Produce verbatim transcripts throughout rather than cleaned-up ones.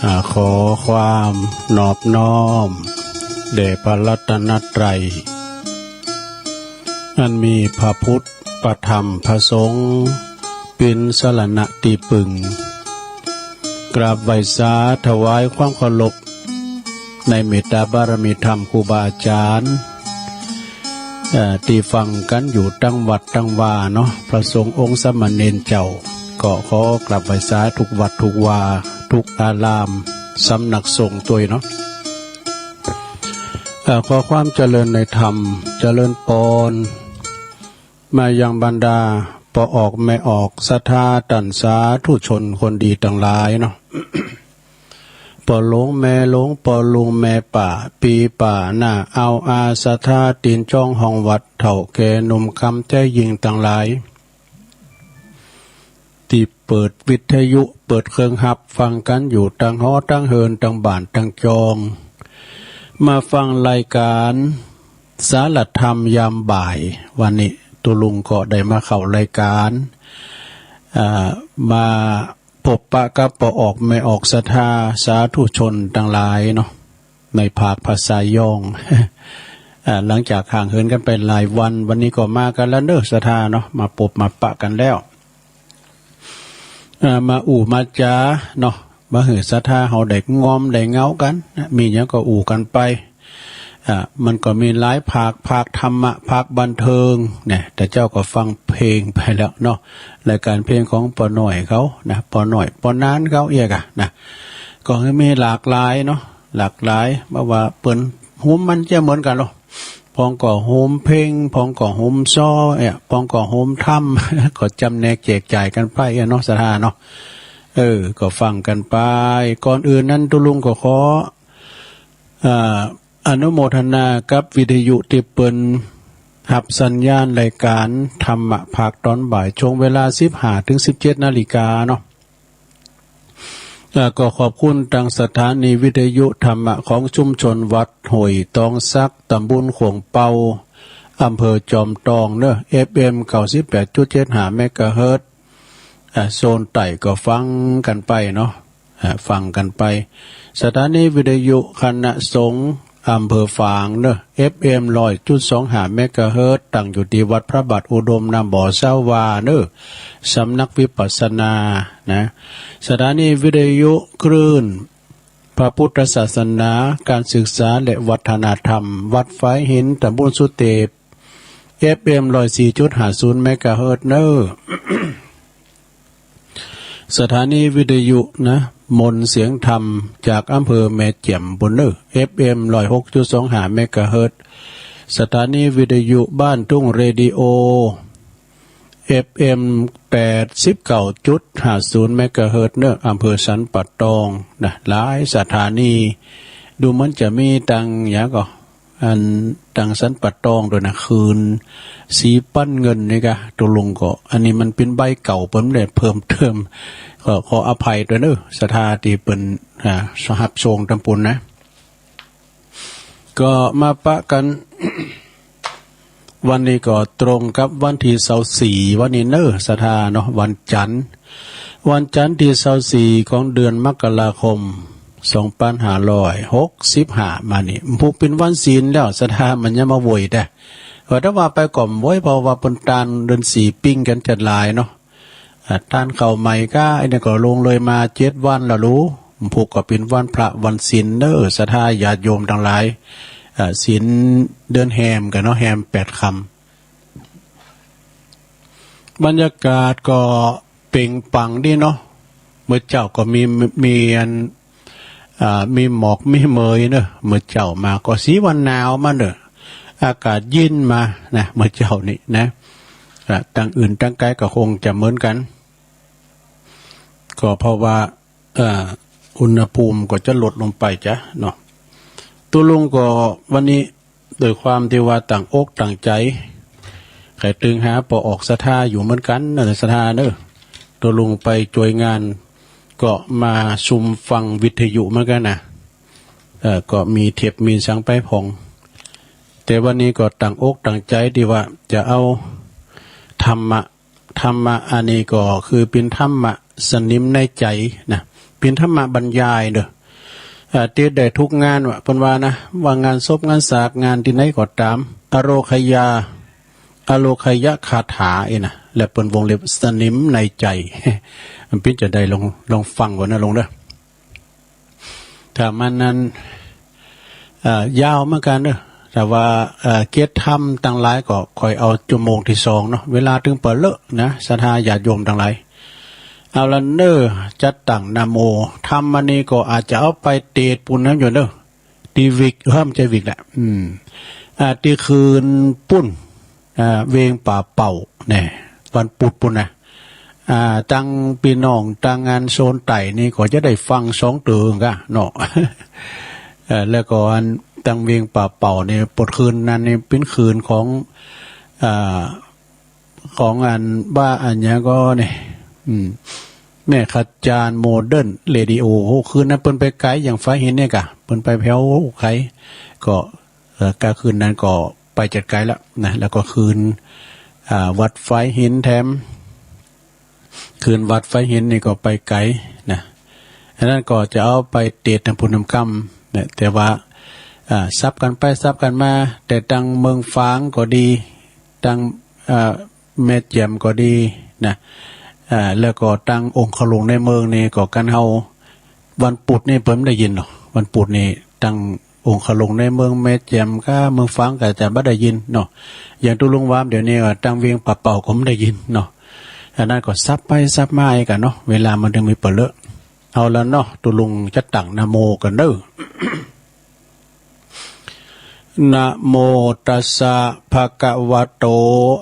อา ขอความนอบน้อมแด่พระรัตนตรัย อันมีพระพุทธ พระธรรม พระสงฆ์ เป็นสรณะตี้พึ่ง กราบไหว้สาถวายความเคารพ ในเมตตาบารมีธรรมครูบาอาจารย์ เอ่อ ตี้ฟังกั๋นอยู่ตังวัดตังวาเนาะ พระสงฆ์องค์สามเณรเจ้า ก็ขอกราบไหว้สาทุกวัดทุกวา ทุกอาราม สำนักสงฆ์ตวยเนาะ เอ่อ ขอความเจริญในธรรม เจริญปอน มายังบรรดาป้อออกแม่ออกศรัทธาต้านสาธุชนคนดีตังหลายเนาะ ป้อหลวงแม่หลวง ป้อลุงแม่ป้า ปี้ป้าน้า อ้าวอาศรัทธาตี๋นจ้องห้องวัด เฒ่าแก่หนุ่มคำใจ๋ยิ่งตังหลาย ตี้เปิดวิทยุ เปิดเครื่องฮับฟังกั๋นอยู่ตังหอตังเฮือน ตังบ้านตังจอง มาฟังรายการสารธรรมยามบ่าย วันนี้ตุ๊ลุงก็ได้มาเข้ารายการ อ่า มาพบปะกับป้อออกแม่ออกศรัทธาสาธุชนตังหลายเนาะ ในภาคภาษาย้อง อ่า หลังจากห่างเหินกั๋นไปหลายวัน วันนี้ก็มากั๋นแล้วเนาะศรัทธาเนาะ มาปบมาปะกั๋นแล้ว อ่า มาอู้มาจ๋าเนาะ มาหื้อศรัทธาเฮาได้ง่อมได้เหงากั๋นนะ มีหยังก็อู้กั๋นไป อ่า มันก็มีหลายภาค ภาคธรรมะ ภาคบันเทิงเนี่ย แต่เจ้าก็ฟังเพลงไปแล้วเนาะ รายการเพลงของป้อน้อยเขานะ ป้อน้อย ป้อนานเขาเอียกอะนะ ก็คือมีหลากหลายเนาะ หลากหลาย บ่ว่าเปิ้นโฮมมันจะเหมือนกั๋นหรอก พองก็โฮมเพลง พองก็โฮมซอ เอ๊ะ พองก็โฮมธรรม ก็จ๋ำแนกแจกจ่ายกั๋นไปอะเนาะศรัทธาเนาะ เออ ก็ฟังกั๋นไป ก่อนอื่นนั้นตุ๊ลุงก็ขอ อ่า อนุโมทนากับวิทยุตี้เปิ้นฮับสัญญาณรายการธรรมะภาคตอนบ่าย ช่วงเวลาสิบห้าถึงสิบเจ็ดนาฬิกาเนาะ แล้วก็ขอบคุณตังสถานีวิทยุธรรมะของชุมชนวัดห้วยตองสัก ตำบลขวงเปา อำเภอจอมตองเนอะ เอฟเอ็ม เก้าสิบแปดจุดเจ็ดห้า เมกะเฮิรตซ์ อ่า โซนใต้ก็ฟังกั๋นไปเนาะ อ่า ฟังกั๋นไป สถานีวิทยุคณะสงฆ์อำเภอฝางเนอะ เอฟเอ็ม ร้อยจุดสองห้า เมกะเฮิรตซ์ ตั้งอยู่ตี้วัดพระบาทอุดม น้ำบ่อ ซาวาเนอะ สำนักวิปัสสนานะ สถานีวิทยุคลื่นพระพุทธศาสนา การศึกษาและวัฒนธรรม วัดฝายหิน ตำบลสุเตพ เอฟเอ็ม ร้อยสี่จุดห้าศูนย์ เมกะเฮิรตซ์เนอะ สถานีวิทยุนะ มนต์เสียงธรรม จากอำเภอแม่แจ่มปู้นเนอะ เอฟเอ็ม ร้อยหกจุดสองห้า เมกะเฮิรตซ์ สถานีวิทยุบ้านทุ่งเรดิโอ เอฟเอ็ม แปดสิบเก้าจุดห้าศูนย์ เมกะเฮิรตซ์เนอะ อำเภอสันป่าตองนะ หลายสถานี ดูเหมือนจะมีตังหยังก็ อันตังสันป่าตองตวยนะ คลื่นสีปันเงินนี่กะ ตุ๊ลุงก็ อันนี้มันเป๋นใบเก่า เปิ้นได้เพิ่มเติม ก็ขออภัยตวยเนอะ ศรัทธาตี้เปิ้น อ่า ฮับชมตำปู้นนะ ก็มาปะกั๋น วันนี้ก็ตรงกับวันตี้ซาวสี่ วันนี้เนอะศรัทธาเนาะ วันจันทร์ วันจันทร์ตี้ซาวสี่ ของเดือนมกราคม สองปันห้าร้อยหกสิบห้า มานี่ มันพุกเป๋นวันศีลแล้ว ศรัทธามันยังมาโวยแต่ ว่าแต่ว่าไปก็บ่โวย เพราะว่าเปิ้นต้านเดือนสี่ปิ้งกั๋นจัดหลายเนาะ อ่า ต้านข้าวใหม่ก้า อันนี้ก็ล่วงเลยมาเจ็ดวันแล้วลู มันพุกก็เป๋นวันพระวันศีลเนอะ ศรัทธาญาติโยมตังหลาย อ่า ศีลเดือนแฮมกั๋นเนาะ แฮมแปดค่ำ บรรยากาศก็เปล่งปลั่งดีเนาะ เมื่อเจ๊าก็มี มีอัน อ่า มีหมอกมีเมยเนอะ เมื่อเจ๊ามาก็สีว่าหนาวมาเนอะ อากาศเย็นมานะ เมื่อเจ๊านี้นะ อ่า ตังอื่นตังไกลก็คงจะเหมือนกั๋น ก็เพราะว่า อ่า อุณหภูมิก็จะลดลงไปจ้ะเนาะ ตุ๊ลุงก็วันนี้ ด้วยความตี้ว่าตั้งอกตั้งใจ๋ ใค่ตึงหาป้อออกศรัทธาอยู่เหมือนกั๋นเนอะศรัทธาเนอะ ตุ๊ลุงไปจ้วยงาน ก็มาซุมฟังวิทยุเหมือนกั๋นนะ เอ่อ ก็มีเทปมีสังไปพ่อง แต่วันนี้ก็ตั้งอกตั้งใจ๋ตี้ว่าจะเอาธรรมะ ธรรมะอันนี้ก็คือเป๋นธรรมะสนิมในใจ๋นะ เป๋นธรรมบรรยายเด้อ อ่า ติดได้ทุกงานวะ เปิ้นว่านะ ว่างานศพงานสากงานตี้ไหนก็ต๋าม อโรคยา อโรคยคาถาเอ้ยนะ และเปิ้นวงเล็บสนิมในใจ๋ มันเป๋นจะใดลอง ลองฟังก่อนนะลุงเด้อ ถ้ามันนั้น เอ่อ ยาวเหมือนกันเนอะ แต่ว่า เอ่อ เกียรติธรรมตังหลายก็ค่อยเอาชั่วโมงที่สองเนาะ เวลาตึงเป๋อเลอะนะ ศรัทธาญาติโยมตังหลาย เอาละเนอะ จัดตั้งนะโม ธรรมอันนี้ก็อาจจะเอาไปเตสน์ปุ้นนั้นอยู่เนอะ ตี้วิก เฮ้ย บ่ใจ้วิกละ อืม อ่า ตี้คืนปุ้น อ่า เวียงป่าเป่าแน่ วันพุธปุ้นนะ อ่า ตังปี้น้องตังอันโซนใต้นี่ก็จะได้ฟังสองเตื้อกั๋นเนาะ เอ่อ แล้วก็อันตังเวียงป่าเป่านี่ ปดคืนนั้นนี่เป๋นคืนของ อ่า ของอันว่าอันหยังก็นี่ อืม แม่ขจารย์โมเดิร์นเรดิโอ โอ้ คืนนั้นเปิ้นไปไก๋อย่างฝายหินเนี่ยกะ เปิ้นไปแผวไก๋ ก็ เอ่อ กลางคืนนั้นก็ไปจัดไก๋แล้วนะ แล้วก็คืน อ่า วัดฝายหินแถม คืนวัดฝายหินนี่ก็ไปไก๋นะ อันนั้นก็จะเอาไปเตสน์นำปุ้นนำกำเนี่ย แต่ว่า อ่า สับกั๋นไปสับกั๋นมา แต่ตังเมืองฝางก็ดี ตัง เอ่อ แม่แจ่มก็ดีนะ เอ่อ แล้วก็ตังองคลุงในเมืองนี่ก็กั๋นเฮา วันพุธนี่เปิ้นบ่ได้ยินเนาะ วันพุธนี่ตังองคลุงในเมืองแม่แจ่มกับเมืองฝางก็จะบ่ได้ยินเนาะ อย่างตุ๊ลุงว่าเดี๋ยวนี้ก็ตังเวียงป่าเป่าก็บ่ได้ยินเนาะ อันนั้นก็สับไปสับมาเองกั๋นเนาะ เวลามันตึงมีเป๋อเลอะ เอาละเนาะ ตุ๊ลุงจัดตั้งนะโมกั๋นเนอะ นะโมตัสสะ ภะคะวะโต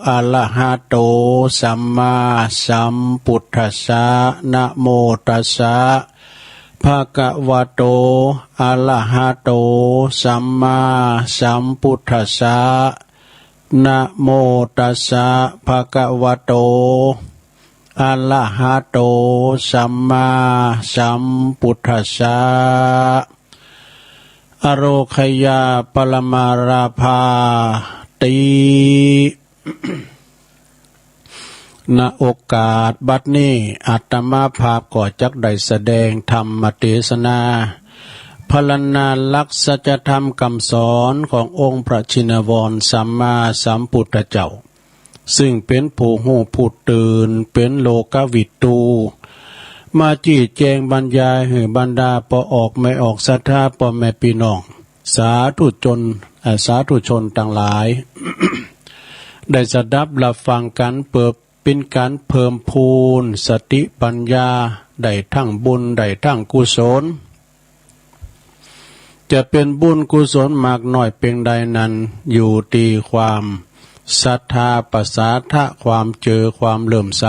อะระหะโต สัมมาสัมพุทธัสสะ นะโมตัสสะ ภะคะวะโต อะระหะโต สัมมาสัมพุทธัสสะ นะโมตัสสะ ภะคะวะโต อะระหะโต สัมมาสัมพุทธัสสะ อโรคยาปรมาราภาติ ณ โอกาสบัดนี้ อาตมาภาพก็จักได้แสดงธรรมเตสนา พรรณนาหลักสัจธรรมคำสอนขององค์พระชินวรสัมมาสัมพุทธเจ้า ซึ่งเป๋นผู้ฮู้ผู้ตื่น เป๋นโลกวิทู มาจี้แจงบรรยายหื้อบรรดาป้อออกแม่ออกศรัทธาป้อแม่ปี้น้อง สาธุชน เอ่อ สาธุชนตังหลาย ได้สดับฮับฟังกั๋น เปื้อเป๋นก๋านเพิ่มพูนสติปัญญา ได้ตังบุญ ได้ตังกุศล จะเป๋นบุญกุศลมากน้อยเปียงใดนั้น อยู่ตี้ความศรัทธา ประสาทะ ความเจื้อ ความเลื่อมใส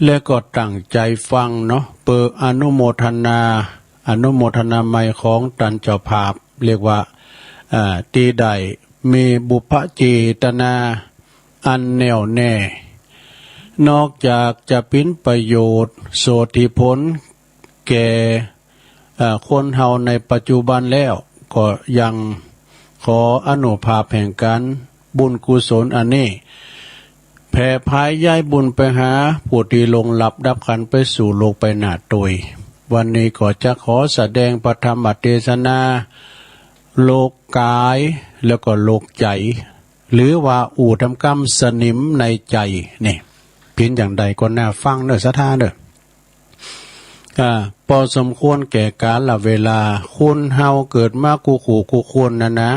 และก็ตั้งใจ๋ฟังเนาะ เปื้ออนุโมทนา อนุโมทนาใหม่ของต้านเจ้าภาพ เรียกว่า อ่า ตี้ได้มีบุพเจตนาอันแน่วแน่ นอกจากจะเป๋นประโยชน์โสติผลแก่ เอ่อ คนเฮาในปัจจุบันแล้ว ก็ยังขออานุภาพแห่งก๋านบุญกุศลอันนี้ แผ่ผายย้ายบุญไปหาผู้ตี้ล่วงลับดับขันธ์ไปสู่โลกไปหน้าตวย วันนี้ก็จะขอแสดงพระธรรมเตสนา โลกก๋าย แล้วก็โลกใจ๋ หรือว่าอู้ต๋ามกำสนิมในใจ๋นี่ เป๋นอย่างใดก็น่าฟังเนอะศรัทธาเนอะ อ่า พอสมควรแก่กาลเวลา คนเฮาเกิดมากู้คู่กู้คนนั้นนะ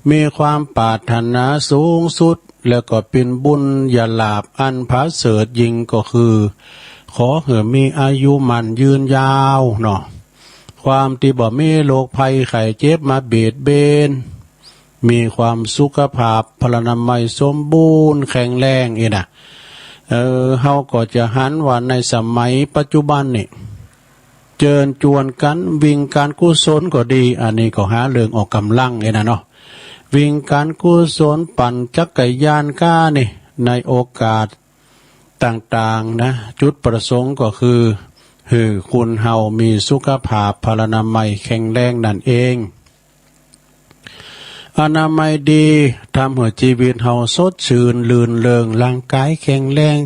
มีความปรารถนาสูงสุด แล้วก็เป๋นบุญญาลาภอันผาเสริฐยิ่งก็คือ ขอหื้อมีอายุมั่นยืนยาวเนาะ ความตี้บ่มีโรคภัยไข้เจ็บมาเบียดเบียน มีความสุขภาพพลานามัยสมบูรณ์แข็งแรงอี้นะ เออ เฮาก็จะหันว่าในสมัยปัจจุบันนี่ เจิญจวนกั๋นวิ่งก๋านกุศลก็ดี อันนี้ก็หาเรื่องออกกำลังอี้นะเนาะ วิ่งก๋านกุศลปั่นจักรยานก้านี่ ในโอกาสต่างๆ นะ จุดประสงค์ก็คือ หื้อคนเฮามีสุขภาพพลานามัยแข็งแรงนั่นเอง อนามัยดี ทำหื้อชีวิตเฮาสดชื่นรื่นเริง ร่างกายแข็งแรง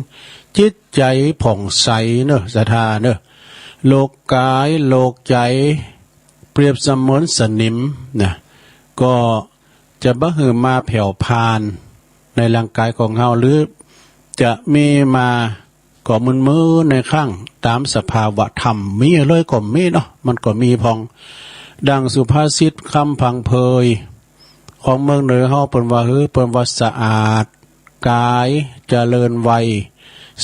จิตใจผ่องใสเนอะ ศรัทธาเนอะ โรคกาย โรคใจ เปรียบเสมือนสนิมนะ ก็จะบ่หื้อมาแผ่วพรานในร่างกายของเฮา หรือจะมีมาก็มึนๆในครั้งตามสภาวะธรรม มีเลยก็มีเนาะ มันก็มีพอง ดังสุภาษิตคำพังเพยของเมืองเหนือเฮา เปิ้นว่า หือ เปิ้นว่า สะอาดกายเจริญวัย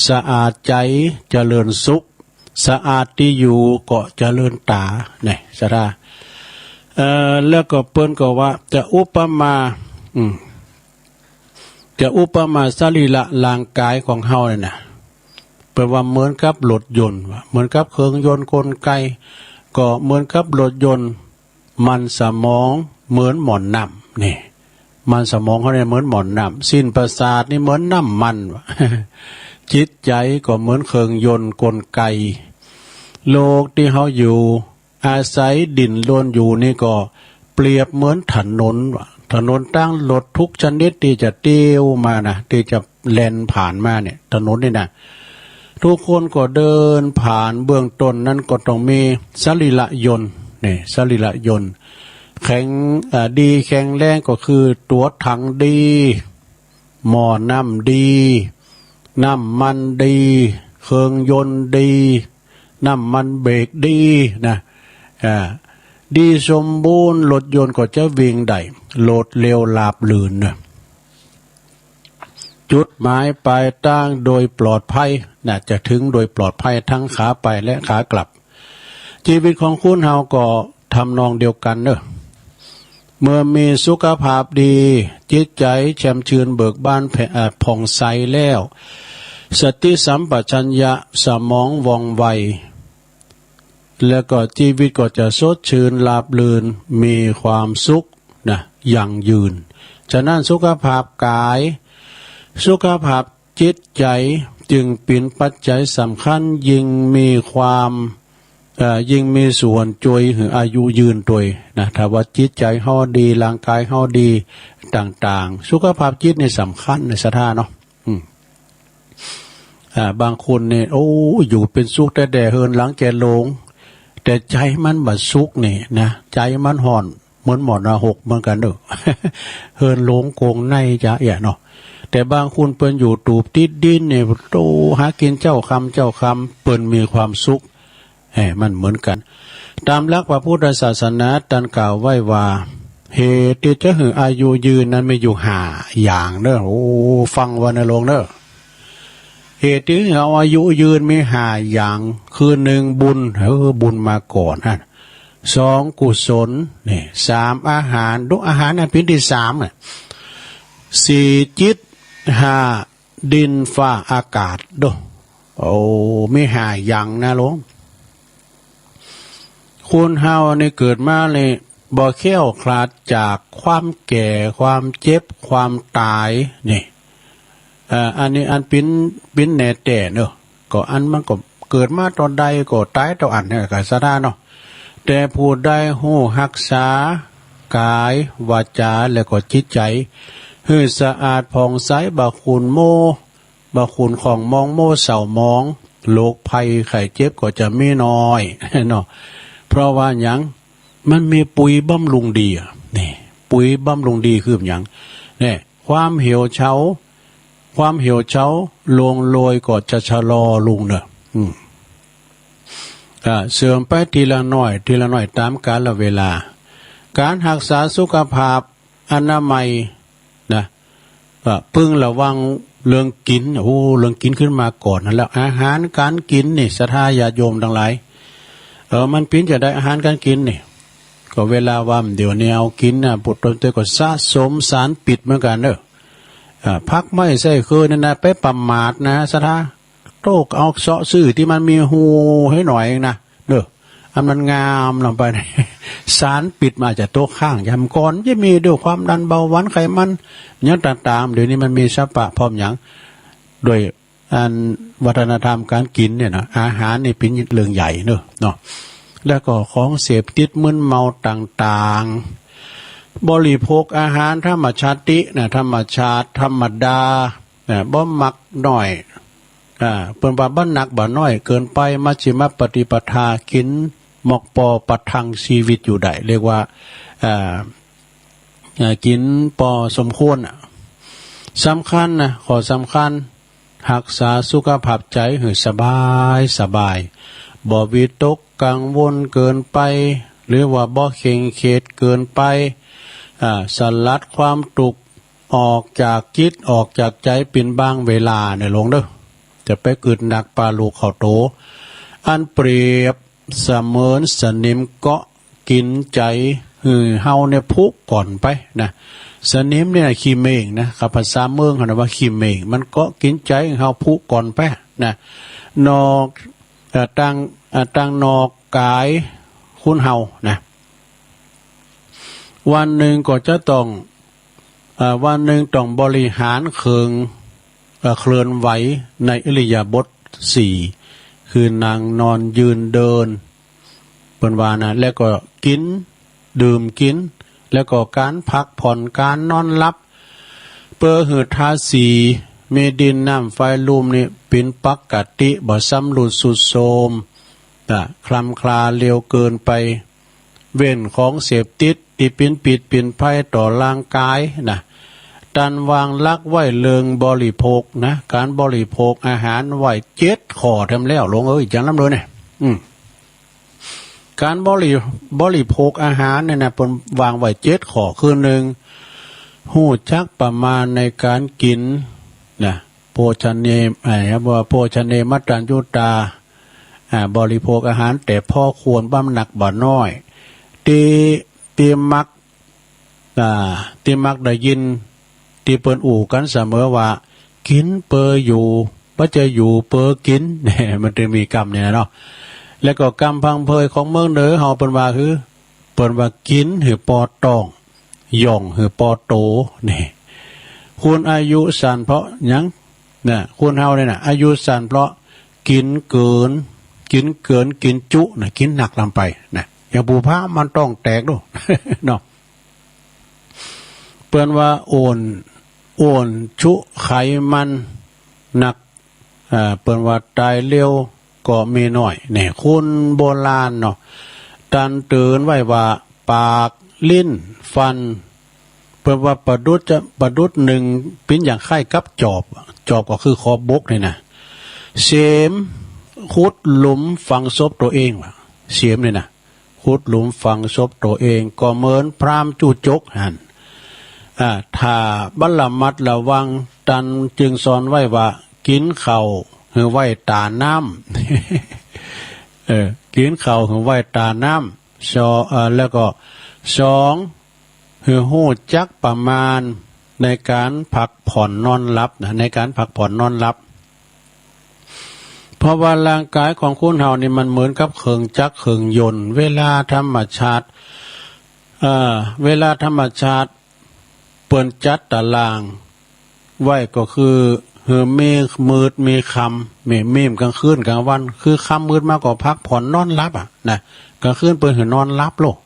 สะอาดใจเจริญสุข สะอาดตี้อยู่ก็เจริญต๋า นี่ ศรัทธา เอ่อ แล้วก็เปิ้นก็ว่าจะอุปมา อืม จะอุปมาสรีระร่างกายของเฮาเนี่ยนะ เปิ้นว่าเหมือนกับรถยนต์ ว่าเหมือนกับเครื่องยนต์กลไก ก็เหมือนกับรถยนต์ มันสมองเหมือนหม้อน้ำ นี่ มันสมองเฮาเนี่ยเหมือนหม้อน้ำ สิ้นประสาทนี่เหมือนน้ำมัน ว่า จิตใจก็เหมือนเครื่องยนต์กลไก โลกตี้เฮาอยู่ อาศัยดิ้นรนอยู่นี่ก็เปรียบเหมือนถนน ว่าถนนตางรถทุกชนิดตี้จะเตียวมานะ ตี้จะแล่นผ่านมาเนี่ย ถนนนี่นะ ทุกคนก็เดินผ่าน เบื้องต้นนั้นก็ต้องมีสรีระยนต์ นี่ สรีระยนต์ แข็ง อ่า ดีแข็งแรงก็คือตั๋วถังดี หม้อน้ำดี น้ำมันดี เครื่องยนต์ดี น้ำมันเบรกดีนะ อ่า ดีสมบูรณ์ รถยนต์ก็จะวิ่งได้รวดเร็วราบรื่นนะ จุดหมายปลายทางโดยปลอดภัยนะ จะถึงโดยปลอดภัยทั้งขาไปและขากลับ ชีวิตของคนเฮาก็ทำนองเดียวกันเนอะ เมื่อมีสุขภาพดี จิตใจแช่มชื่นเบิกบานแผ่ เอ่อ ผ่องใสแล้ว สติสัมปชัญญะสมองว่องไว แล้วก็ชีวิตก็จะสดชื่นราบรื่น มีความสุขนะ ยั่งยืน ฉะนั้นสุขภาพกาย สุขภาพจิตใจจึงเป็นปัจจัยสำคัญ ยิ่งมีความ เอ่อ ยิ่งมีส่วนช่วยหื้ออายุยืนตวยนะ ถ้าว่าจิตใจเฮาดี ร่างกายเฮาดีต่างๆ สุขภาพจิตนี่สำคัญนะ ศรัทธาเนาะ อืม อ่า บางคนนี่ โอ้ อยู่เป็นสุขแต๊ๆ เฮือนหลังแก่โลง แต่ใจมันบ่สุขนี่นะ ใจมันฮ้อน เหมือนหม้อนรกเหมือนกั๋นเนอะ เฮือนโลงโกงในจะเอี้ยเนาะ แต่บางคนเปิ้นอยู่ตูบติดดินนี่ โต หากินเจ๊าค่ำเจ๊าค่ำ เปิ้นมีความสุข แหม มันเหมือนกั๋น ตามหลักพระพุทธศาสนา ต้านกล่าวไว้ว่า เหตุตี้จะหื้ออายุยืนนั้นมีอยู่ห้าอย่างเนอะ โอ้ ฟังไว้นะโลงเนอะ เหตุตี้หื้อเฮาอายุยืนมีห้าอย่าง คือ หนึ่ง บุญ เออ บุญมาก่อนนะ สอง กุศล นี่ สาม อาหาร ดู อาหารนั้นเป๋นตี้สามอะ สี่ จิต ห้า ดิน ฟ้า อากาศ ดู โอ้ มีห้าอย่างนะโลง คนเฮานี่เกิดมานี่บ่แคล้วคลาดจากความแก่ ความเจ็บ ความต๋าย นี่ เอ่อ อันนี้อันเป๋น เป๋นแน่แต๊เนอะ ก็อันมันก็เกิดมาต๋อนใดก็ต๋ายต๋อนอั้นเนี่ย ก็ศรัทธาเนาะ แต่ผู้ใดฮู้ฮักษากาย วาจา แล้วก็จิตใจ หื้อสะอาดผ่องใส บ่ขุ่นมัว บ่ขุ่นข้องหมอง มัวเศร้าหมอง โรคภัยไข้เจ็บก็จะมีน้อยเนาะ เพราะว่าหยัง มันมีปุ๋ยบำรุงดีอะ นี่ ปุ๋ยบำรุงดีคือหยัง นี่ ความเหี่ยวเฉา ความเหี่ยวเฉา ร่วงโรยก็จะชะลอลงเนอะ อืม อ่า เสื่อมไปทีละน้อย ทีละน้อย ตามกาลเวลา การฮักษาสุขภาพอนามัยนะ ก็พึงระวังเรื่องกิ๋น โอ้ เรื่องกิ๋นขึ้นมาก่อนนั่นแหละ อาหารการกิ๋นนี่ ศรัทธาญาติโยมตังหลาย เออ มันเป๋นจะใดอาหารการกิ๋นนี่ ก็เวลาว่าเดี๋ยวนี้เอากิ๋นนะ ปุตตนเตก็สะสมสารพิษเหมือนกั๋นเนอะ อ่า ผักไม้ไส้เคินนี่นะ ไปประมาทนะ ศรัทธา โต๊ะเอาเซาะซื้อตี้มันมีฮูให้หน่อยเองนะ เด้อ อันมันงามลงไป สารพิษมันอาจจะตกค้าง ยามก่อนจะมีด้วยความดันเบาหวานไขมัน หยังต่างๆ เดี๋ยวนี้มันมีสรรพะพร้อมหยัง ด้วยอันวัฒนธรรมการกิ๋นเนี่ยนะ อาหารนี่เป๋นเรื่องใหญ่เนอะ เนาะ แล้วก็ของเสพติดมึนเมาต่างๆ บริโภคอาหารธรรมชาตินะ ธรรมชาติธรรมดา นะ บ่มักน้อย อ่า เปิ้นว่าบ่หนักบ่น้อยเกินไป มัชฌิมปฏิปทา กินหมอกปอประทังชีวิตอยู่ได้ เรียกว่า อ่า อ่า กินปอสมควรน่ะ สำคัญนะ ข้อสำคัญ ฮักษาสุขภาพใจหื้อสบายสบาย บ่วิตกกังวลเกินไป หรือว่าบ่เคร่งเครียดเกินไป อ่า สลัดความทุกข์ออกจากจิต ออกจากใจ เป็นบางเวลาเนี่ยหลวงเด้อ จะไปกึ๊ดหนักปาลูกเข้าโต อันเปรียบ เสมือนสนิมเกาะกินใจหื้อเฮาเนี่ยผุก่อนไปนะ สนิมเนี่ยขี้เม่งนะ กับภาษาเมืองเขาเรียกว่าขี้เม่ง มันเกาะกินใจหื้อเฮาผุก่อนไปนะ นอก เอ่อ ตาง เอ่อ ตางนอกกายคนเฮานะ วันหนึ่งก็จะต้อง เอ่อ วันหนึ่งต้องบริหารเครื่อง เอ่อ เคลื่อนไหวในอิริยาบถสี่ คือนั่ง นอน ยืน เดิน เปิ้นว่านะ แล้วก็กิน ดื่มกิน แล้วก็การพักผ่อน การนอนหลับ เปื้อหื้อธาตุสี่ มีดิน น้ำ ไฟ ลม นี่เป็นปกติ บ่ชำรุดทรุดโทรม อ่ะ คลำคลาเร็วเกินไป เว้นของเสพติดตี้เป็นพิษเป็นภัยต่อร่างกายนะ ตันวางหลักไว้เรื่องบริโภคนะ การบริโภคอาหารไว้เจ็ดข้อแถมแล้ว หลวงเอ้ย จังลำเลยเนี่ย อืม การบริ บริโภคอาหารเนี่ยนะ เปิ้นวางไว้เจ็ดข้อ คือหนึ่ง ฮู้จักประมาณในการกินนะ โภชเน ไอ้ ว่าโภชเนมัตตัญญูตา อ่า บริโภคอาหารแต่พอควร บ่หนักบ่น้อย ตี้ ตี้มัก อ่า ตี้มักได้ยิน ตี้เปิ้นอู้กันเสมอว่า กินเปื้ออยู่ บ่ใจ้อยู่เปื้อกิน มันจะมีกำเนี่ยนะเนาะ แล้วก็กำพังเพยของเมืองเหนือเฮาเปิ้นว่าคือ เปิ้นว่ากินหื้อปอต้อง หย่องหื้อปอโต นี่ คนอายุสั้นเพราะหยัง นะ คนเฮาเนี่ยนะ อายุสั้นเพราะกินเกิน กินเกิน กินจุนะ กินหนักลำไปนะ อย่างผู้พระมันต้องแตกดู เนาะ เปิ้นว่าอ้วน อ้วนชุไขมันหนัก อ่า เปิ้นว่าตายเร็วก็มีน้อย เนี่ย คนโบราณเนาะ ตันเตือนไว้ว่า ปาก ลิ้น ฟัน เปิ้นว่าประดุจจะ ประดุจหนึ่ง เป็นอย่างคล้ายกับจอบ จอบก็คือขอบบกนี่นะ เสมขุดหลุมฝังศพตัวเองว่ะ เสมนี่นะ ขุดหลุมฝังศพตัวเอง ก็เหมือนพราหมณ์จุจกหั่น อ่า ถ้าบ่ระมัดระวัง ตันจึงสอนไว้ว่า กินข้าวหื้อไว้ตาน้ำ เออ กินข้าวหื้อไว้ตาน้ำ สอ- เอ่อ แล้วก็สอง หื้อฮู้จักประมาณในการพักผ่อนนอนหลับนะ ในการพักผ่อนนอนหลับ เพราะว่าร่างกายของคนเฮานี่มันเหมือนกับเครื่องจักรเครื่องยนต์ เวลาธรรมชาติ เอ่อ เวลาธรรมชาติเปิ้นจัดตารางไว้ก็คือ หื้อมีมืดมีค่ำ มี มีกลางคืนกลางวัน คือค่ำมืดมาก็พักผ่อนนอนหลับอะนะ กลางคืนเปิ้นหื้อนอนหลับโลด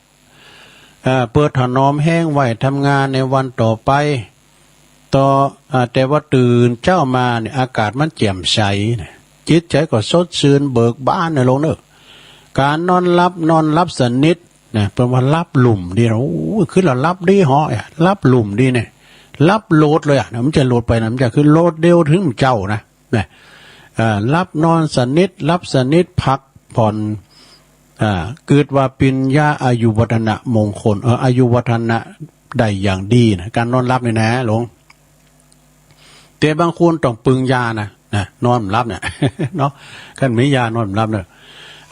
เอ่อ เปิ้นถนอมแฮงไว้ทำงานในวันต่อไป ต่อ อ่า แต่ว่าตื่นเช้ามาเนี่ย อากาศมันแจ่มใสนะ จิตใจก็สดชื่นเบิกบานนะหลวงเนอะ การนอนหลับ นอนหลับสนิทนะ เปิ้นว่าหลับลุ่มดีนะ โอ้ย คือละหลับดีเหาะอะ หลับลุ่มดีเนี่ย หลับโลดเลยอะนะ มันจะโลดไปนะ มันจะคือโลดเดียวถึงเจ้านะ นะ อ่า หลับนอนสนิท หลับสนิท พักผ่อน อ่า เกิดว่าเป็นยาอายุวัฒนะมงคล เออ อายุวัฒนะได้อย่างดีนะ การนอนหลับนี่นะหลวง แต่บางคนต้องปึงยานะ นะ นอนบ่หลับเนี่ย เนาะ คันมียานอนบ่หลับเนี่ย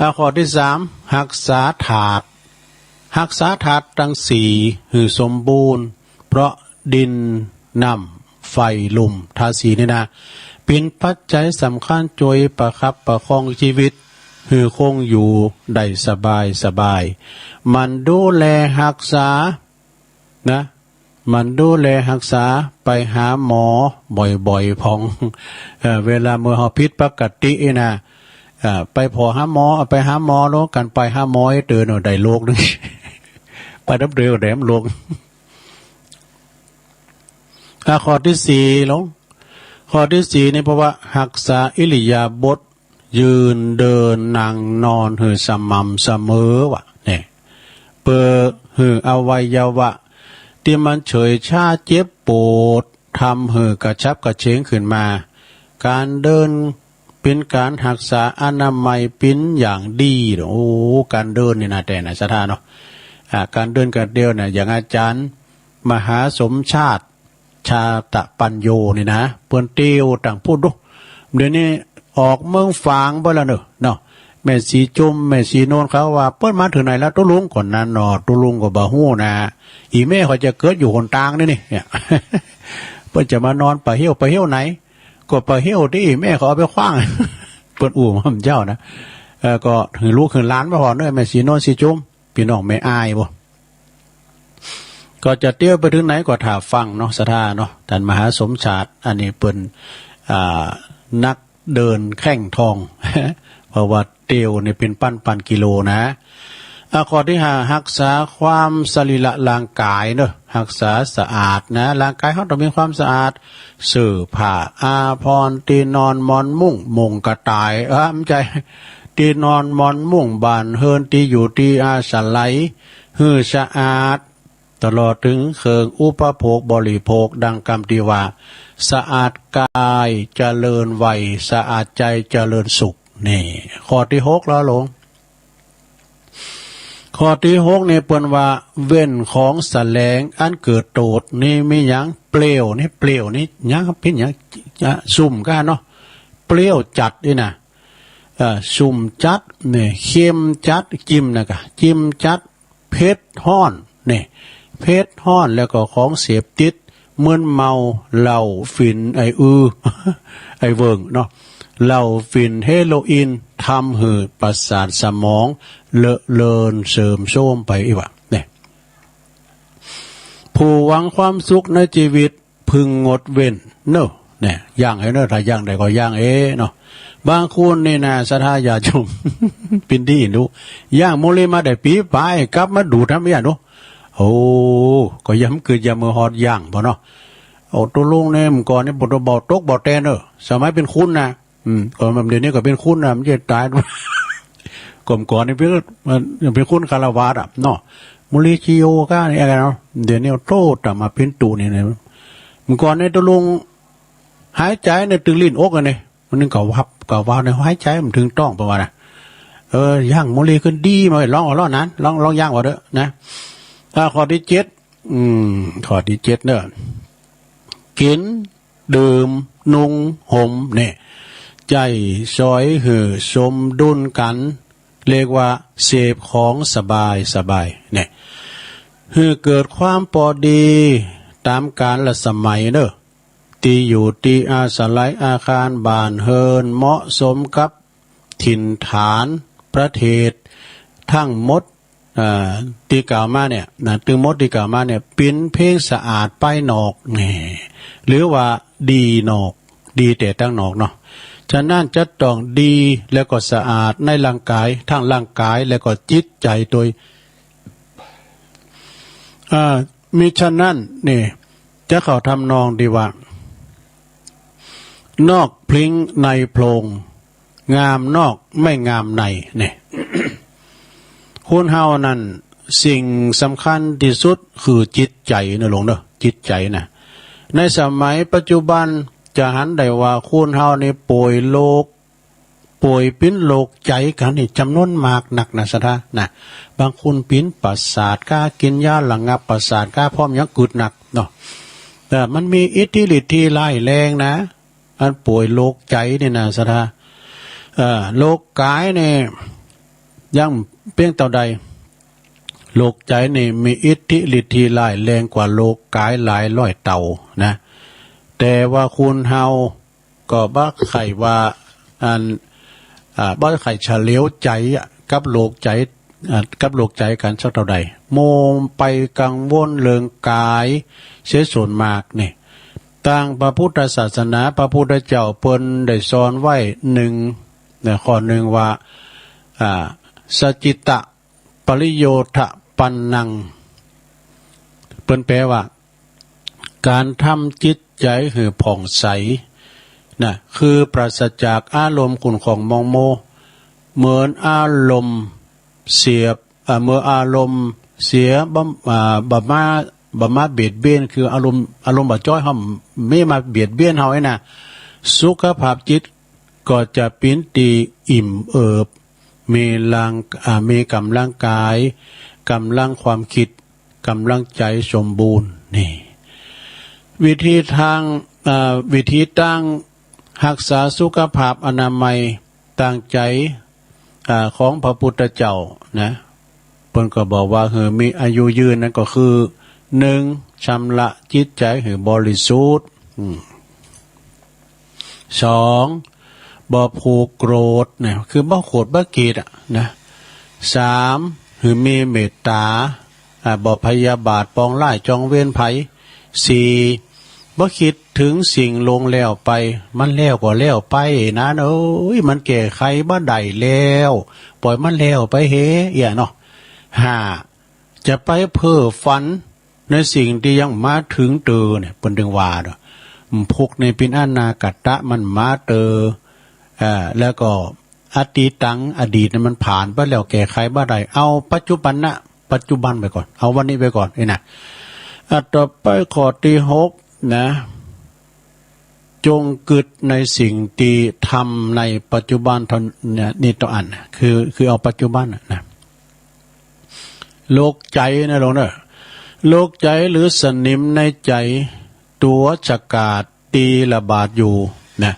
อ่า ข้อที่สาม ฮักษาธาตุ ฮักษาธาตุตังสี่หื้อสมบูรณ์ เพราะดิน น้ำ ไฟ ลม ธาตุสี่นี่นะ เป็นปัจจัยสำคัญจ้วยประคับประคองชีวิต หื้อคงอยู่ได้สบายสบาย หมั่นดูแลฮักษา นะ หมั่นดูแลฮักษา ไปหาหมอบ่อยๆ พ่อง เอ่อ เวลาเมื่อเฮาผิดปกตินี่นะ เอ่อ ไปผ่อหาหมอ ไปหาหมอโลด กันไปหาหมอไอ้เต๋อเนาะ ได้โลกหนึ่ง ไปดับเดือได้โลก อ่ะ ข้อที่สี่หลวง ข้อที่สี่นี่ เพราะว่าฮักษาอิริยาบถ ยืนเดินนั่งนอนหื้อสม่ำเสมอวะเนี่ย เพื่อหื้ออวัยวะที่มันเฉยชาเจ็บปวด ทำหื้อกระฉับกระเฉงขึ้นมา การเดินเป็นการฮักษาอนามัยเป็นอย่างดี โอ้ การเดินนี่นะ แต่นะ ศรัทธาเนาะ อ่า การเดินการเตียวเนี่ย อย่างอาจารย์มหาสมชาติ ชาตะปัญโญนี่นะ เปิ้นเตียวต่างพูดดู เดี๋ยวนี้ออกเมืองฝางไปแล้วเนอะเนาะ แม่สีจุม แม่สีโนนเขาว่า เปิ้นมาถึงไหนแล้วตุ๊ลุง ก่อนนั้นเนาะ ตุ๊ลุงก็บ่ฮู้นะ อีแม่เขาจะเกิดอยู่หนตางนี่นี่ เนี่ย เปิ้นจะมานอนป่าเหี่ยว ป่าเหี่ยวไหน ก็ป่าเหี่ยวที่แม่เขาเอาไปขว้าง เปิ้นอู้มาเจ้านะ เออ ก็หื้อลูกหื้อหลานมาพอเนอะ แม่สีโนนสีจุม พี่น้องแม่อ้ายบ่ ก็จะเตียวไปถึงไหนก็ถ่าฟังเนาะ ศรัทธาเนาะ ท่านมหาสมชาติ อันนี้เปิ้น อ่า นักเดินแข้งทอง เพราะว่าเตียวนี่เป็นปั้นๆ กิโลนะ อ่ะ ข้อที่ห้า ฮักษาความสรีระร่างกายเนอะ ฮักษาสะอาดนะ ร่างกายเฮาต้องมีความสะอาด เสื้อผ้าอาภรณ์ ตี้นอนหมอนมุ้ง มุงกระต่าย เออ ไม่ใช่ ตี้นอนหมอนมุ้ง บ้านเฮือน ตี้อยู่ตี้อาศัย หื้อสะอาด ตลอดถึงเครื่องอุปโภคบริโภค ดังกำตี้ว่า สะอาดกายเจริญวัย สะอาดใจเจริญสุข นี่ ข้อที่หกแล้วลง ข้อที่หกนี่เปิ้นว่า เว้นของแสลงอันเกิดโต้ษ นี่มีหยัง เปรี้ยวนี่ เปรี้ยวนี่ หยัง เปรี้ยวหยัง จะซุ่มก้าเนาะ เปรี้ยวจัดนี่นะ เอ่อ ซุ่มจัด นี่ เค็มจัด จิ้มนะกะ จิ้มจัด เผ็ดฮ้อน นี่ เผ็ดฮ้อน แล้วก็ของเสพติด มึนเมา เหล้า ฝิ่น ไอ้อือ ไอ้เวิ่งเนาะ เหล้า ฝิ่น เฮโรอีน ทำหื้อประสาทสมอง เลอะเลือนเสื่อมโทรมไปอีกวะ นี่ ผู้หวังความสุขในชีวิต พึงงดเว้นเนอะ เนี่ย ย่างเอเนอะ ถ้าย่างได้ก็ย่างเอเนาะ บางคนนี่นะ ศรัทธาญาติโยม เป็นตี้ดู ย่างมื้อนี้มาได้ปีปลาย กลับมาดูดทำอย่างดู โอ้ ก็ยามกึดยามมือฮอดย่างบ่เนาะ โอ้ ตุ๊ลุงเนี่ย เมื่อก่อนนี่บ่ บ่ตกบ่แตนเนอะ สมัยเป็นคุณนะ อืม ก็เดี๋ยวนี้ก็เป็นคุณนะ มันจะตาย ก็เมื่อก่อนนี่เป็น เป็นคุณคฤหัสถ์อะเนาะ มื้อนี้ชีโอก้านี่อะไรเนาะ เดี๋ยวนี้โตตามมาเป็นตูนี่เนี่ย เมื่อก่อนนี่ตุ๊ลุงหายใจเนี่ยตึงลิ้นอกอะเนี่ย มันนึงก็วับก็วาวเนี่ย หายใจมันถึงต้องประมาณนะ เออ ย่างมื้อนี้ขึ้นดีมา ลองเอาล้อนั้น ลอง ลองย่างเอาเด้อนะ อ่า ข้อที่เจ็ด อืม ข้อที่เจ็ดเนอะ กิน ดื่ม นุ่ง ห่ม เนี่ย ใจ๊สอยหื้อสมดุลกั๋น เรียกว่าเสพของสบายสบาย เนี่ย หื้อเกิดความปอดีต๋ามกาลสมัยเนอะ ตี้อยู่ตี้อาศัย อาคารบ้านเฮือน เหมาะสมกับ ถิ่นฐาน ประเทศ ทั้งหมด เอ่อ ตี้กล่าวมาเนี่ยนะ ตึงหมดตี้กล่าวมาเนี่ย เป๋นเพียงสะอาดภายนอก แหม หรือว่าดีนอก ดีแต่ตังนอกเนาะ ฉะนั้นจะต้องดีแล้วก็สะอาดในร่างกาย ทั้งร่างกายแล้วก็จิตใจ๋โตย อ่า มิฉะนั้นนี่ จะเข้าทำนองตี้ว่า นอกพลิ้งในโพรง งามนอกไม่งามใน เนี่ย คนเฮานั้นสิ่งสำคัญตี้สุดคือจิตใจ๋เนอะหลวงเนอะ จิตใจ๋นะ ในสมัยปัจจุบันจะหันได้ว่าคนเฮานี่ป่วยโรค ป่วยเป๋นโรคใจ๋กั๋นนี่จ๋ำนวนมากนักนะศรัทธานะ บางคนเป๋นประสาทก้า กินยาระงับประสาทก้า พร้อมยังกึดหนักเนาะ แต่มันมีอิทธิฤทธิ์ที่ร้ายแรงนะ อันป่วยโรคใจ๋นี่นะศรัทธา เอ่อ โรคกายนี่ยังเปียงเต้าใด โรคใจ๋นี่มีอิทธิฤทธิ์ที่ร้ายแรงกว่าโรคกายหลายร้อยเต้านะ แต่ว่าคนเฮา ก็บ่ใค่ว่า อัน อ่า บ่ใค่เฉลียวใจ๋อะ กับโรคใจ๋ อ่า กับโรคใจ๋กั๋นสักเต้าใด มัวไปกังวลเรื่องกายเสียส่วนมากนี่ ตางพระพุทธศาสนา พระพุทธเจ้าเปิ้นได้สอนไว้หนึ่ง นะ ข้อหนึ่งว่า อ่า สจิตตะ ปริโยธปันนัง เปิ้นแปลว่า ก๋านทำจิตใจ๋หื้อผ่องใส นะ คือปราศจากอารมณ์ขุ่นข้องหมองมัว เหมือนอารมณ์เสีย อ่า เมื่ออารมณ์เสีย บ่ อ่า บ่มา บ่มาเบียดเบียน คืออารมณ์ อารมณ์บ่จ้อยเฮา ไม่มาเบียดเบียนเฮาไอ้นะ สุขภาพจิตก็จะเป๋นตี้อิ่มเอิบ มีร่าง อ่า มีกำลังกาย กำลังความคิด กำลังใจสมบูรณ์ นี่ วิธีทาง อ่า วิธีตั้ง ฮักษาสุขภาพอนามัยตางใจ๋ อ่า ของพระพุทธเจ้านะ เปิ้นก็บอกว่าหื้อมีอายุยืนนั้นก็คือ หนึ่ง ชำระจิตใจหื้อบริสุทธิ์ อืม สอง บ่ผูกโกรธนะ คือบ่โขดบ่เกลียดอะนะ สาม หื้อมีเมตตา อ่า บ่พยาบาทปองร้ายจองเวรไผ สี่ บ่คิดถึงสิ่งล่วงแล้วไป มันแล้วก็แล้วไปนะ โอ๊ย มันแก้ไขบ่ได้แล้ว ปล่อยมันแล้วไปเหอะ เอี้ยเนาะ ห้า จะไปเพ้อฝันในสิ่งตี้ยังบ่มาถึงเตื้อเนี่ย เปิ้นตึงว่าเนาะ อืม พวกนี้เป๋นอนาคตะ มันบ่มาเตื้อ อ่า แล้วก็ อตีตัง อดีตนั้นมันผ่านไปแล้ว แก้ไขบ่ได้ เอาปัจจุบันนะ ปัจจุบันไว้ก่อน เอาวันนี้ไว้ก่อน นี่นะ อ่ะ ต่อไปข้อตี้หกนะ จงกึ๊ดในสิ่งตี้ทำในปัจจุบันเท่านั้น นี่ต่ออันนะ คือ คือเอาปัจจุบันนะนะ โรคใจ๋นะหลวงเนอะ โรคใจ๋หรือสนิมในใจ๋ ตั๋วฉกาจ ตี้ระบาดอยู่นะ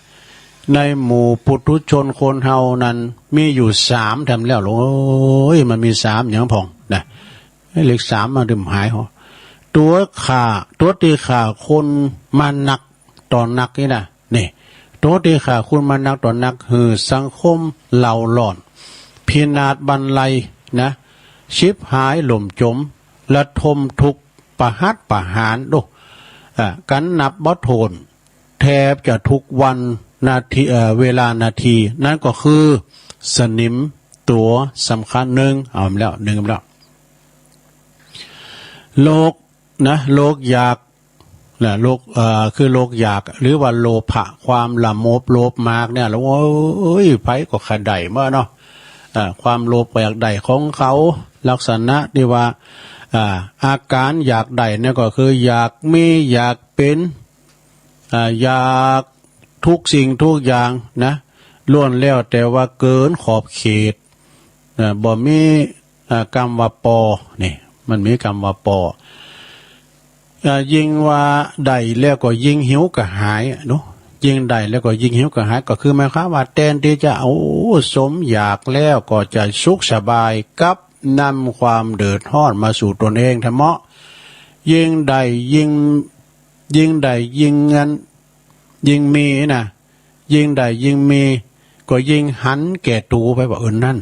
ในหมู่ปุถุชนคนเฮานั้นมีอยู่สามแถมแล้ว โอ๊ย มันมีสามหยังพ่องนะ เลขสามมาดื่มหายหอ ตั๋วฆ่า ตั๋วตี้ฆ่าคนมานักต่อนักนี่นะ นี่ ตั๋วตี้ฆ่าคนมานักต่อนัก หื้อสังคมเล่าร้อน พินาศบันไลนะ ฉิบหายล่มจม ระทมทุกข์ประหัตประหาร โอ้ อ่า กันนับบ่ถ้วน แทบจะทุกวันนาที เอ่อ เวลานาที นั่นก็คือสนิมตั๋วสำคัญ หนึ่ง เอาแล้ว หนึ่ง แล้ว โรคนะ โรคอยากนะ โรค เอ่อ คือโรคอยาก หรือว่าโลภะ ความละโมบโลภมากเนี่ย โอ๊ย ไผก็ใค่ได้เมื่อเนาะ เอ่อ ความโลภก็อยากได้ของเขา ลักษณะตี้ว่า อ่า อาการอยากได้เนี่ยก็คืออยากมี อยากเป๋น อ่า อยากทุกสิ่งทุกอย่างนะ ล้วนแล้วแต่ว่าเกินขอบเขต อ่า บ่มี อ่า กำว่าปอ นี่ มันมีกำว่าปอ อ่า ยิ่งว่าได้แล้วก็ยิ่งหิวกระหายอะเนาะ ยิ่งได้แล้วก็ยิ่งหิวกระหาย ก็คือหมายความว่าแทนตี้จะ โอ้ สมอยากแล้วก็จะสุขสบาย กลับนำความเดือดร้อนมาสู่ตนเองแท้เมาะ ยิ่งได้ยิ่ง ยิ่งได้ยิ่งอัน ยิ่งมีนะ ยิ่งได้ยิ่งมี ก็ยิ่งหันแก่ตั๋วไปว่า เออ นั่น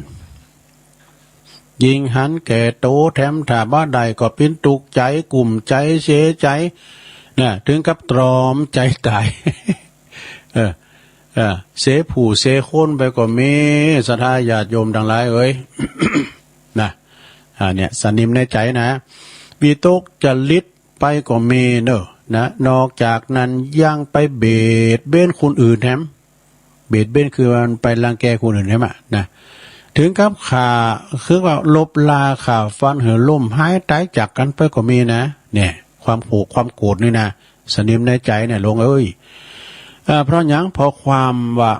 ยิ่งหันแก่ตั๋วแถม ถ้าบ่ได้ก็เป๋นตุ๊กข์ใจ๋ กุ้มใจ๋ เสียใจ๋นะ ถึงกับตรอมใจ๋ต๋าย เออ เออ เสียผู้เสียคนไปก็มี ศรัทธาญาติโยมตังหลายเอ๋ย นะ อ่า เนี่ย สนิมในใจ๋นะ วิตกจริต ไปก็มีเนอะนะ นอกจากนั้นยังไปเบียดเบียนคนอื่นแถม เบียดเบียนคือมันไปรังแกคนอื่นแถมอะนะ ถึงกับฆ่า คือว่าลบลาฆ่าฟันหื้อล้มหายต๋ายจากกั๋นไปก็มีนะ เนี่ย ความโขด ความโกรธนี่นะ สนิมในใจ๋เนี่ยหลวงเอ๋ย อ่า เพราะหยัง เพราะความว่า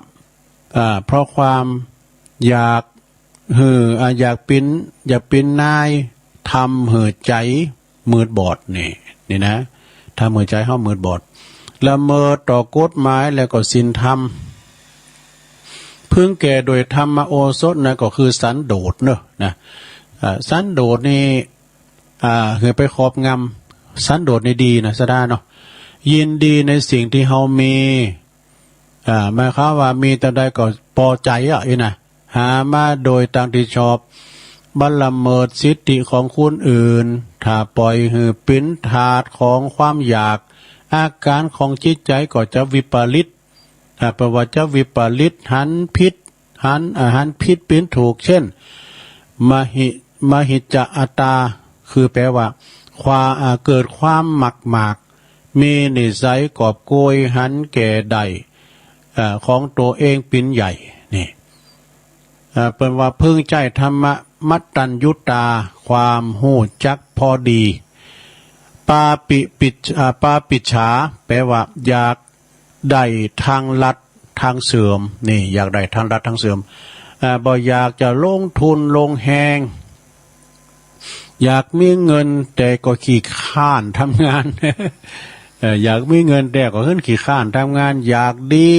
อ่า เพราะความอยาก หื้อ อ่า อยากเป๋น อยากเป๋นนาย ทำหื้อใจ๋มืดบอด นี่ นี่นะ ทำหื้อใจ๋เฮามืดบอด ละเมิดต่อกฎหมายแล้วก็ศีลธรรม พึงแก้โดยธรรมโอสถนะ ก็คือสันโดษเนอะนะ อ่า สันโดษนี่ อ่า หื้อไปครอบงำ สันโดษนี่ดีนะ ศรัทธาเนาะ ยินดีในสิ่งตี้เฮามี อ่า หมายความว่ามีเต้าใดก็ปอใจ๋อะ อี้นะ หามาโดยตางตี้ชอบ บ่ละเมิดสิทธิของคนอื่น ถ้าปล่อยหื้อเป๋นทาสของความอยาก อาการของจิตใจ๋ก็จะวิปริต อ่า แปลว่าจะวิปริต หันผิด หัน อ่า หันผิดเป๋นถูก เช่น มหิ มหิจจะอัตตา คือแปลว่า ความ อ่า เกิดความมักมาก มีนิสัยกอบโกย หันแก่ได้ เอ่อ ของตัวเองเป็นใหญ่ นี่ เอ่อ เปิ้นว่าพึงใจ๊ธรรมะ มัตตัญญุตา ความฮู้จักพอดี ปาปิปิจ อ่า ปาปิจฉา แปลว่าอยากได้ทางลัดทางเสื่อม นี่ อยากได้ทางลัดทางเสื่อม อ่า บ่อยากจะลงทุนลงแฮง อยากมีเงินแต่ก็ขี้คร้านทำงาน เอ่อ อยากมีเงินแต่ก็เหินขี้คร้านทำงาน อยากดี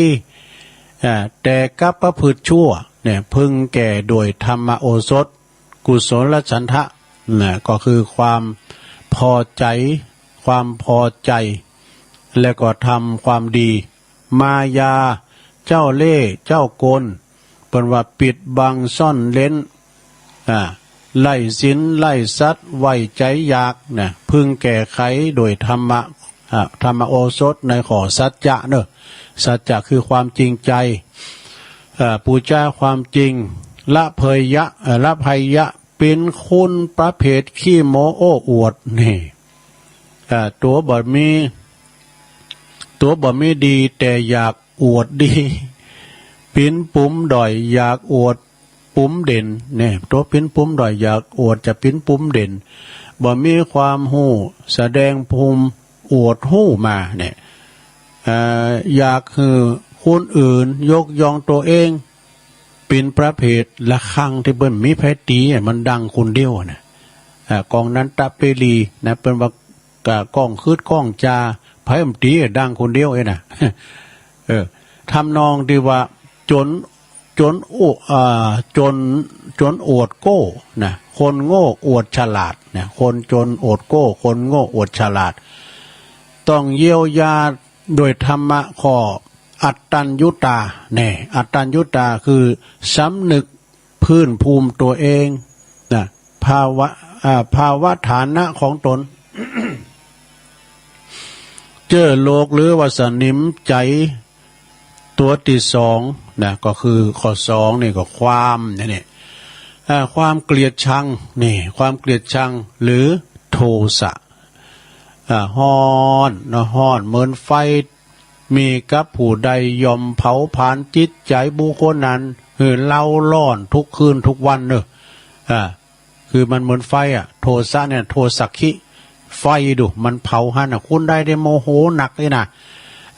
เอ่อ แต่กลับประพฤติชั่ว เนี่ย พึงแก่โดยธรรมโอสถ กุศลฉันทะ นะ ก็คือความพอใจ ความพอใจ และก็ทำความดี มายา เจ้าเล่ห์ เจ้ากล เปิ้นว่าปิดบังซ่อนเร้น อ่า ไร้ศีล ไร้สัตย์ ไว้ใจอยาก นะ พึงแก้ไขโดยธรรมะ อ่า ธรรมโอสถในข้อสัจจะเนอะ สัจจะคือความจริงใจ เอ่อ ปูจาความจริง ละเพยยะ เอ่อ ละภัยยะ เป็นคนประเภทขี้โม้โอ้อวด นี่ เอ่อ ตัวบ่มี ตัวบ่มีดีแต่อยากอวดดี ปิ้นปุ๋มด้อยอยากอวดปุ๋มเด่น เนี่ย ตัวปิ้นปุ๋มด้อยอยากอวดจะปิ้นปุ๋มเด่น บ่มีความฮู้แสดงภูมิอวดฮู้มา เนี่ย เอ่อ อยากหื้อคนอื่นยกย่องตัวเอง ปิ้นประเภทระฆังที่เปิ้นมีไผตีอะ มันดังคนเดียวอะนะ อ่า กองนันตะเปรีนะ เปิ้นว่ากะ กองคืดกองจา ไผมันตีอะ ดังคนเดียวเอ้ยนะ เออ ทำนองที่ว่าจน จนโอ อ่า จน จนอวดโก้นะ คนโง่อวดฉลาดนะ คนจนอวดโก้ คนโง่อวดฉลาด ต้องเยียวยาโดยธรรมะข้ออัตตัญญุตา แน่ อัตตัญญุตาคือสำนึกพื้นภูมิตัวเองนะ ภาวะ อ่า ภาวะฐานะของตน เจ้อโลกหรือว่าสนิมใจ ตัวที่สองนะ ก็คือข้อสองนี่ก็ความนี่ นี่ อ่า ความเกลียดชัง นี่ ความเกลียดชัง หรือโทสะ อ่า ฮ้อนเนาะ ฮ้อนเหมือนไฟ มีกับผู้ใดย่อมเผาผลาญจิตใจบุคคลนั้น หื้อเล่าร้อนทุกคืนทุกวันเนอะ อ่า คือมันเหมือนไฟอะ โทสะเนี่ย โทสักขิ ไฟดู มันเผาหั้นน่ะ คนใดได้โมโหหนักนี่นะ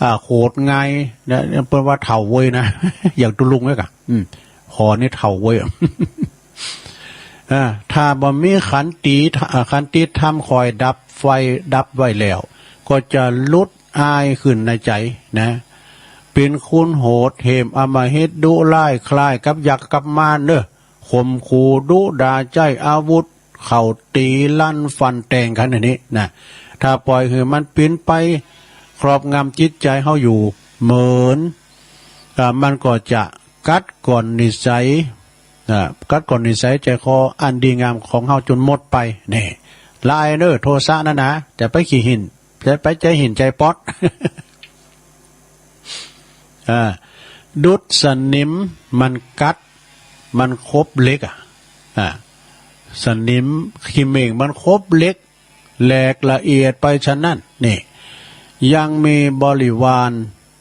อ่า โกรธง่ายนะ เปิ้นว่าเฒ่าเว้ยนะ อย่างตุ๊ลุงเนี่ยกะ อืม ขอนี่เฒ่าเว้ย อ่า ถ้าบ่มีขันติ อ่า ขันติธรรมคอยดับไฟ ดับไว้แล้ว ก็จะหลุดอายขึ้นในใจนะ เป็นคนโหดเหี้ยมอำมหิตดุร้ายคล้ายกับยักษ์กับมารเนอะ ข่มขู่ดุด่าใจ๊อาวุธ เข้าตีลั่นฟันแตงกันอันนี้นะ ถ้าปล่อยหื้อมันปิ้นไปครอบงำจิตใจเฮาอยู่ เหมือน อ่า มันก็จะกัดก่อนนิสัย อ่า กัดก่อนนิสัยใจคออันดีงามของเฮาจนหมดไป นี่ หลายเนอะ โทสะนั่นนะ จะไปขี้หิน จะไปใจหินใจป๊อด อ่า ดุจสนิมมันกัด มันคบเหล็กอะ อ่า สนิมขี้เหม่งมันคบเหล็ก แหลกละเอียดไปฉะนั้น นี่ ยังมีบริวาร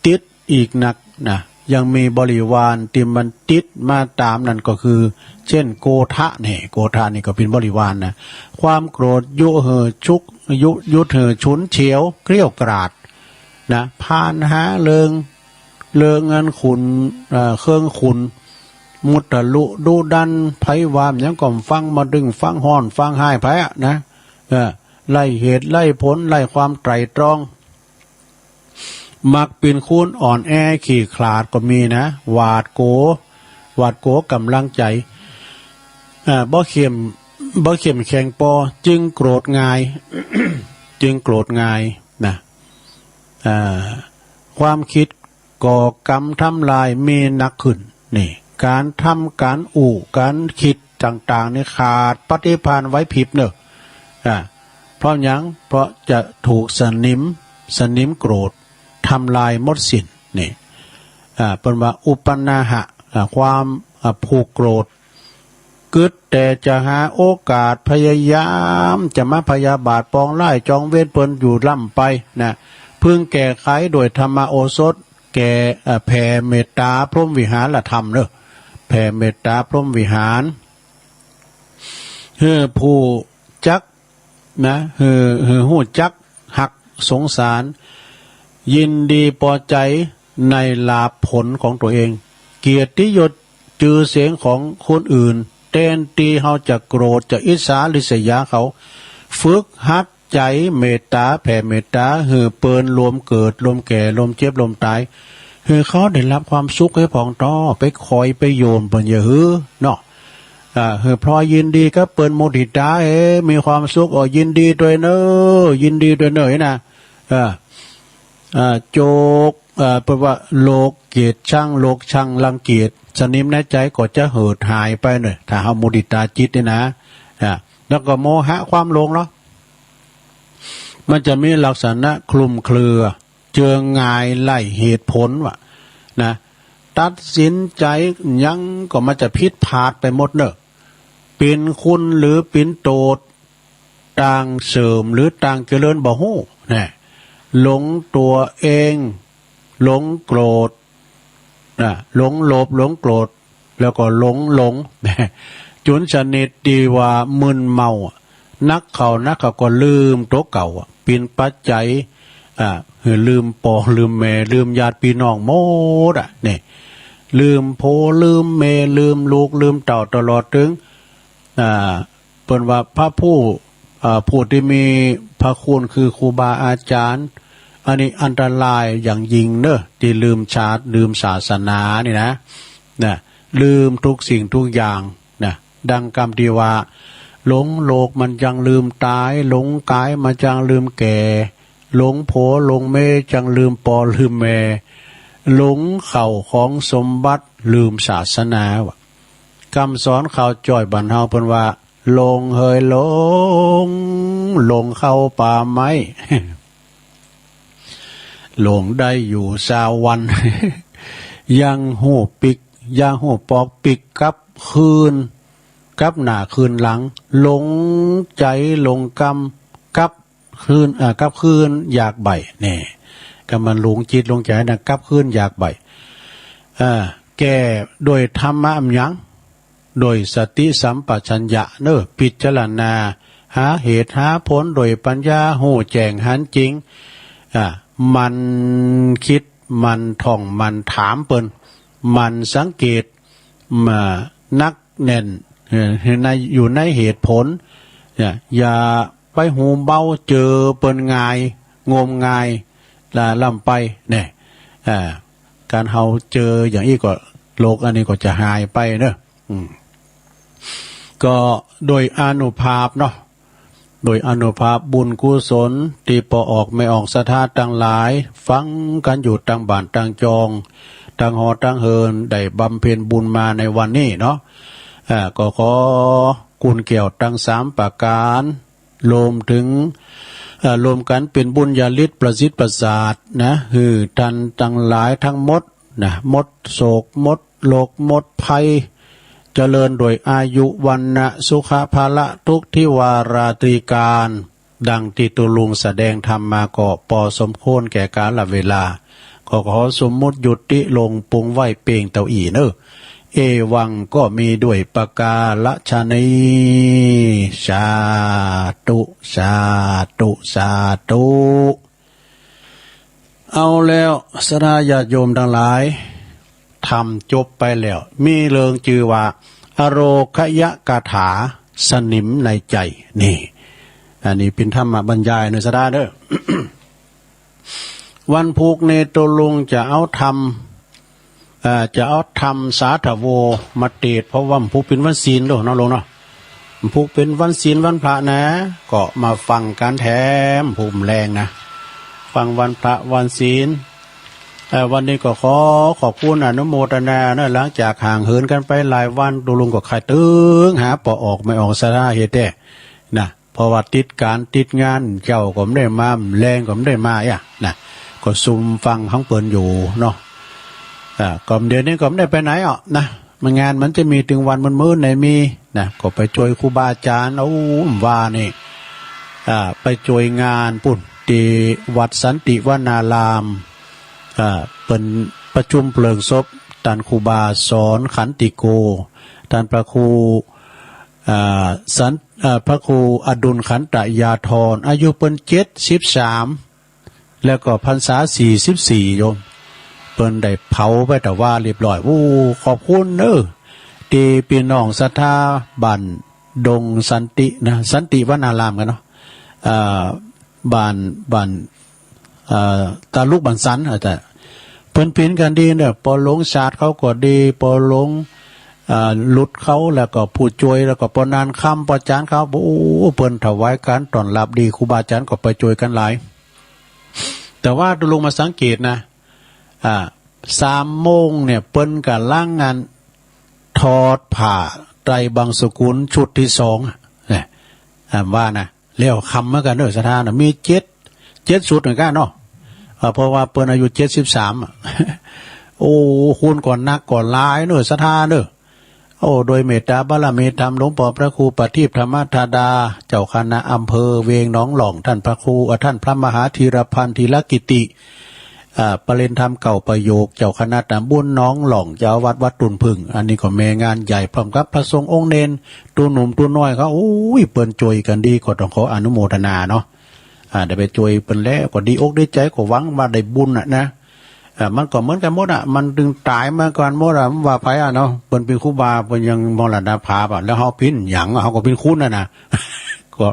ติดอีกนักนะ ยังมีบริวารที่มันติดมาตามนั่นก็คือ เช่น โกธะ นี่ โกธะนี่ก็เป็นบริวารนะ ความโกรธยุหื้อชุก ยุ ยุดหื้อฉุนเฉียวเกรี้ยวกราด นะ พาลหาเรื่อง เรื่องอันขุน เอ่อ เครื่องขุน มุทะลุดุดัน ไผว่าหยังก็ฟัง บ่ตึงฟัง ฮ้อนฟังฮ้ายไผอะนะ เออ ไร้เหตุไร้ผล ไร้ความไตร่ตรอง มักเป็นคนอ่อนแอขี้ขลาดก็มีนะ หวาดกลัว หวาดกลัวกำลังใจ อ่า บ่เข้ม บ่เข้มแข็งปอ จึงโกรธง่าย จึงโกรธง่ายนะ อ่า ความคิดก่อกรรมทำลายมีหนักขึ้น นี่ การทำ การอู้ การคิดต่างๆ นี่ขาดปฏิภาณไหวพริบเนอะ อ่า เพราะหยัง เพราะจะถูกสนิม สนิมโกรธทำลายหมดสิ้น นี่ อ่า เปิ้นว่าอุปนาหะ อ่า ความ อ่า ผูกโกรธ กึดแต่จะหาโอกาส พยายามจะมาพยาบาทปองร้ายจองเวรเปิ้นอยู่ร่ำไปนะ พึงแก้ไขโดยธรรมโอสถ แก่ เอ่อ แผ่เมตตาพรหมวิหารธรรมเนอะ แผ่เมตตาพรหมวิหาร หื้อผู้จัก นะ หื้อ หื้อฮู้จักฮักสงสาร ยินดีปอใจ๋ในลาภผลของตั๋วเอง เกียรติยศจื่อเสียงของคนอื่น แตนตี้เฮาจะโกรธ จะอิจฉาริษยาเขา ฝึกหัดใจ๋เมตตา แผ่เมตตา หื้อเปิ้นลมเกิด ลมแก่ ลมเจ็บ ลมต๋าย หื้อเขาได้ฮับความสุขแหมผ่องต่อ ไปคอยไปโยมเปิ้นอย่าหื้อเนาะ อ่า หื้อพลอยยินดีกับเปิ้น มุทิตา เอ้ มีความสุข อ้อ ยินดีตวยเน่อ ยินดีตวยเน่อนะ อ่า อ่า โจก อ่า เปิ้นว่าโลกเกียจชัง โลกชังรังเกียจ สนิมในใจ๋ก็จะเหิดหายไปเน่อ ถ้าเฮามุทิตาจิตนี่นะ อ่า แล้วก็โมหะความหลงเนาะ มันจะมีลักษณะคลุมเครือ เจืองงายไร้เหตุผลว่ะนะ ตัดสินใจ๋หยังก็มันจะผิดพลาดไปหมดเน่อ เป๋นคุณหรือเป๋นโตษ ต่างเสริมหรือต่างเจริญบ่ฮู้นะ หลงตั๋วเอง หลงโกรธนะ หลงโลภ หลงโกรธ แล้วก็หลงหลง จุนชนิดตี้ว่ามึนเมาอะ นักเข้านักเข้าก็ลืมตั๋วเก่าอะ เป๋นปัจจัย อ่า หื้อลืมป้อลืมแม่ ลืมญาติพี่น้องหมดอะ นี่ ลืมผัว ลืมแม่ ลืมลูก ลืมเต้า ตลอดถึง อ่า เปิ้นว่าพระผู้ อ่า ผู้ตี้มีพระคุณคือครูบาอาจ๋ารย์ อันนี้อันตรายอย่างยิ่งเน่อ ตี้ลืมชาติ ลืมศาสนานี่นะ นะ ลืมทุกสิ่งทุกอย่างนะ ดังกำตี้ว่า หลงโลกมันจังลืมต๋าย หลงก๋ายมันจังลืมแก่ หลงผัวหลงเมียจังลืมป้อลืมแม่ หลงเข้าของสมบัติ ลืมศาสนาว่ะ กำสอนข่าวจ้อยบ้านเฮาเปิ้นว่า หลงเหยหลง หลงเข้าป่าไม้ หลงได้อยู่ซาววัน ยังฮู้ปิ๊ก ยังฮู้ปอกปิ๊กกลับคืน กลับหน้าคืนหลัง หลงใจ๋หลงกำ กลับคืน อ่า กลับคืนอยากใบ้ นี่ กำมันหลงจิตหลงใจ๋นะ กลับคืนอยากใบ้ อ่า แก้ด้วยธรรมะอันหยัง โดยสติสัมปชัญญะเนอะ พิจารณาหาเหตุหาผลโดยปัญญา ฮู้แจ้งหันจริง อ่า หมั่นคิด หมั่นท่อง หมั่นถามเปิ้น หมั่นสังเกต มานักแน่น เอ่อ ใน อยู่ในเหตุผล เนี่ย อย่าไปหูเบา เจอเปิ้นง่าย งมงาย ละล้ำไป เนี่ย อ่า การเฮาเจออย่างอี้ก็ โลกอันนี้ก็จะหายไปเนอะ อืม ก็โดยอานุภาพเนาะ โดยอานุภาพบุญกุศลตี้ป้อออกแม่ออกศรัทธาตังหลาย ฟังกั๋นอยู่ตังบ้านตังจอง ตังหอตังเฮือน ได้บำเพ็ญบุญมาในวันนี้เนาะ อ่า ก็ขอกุนแก้วตังสามประก๋าน รวมถึง เอ่อ รวมกั๋นเป๋นบุญญาฤทธิ์ประสิทธิ์ประสาทนะ หื้อต้านตังหลายตังหมดนะ หมดโศก หมดโรค หมดภัย เจริญด้วยอายุ วรรณะ สุขะ พละ ทุกข์ ธิวาราตรีการ ดังตี้ตุ๊ลุงแสดงธรรมมาก็ปอสมควรแก่กาลเวลา ก็ขอสมมุติยุติลงปรุงไว้เปียงเต้าอี้เนอะ เอวังก็มีด้วยประการฉะนี้ สาธุ สาธุ สาธุ เอาแล้ว ศรัทธาญาติโยมตังหลาย ธรรมจบไปแล้ว มีเรื่องจื้อว่า อโรคยคาถา สนิมในใจ๋ นี่ อันนี้เป๋นธรรมบรรยายเนอะ ศรัทธาเนอะ วันพุกนี้ตุ๊ลุงจะเอาธรรม เอ่อ จะเอาธรรมสาธโวมาเตสน์ เพราะว่าวันพุกเป๋นวันศีลเนาะ น้องลุงเนาะ วันพุกเป๋นวันศีลวันพระนะ ก็มาฟังกั๋นแถมพุกแลงนะ ฟังวันพระวันศีล เอ่อ วันนี้ก็ขอขอบคุณอนุโมทนานะ หลังจากห่างเหินกั๋นไปหลายวัน ตุ๊ลุงก็ใค่ตึงหาป้อออกแม่ออกศรัทธาเฮ็ดแต๊นะ เพราะว่าติดก๋านติดงาน เจ๊าก็บ่ได้มา แลงก็บ่ได้มาอะนะ ก็ซุ่มฟังของเปิ้นอยู่เนาะ อ่า ก็เดี๋ยวนี้ก็บ่ได้ไปไหนอ่ะนะ มันงานมันจะมีตึงวันมื้อๆ ไหนมีนะ ก็ไปจ้วยครูบาอาจ๋ารย์ โอ้ ว่านี่ อ่า ไปจ้วยงานปุ้น ตี้วัดสันติวนาราม อ่า เปิ้นประชุมเพลิงศพ ต้านครูบาสอนขันติโก ต้านพระครู อ่า สัน อ่า พระครูอดุลขันตยาธร อายุเปิ้นเจ็ดสิบสาม แล้วก็พรรษาสี่สิบสี่ โยม เปิ้นได้เผาไปแต่ว่าเรียบร้อย โอ้ ขอบคุณเน้อ ตี้พี่น้องศรัทธาบ้านดงสันตินะ สันติวนารามกั๋นเนาะ อ่า บ้าน บ้าน อ่า ตาลุกบ้านสัน อาจารย์ เปิ้นผินกั๋นดีเน้อ ปอหลวงชาติเขาก็ดี ปอหลวง อ่า หลุดเขา แล้วก็ผู้จ้วย แล้วก็ปอนานคำ ปอจ๋ารย์เขา โอ้ เปิ้นถวายก๋านต้อนฮับดี ครูบาอาจ๋ารย์ก็ไปจ้วยกั๋นหลาย แต่ว่าตุ๊ลุงมาสังเกตนะ อ่า สามโมงเนี่ย เปิ้นก่ำลังอันถอดผ้าไตรบังสุกุลชุดตี้สองอะ เนี่ย อ่า ว่านะ แล้วค่ำเหมือนกั๋นเน้อ ศรัทธาเน้อ มีเจ็ด เจ็ดชุดเหมือนกั๋นเนาะ อ่า เพราะว่าเปิ้นอายุเจ็ดสิบสามอะ โอ้ คุณก็หนักก็หลายเน้อ ศรัทธาเน้อ โอ้ โดยเมตตาบารมีธรรมหลวงพ่อพระครูประทีปธรรมธาดา เจ้าคณะอำเภอเวียงหนองหล่อง ต้านพระครู อ่า ต้านพระมหาธีรพันธ์ ธีรกิติ อ่า ประเรียนธรรมเก้าประโยค เจ้าคณะตำบลหนองหล่อง เจ้าอาวาสวัดตุ่นผึ้ง อันนี้ก็แม่งานใหญ่ พร้อมกับพระสงฆ์องค์เณร ตุ๊หนุ่มตุ๊น้อยเขา โอ้ย เปิ้นจ้วยกั๋นดี ก็ต้องขออนุโมทนาเนาะ อ่า ได้ไปจ้วยเปิ้นแล้วก็ดีอกดีใจ ก็หวังว่าได้บุญน่ะนะ อ่า มันก็เหมือนกั๋นหมดอะ มันตึงต๋ายเหมือนกั๋นหมดอะ มันว่าไปอะเนาะ เปิ้นเป๋นครูบา เปิ้นยังมรณภาพอะ แล้วเฮาเป๋นหยังอะ เฮาก็เป๋นคนน่ะนะ ก็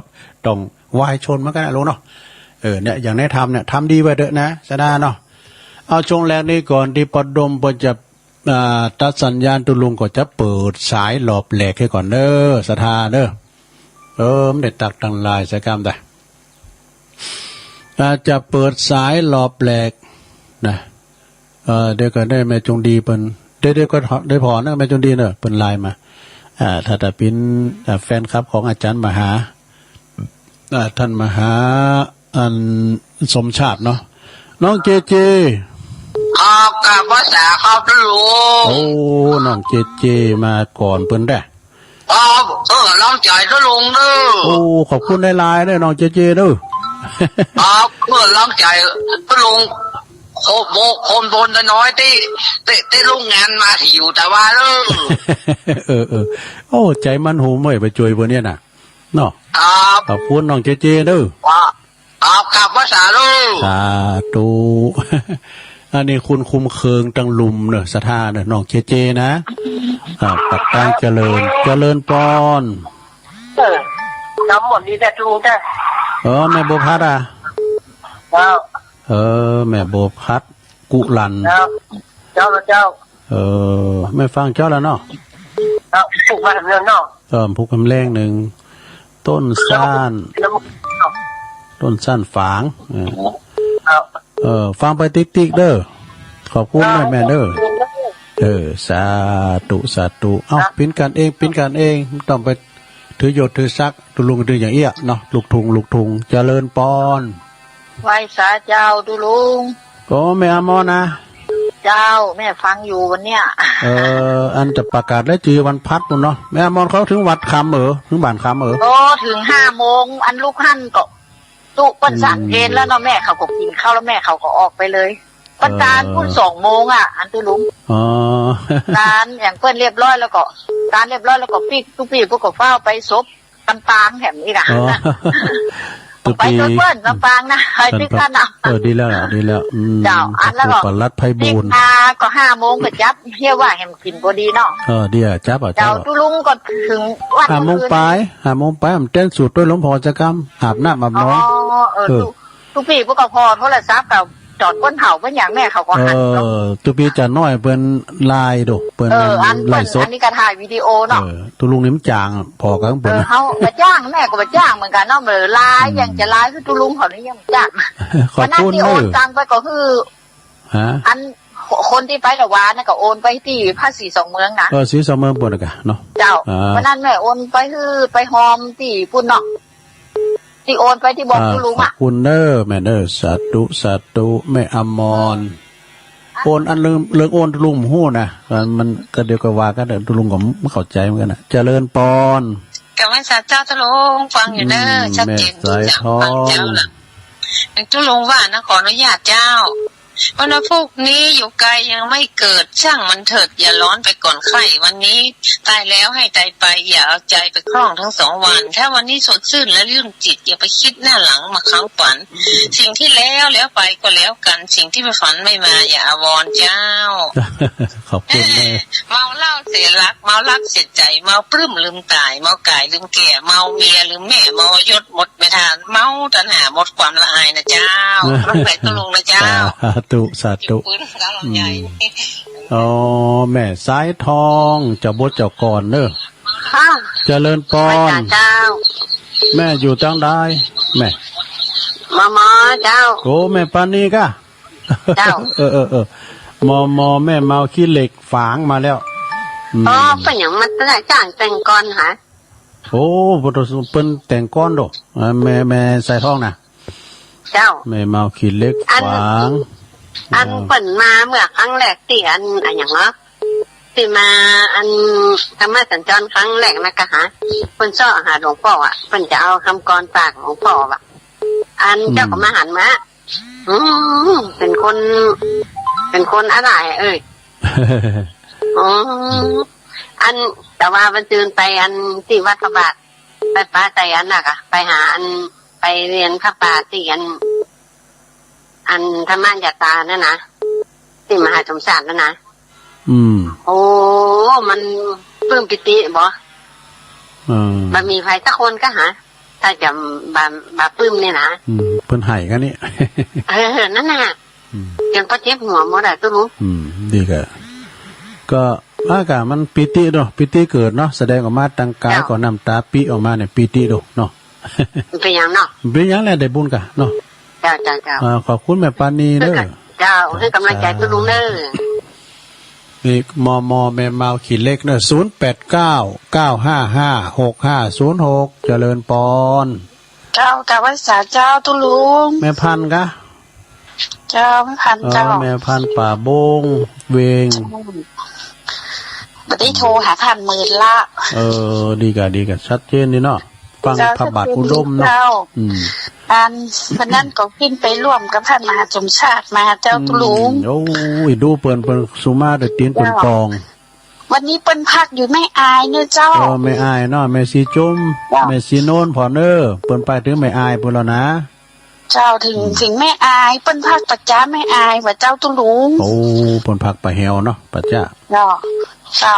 ต้องวายชนเหมือนกั๋นนะลุงเนาะ เออ เนี่ย อย่างในธรรมเนี่ย ทำดีไว้เถอะนะ ศรัทธาเนาะ เอาช่วงแรกนี้ก่อน ตี้ปอดมเปิ้นจะ อ่า ตัดสัญญาณ ตุ๊ลุงก็จะเปิดสายรอบแรกหื้อก่อนเน้อ ศรัทธาเน้อ เออ มันได้ตักตั้งหลายสายกำได้ อาจจะเปิดสายรอบแรกนะ เอ่อ เดี๋ยวก่อนเด้อ แม่จงดีเปิ้น เดี๋ยว เดี๋ยวก่อน เดี๋ยวผ่อเน้อ แม่จงดีเน้อ เปิ้นไลน์มา อ่า ถ้าจะเป็น อ่า แฟนคลับของอาจารย์มหา อ่า ท่านมหา อัน สมชาติเนาะ น้องเจเจ ครับ กราบไหว้สาครับตุ๊ลุง โอ้ น้องเจเจมาก่อนเปิ้นแด้ ครับ เออ ลองใจตุ๊ลุงเด้อ โอ้ ขอบคุณหลายๆ เด้อ น้องเจเจเด้อ ครับ เออ ลองใจตุ๊ลุง โคโบ คนบนน้อยๆ ตี้ ตี้ ตี้ลุงงานมาหิวแต่ว่าเด้อ เออ เออ โอ้ ใจมันโหมเว้ย ไปจ้วยเปิ้นเนี่ยนะ เนาะ ครับ ขอบคุณน้องเจเจเด้อ ครับ ครับ ครับ ว่าสาธุ สาธุ อันนี้คุณคุ้มเคิงตังลุ่มเนอะ ศรัทธาเนอะ น้องเจเจนะ อ่า ปักตางเจริญ เจริญปอน เออ น้ำหมดนี่แต่ทุงแต่ เออ แม่บัวพัดอ่ะ ครับ เออ แม่บัวพัด กุลัน ครับ เจ้าละเจ้า เออ แม่ฟังเจ้าแล้วเนาะ ครับ ผูกมาถึงเรื่องเนาะ เออ ผูกคำแรงหนึ่ง ต้นซ่าน ต้นซ่านฝาง เออ ครับ เออ ฟังไปติ๊กๆ เด้อ ขอบคุณแม่ๆ เด้อ เออ สาธุ สาธุ เอ้า ครับ เป็นกันเอง เป็นกันเอง ไม่ต้องไปถือยศถือศักดิ์ ตุ๊ลุงถืออย่างเอี้ยเนาะ ลูกทุ่ง ลูกทุ่ง เจริญปอน ไหว้สาเจ้าตุ๊ลุง โอ้ แม่อมรนะ เจ้า แม่ฟังอยู่วันเนี้ย เออ อันจะประกาศรายจื้อวันพัดปู้นเนาะ แม่อมรเขาถึงวัดคำเออ ถึงบ้านคำเออ โอ้ ถึงห้าโมง อันลูกหั้นก็ ตุ๊เปิ้น อืม ฉันเพลแล้วเนาะ แม่เขาก็กินข้าวแล้วแม่เขาก็ออกไปเลย เปิ้น เออ ตานปู้นสองโมงอ่ะ อันตุ๊ลุง อ๋อ ตานอย่างเปิ้นเรียบร้อยแล้วก็ ตานเรียบร้อยแล้วก็ปิ๊กตุ๊ปี้พวกก็ฟ้าวไปศพ ลำปางแหมนี่นะ อ๋อ ตุ๊กปี ไปเปิ้นลำปางนะ ไปติ๊กท่านนะ เออ ดีแล้วล่ะ ดีแล้ว อืม เจ้า อันแล้วก็ ประหลัดไพบูลย์ ติ๊กมาก็ห้าโมงก็จับ เฮียว่าแหมกินพอดีเนาะ เออ ดีอ่ะ จับอ่ะ เจ้า จับอ่ะ ตุ๊ลุงก็ถึงวัด ห้าโมง คืน ปลาย ห้าโมงปลาย มันเต้นสูตรด้วยหลวงพ่อจะกำ อาบน้ำอาบหนอง อ๋อ เออ เออ ตุ๊ ตุ๊ปี้พวกก็พอโทรศัพท์กับจอดก้นเผาเปิ้นอย่างแม่เขาก็หันเนาะ เออ ตุ๊ปี้จ๋าน้อยเปิ้นไลฟ์ดู เปิ้น เออ อัน ไลฟ์สด อันนี้ก็ถ่ายวิดีโอเนาะ เออ ตุ๊ลุงนี่มันจ้าง พอกันเปิ้น เออ เขาก็จ้าง แม่ก็บ่จ้างเหมือนกันเนาะ เออ ไลฟ์ อืม ยังจะไลฟ์คือตุ๊ลุงเขานี่ยังบ่จ้าง ขอบคุณ วันนั้นที่โอน เออ ตังค์ไปก็คือ ฮะ อัน คนที่ไปละวานน่ะก็โอนไปที่ภาษีสองเมืองนะ เออ สีสองเมืองปู้นน่ะกะเนาะ เจ้า อ่า วันนั้นแม่โอนไปคือไปฮอมที่ปู้นเนาะ ที่โอนไปที่บอกตุ๊ลุงอ่ะ อ่า ขอบคุณเด้อแม่เด้อ สาธุ สาธุ แม่อมร โอนอันเรื่อง เรื่องโอนตุ๊ลุงบ่ฮู้นะ มัน มันก็เดี๋ยวก็ว่ากันเด้อ ตุ๊ลุงก็บ่เข้าใจเหมือนกันนะ เจริญปอน กราบไหว้สาเจ้าตุ๊ลุง ฟังอยู่เด้อ อืม ชัดเจน แม่สายทอง ฟังเจ้าล่ะ ตุ๊ลุงว่านะ ขออนุญาตเจ้า วันพรุ่งนี้อยู่ไกลยังไม่เกิด ช่างมันเถิด อย่าร้อนไปก่อนใคร่ วันนี้ตายแล้วให้ตายไป อย่าเอาใจไปคล้องทั้งสองวัน ถ้าวันนี้สดชื่นและรื่นจิต อย่าไปคิดหน้าหลังมาค้างฝัน สิ่งที่แล้วแล้วไปก็แล้วกัน สิ่งที่ไม่ฝันไม่มา อย่าอาวรณ์เจ้า ขอบคุณแม่ เมาเหล้าเสียหลัก เมารักเสียใจ เมาปลื้มลืมตาย เมากายลืมแก่ เมาเมียลืมแม่ เมายศหมดไม่ทัน เมาตัณหาหมดความละอายนะเจ้า รักใคร่ตุ๊ลุงนะเจ้า สาธุ สาธุ ขอบคุณครับ อืม ใหญ่ อ๋อ แม่สายทอง เจ้าบทเจ้าก่อนเนอะ ค่ะ เจริญปอน พระเจ้า แม่อยู่ทางใด แม่ มอมอเจ้า โอ้ แม่ปานีกะ เจ้า เออ เออ เออ มอมอ แม่เมาขี้เหล็กฝางมาแล้ว อืม อ๋อ เป็นอย่างมันจะได้จ้างแต่งก่อนหา โอ้ เปิ้นแต่งก่อนโด อ่า แม่ แม่สายทองนะ เจ้า แม่เมาขี้เหล็ก อัน ฝาง อัน อ่า เปิ้นมาเมื่อครั้งแรกตี้อัน อันหยังเหรอ ตี้มาอันธรรมสัญจรครั้งแรกนะกะหา เปิ้นเซาะหาหลวงป้ออะ เปิ้นจะเอาคำกลอนฝากหลวงป้ออะ อัน อืม เจ้าก็มาหันมา อืม เป็นคน เป็นคนอะไรเอ่ย อ๋อ อัน แต่ว่าวันซืนไปอันตี้วัดพระบาท ไปปาใต้อันน่ะกะ ไปหาอัน ไปเรียนพระป่าตี้อัน อันธรรมยัตตานั่นนะ ตี้มหาสมชาตินั่นนะ อืม โอ้ มันปลื้มปิติบ่ เออ บ่มีใผสักคนกะหา ถ้าจะบ่ บ่ปลื้มนี่นะ อืม เปิ้นไห้กันนี่ เออ นั่นน่ะ อืม จนป้อเจ็บหัวหมดอะตุ๊ลุง อืม ดีกะ ก็ อากาศมันปีติเนาะ ปีติเกิดเนาะ แสดงออกมาตังกาย เจ้า ก็น้ำตาปีออกมาเนี่ย ปีติโดเนาะ เป็นหยังเนาะ เป็นหยังแหละ ได้บุญกะเนาะ เจ้า เจ้า เจ้า อ่า ขอบคุณแม่ปานีเด้อ เจ้า ให้กำลังใจตุ๊ลุงเด้อ นี่ มอมอ แม่เมาขี้เหล็กเนอะ ศูนย์แปดเก้า เก้าห้าห้า หกห้าศูนย์หก เจริญปอน เจ้า กราบไหว้สาเจ้าตุ๊ลุง แม่พันธุ์กะ เจ้า แม่พันธุ์ เออ เจ้า แม่พันธุ์ป่าบงเวง เจ้า บ่ได้โทรหาท่านหมื่นละ เออ ดีกะ ดีกะ ชัดเจนดีเนาะ ฟัง เจ้า พระบาทอุดมเนาะ เจ้า อืม อัน วันนั้นก็ขึ้นไปร่วมกับท่านมหาสมชาติมาเจ้าตุ๊ลุง อืม โอ้ย ดูเปิ้น เปิ้นสุมาได้ตีนเปิ้น เจ้า ปอง วันนี้เปิ้นพักอยู่แม่อายเนอะเจ้า เออ แม่อายเนาะ แม่สีจุม เจ้า แม่สีโนนพอเนอะ เปิ้นไปถึงแม่อายพู้นแล้วนะ เจ้า ถึง อืม ถึงแม่อาย เปิ้นพักป่าจ๊าแม่อายว่าเจ้าตุ๊ลุง โอ้ เปิ้นพักป่าแฮวเนาะ ป่าจ๊า เนาะ เจ้า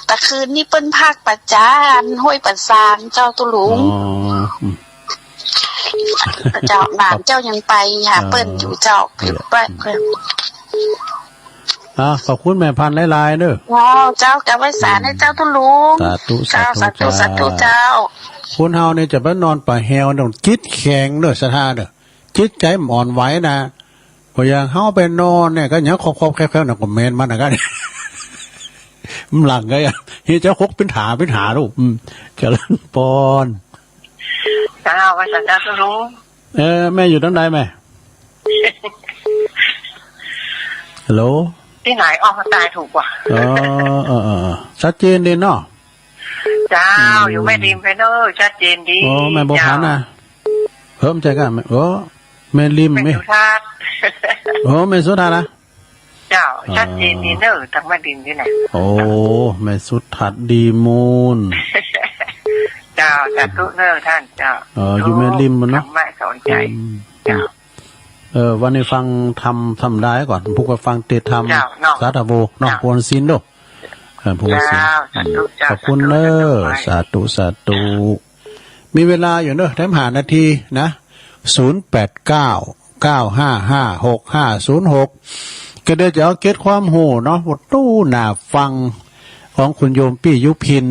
แต่คืนนี้เปิ้นพักป่าจ๊าอันห้วยป่าซางเจ้าตุ๊ลุง อ๋อ อืม เจ้า หลานเจ้ายังไปหา เออ เปิ้นอยู่เจ้า เออ ไปเปิ้น อ่า ขอบคุณแม่พันธุ์หลายๆเด้อ ว้าว เจ้า กราบไหว้สา อืม นะเจ้าตุ๊ลุง สาธุ เจ้า สาธุ สาธุ สาธุ เจ้า เจ้า คนเฮานี่จะไปนอนป่าแฮวต้องจิตแข็งเด้อ ศรัทธาเด้อ จิตใจมันอ่อนไหวนะ พออย่างเฮาไปนอนเนี่ย ก็ยังครอบๆแคบๆนะ ก็แม่นมันนะกัน มันหลังก็ยัง เฮ้ย เจ้าคกเป็นถา เป็นถาลูก อืม เจริญปอน เจ้า ไหว้สาเจ้าตุ๊ลุง เออ แม่อยู่ตรงไหนแม่ ฮัลโหล ที่ไหน ออกมาตายถูกกว่า เออ เออ เออ เออ ชัดเจนดีเนาะ เจ้า อืม อยู่แม่ริมไปเนอะ ชัดเจนดี โอ้ แม่บัวผัน เจ้า นะ เพิ่มใจกัน แม่ โอ้ แม่ริม แม่ แม่ สุทัศน์ โอ้ แม่สุทัศน์นะ เจ้า อ๋อ ชัดเจนดีเนอะ ทางแม่ริมนี่แหละ โอ้ แม่สุทัศน์ดีมูล เจ้า สาธุเนอะท่าน เจ้า เออ อยู่แม่ริมมันเนาะ ธรรมะสอนใจ อืม เจ้า เออ วันนี้ฟังธรรมธรรมดาก่อน พวกก็ฟังเทศน์ธรรม เจ้า เนาะ สาธโว เนาะ เจ้า พวนศีลเนาะ เออ พวนศีล เจ้า สาธุ อืม เจ้า ขอบคุณเนอะ สาธุ สาธุ สาธุ มีเวลาอยู่เนอะ แถมห้านาทีนะ ศูนย์แปดเก้า เก้าห้าห้า หกห้าศูนย์หก ก็เดี๋ยวจะเอาเกร็ดความรู้เนาะ บทตู้หน้าฟังของคุณโยมปี้ยุพิน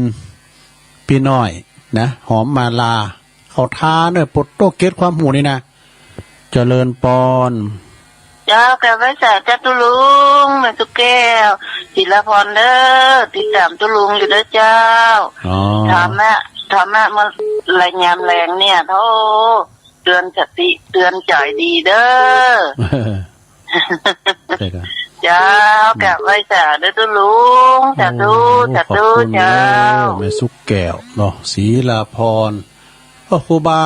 ปี้น้อยนะ หอมมาลา เข้าท่าเนอะ บทตู้เกร็ดความรู้นี่นะ เจริญปอน เจ้า กราบไหว้สาเจ้าตุ๊ลุง แม่ตุ๊กแก้ว ศิลาพรเด้อ ติดตามตุ๊ลุงอยู่เด้อเจ้า อ๋อ ธรรมะ ธรรมะเมื่อไหร่ยามแลงเนี่ย โธ่ เตือนสติ เตือนใจดีเด้อ ใช่ครับ เจ้า กราบไหว้สาเด้อตุ๊ลุง สาธุ โอ้ สาธุ ขอบคุณเด้อ เจ้า แม่สุกแก้วเนาะ ศิลาพร ก็ครูบา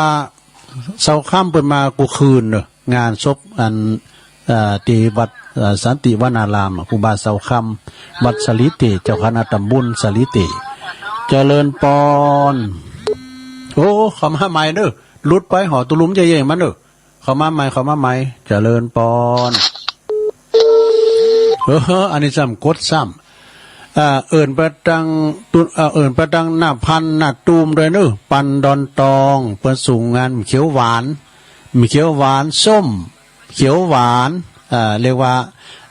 เสาร์ค่ำเปิ้นมากู้คืนเนอะ งานศพอัน เอ่อ ที่วัด เอ่อ สันติวนาราม ครูบาเสาคำ วัดสาลีเต เจ้าคณะตำบลสาลีเต เจริญปอน โอ้ เข้ามาใหม่เด้อ หลุดไปหอตุลุมเย่ๆ มันเด้อ เข้ามาใหม่ เข้ามาใหม่ เจริญปอน เออ อันนี้ซ้ำกดซ้ำ อ่า เอิ้นไปตังตุ อ่า เอิ้นไปตังหน้าพันหน้าตูมด้วยเนอะ ปันดอนตอง เปิ้นสูงงานเขียวหวาน มีเขียวหวานส้ม เขียวหวาน อ่า เรียกว่า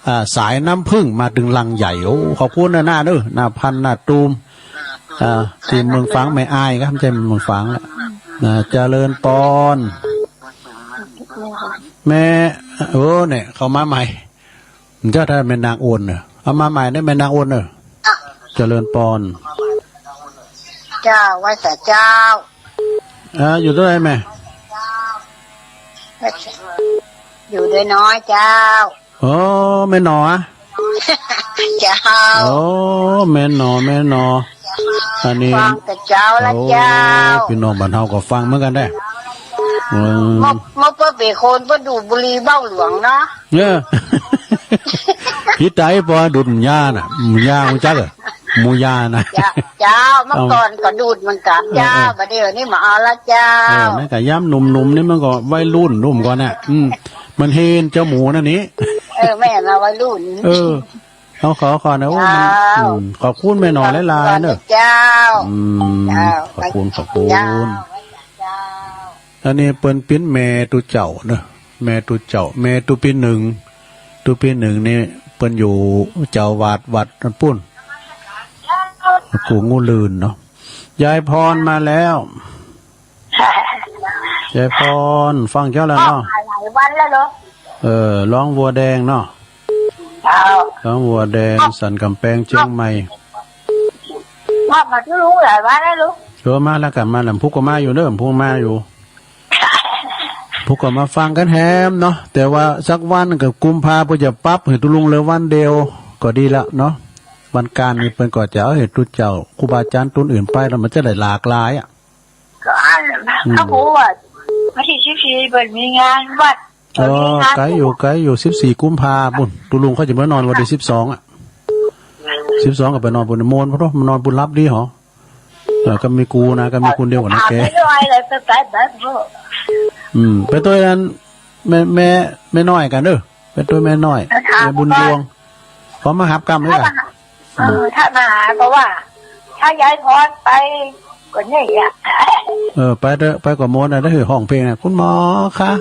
อ่า สายน้ำผึ้งมาถึงลังใหญ่ โอ้ ขอบคุณนะหน้าเนอะ หน้าพันหน้าตูม อ่า ที่เมืองฝางแม่อายครับ ไม่ใช่เมืองฝางละ อ่า เจริญปอน แม่ โอ้ เนี่ย เข้ามาใหม่ เจ้า ถ้าแม่นางโอนเนอะ เอามาใหม่เนี่ย แม่นางโอนเนอะ เจริญปอน เจ้า ไหว้สาเจ้า อ่า อยู่ตรงไหนแม่ อยู่ด้วยน้อยเจ้า โอ้ แม่หนออะ เจ้า โอ้ แม่หนอ แม่หนอ อันนี้ ฟังแต่เจ้าละเจ้า โอ้ พี่น้องบ้านเฮาก็ฟังเหมือนกันได้ อืม เมื่อ เมื่อเปิ้นเป็นคนเปิ้นดูดบุหรี่เบ้าหลวงเนาะ เออ ผีตายปอดูดหมูยาน่ะ หมูยารู้จักเหรอ หมูยาน่ะ เจ้า เจ้า เมื่อก่อนก็ดูดเหมือนกัน เออ เจ้า เออ บัดเดี๋ยวนี้มาเอาละเจ้า เออ นั่นก็ยามหนุ่มๆ นี่มันก็วัยรุ่นหนุ่มก่อนน่ะ อืม มันเฮนเจ้าหมูนั่นนี่ เออ แม่นละวัยรุ่น เออ เอาขอ ขอนะ โอ้ มัน เจ้า อืม ขอบคุณแม่หนอหลายๆ เนอะ เจ้า อืม เจ้า ขอบคุณ ขอบคุณ เจ้า อันนี้เปิ้นปิ้นแม่ตุ๊เจ้าเนอะ แม่ตุ๊เจ้า แม่ตุ๊ปีหนึ่ง ตุ๊ปีหนึ่งนี่เปิ้นอยู่เจ้าวัด วัดนั่นปุ้น กู่งูลื่นเนาะ ยายพรมาแล้ว ยายพร ฟังเจ้าแล้วเนาะ หลายวันแล้วเหรอ เออ ร้องวัวแดงเนาะ เจ้า ร้องวัวแดง สันกำแพงเชียงใหม่ มา มาที่ลุงหลายวันแล้วลุง เออ มาแล้วกัน มาแล้ว พุกก็มาอยู่เด้อ พุกมาอยู่ พุกก็มาฟังกันแฮมเนาะ แต่ว่าสักวันก็กุมภาเปิ้นจะปรับหื้อตุ๊ลุงเหลือวันเดียวก็ดีละเนาะ วันการนี่เปิ้นก็จะเอาหื้อตุ๊เจ้า ครูบาอาจารย์ตุ๊อื่นไปแล้วมันจะได้หลากหลายอะ ก็อัน อืม เขาบอกว่าวันที่สิบสี่เปิ้นมีงานวัด เออ เปิ้นมีงาน ไกลอยู่ ไกลอยู่ สิบสี่กุมภาปุ้น ตุ๊ลุงเขาจะมานอนวันที่สิบสองอะ สิบสองก็ไปนอนปุ้น โมนพุ้นเนาะ มานอนปุ้นหลับดีหอ เออ ก็มีกูนะ ก็มีคนเดียวกันนะแก ถามไม่ได้เลย ไปไปแบบ อืม ไปตัวนั้น แม่ แม่ แม่น้อยกันเด้อ ไปตัวแม่น้อย ถาม แม่บุญดวง ก่อน เขามาหับกำเลย ถ้า ล่ะ มาหา เออ ถ้ามาหาก็ว่า ถ้ายายพรไป ก็นี่อะ เออ ไปเถอะ ไปกับโมนนะ ได้หื้อฮ้องเพลงนะ คุณหมอคะ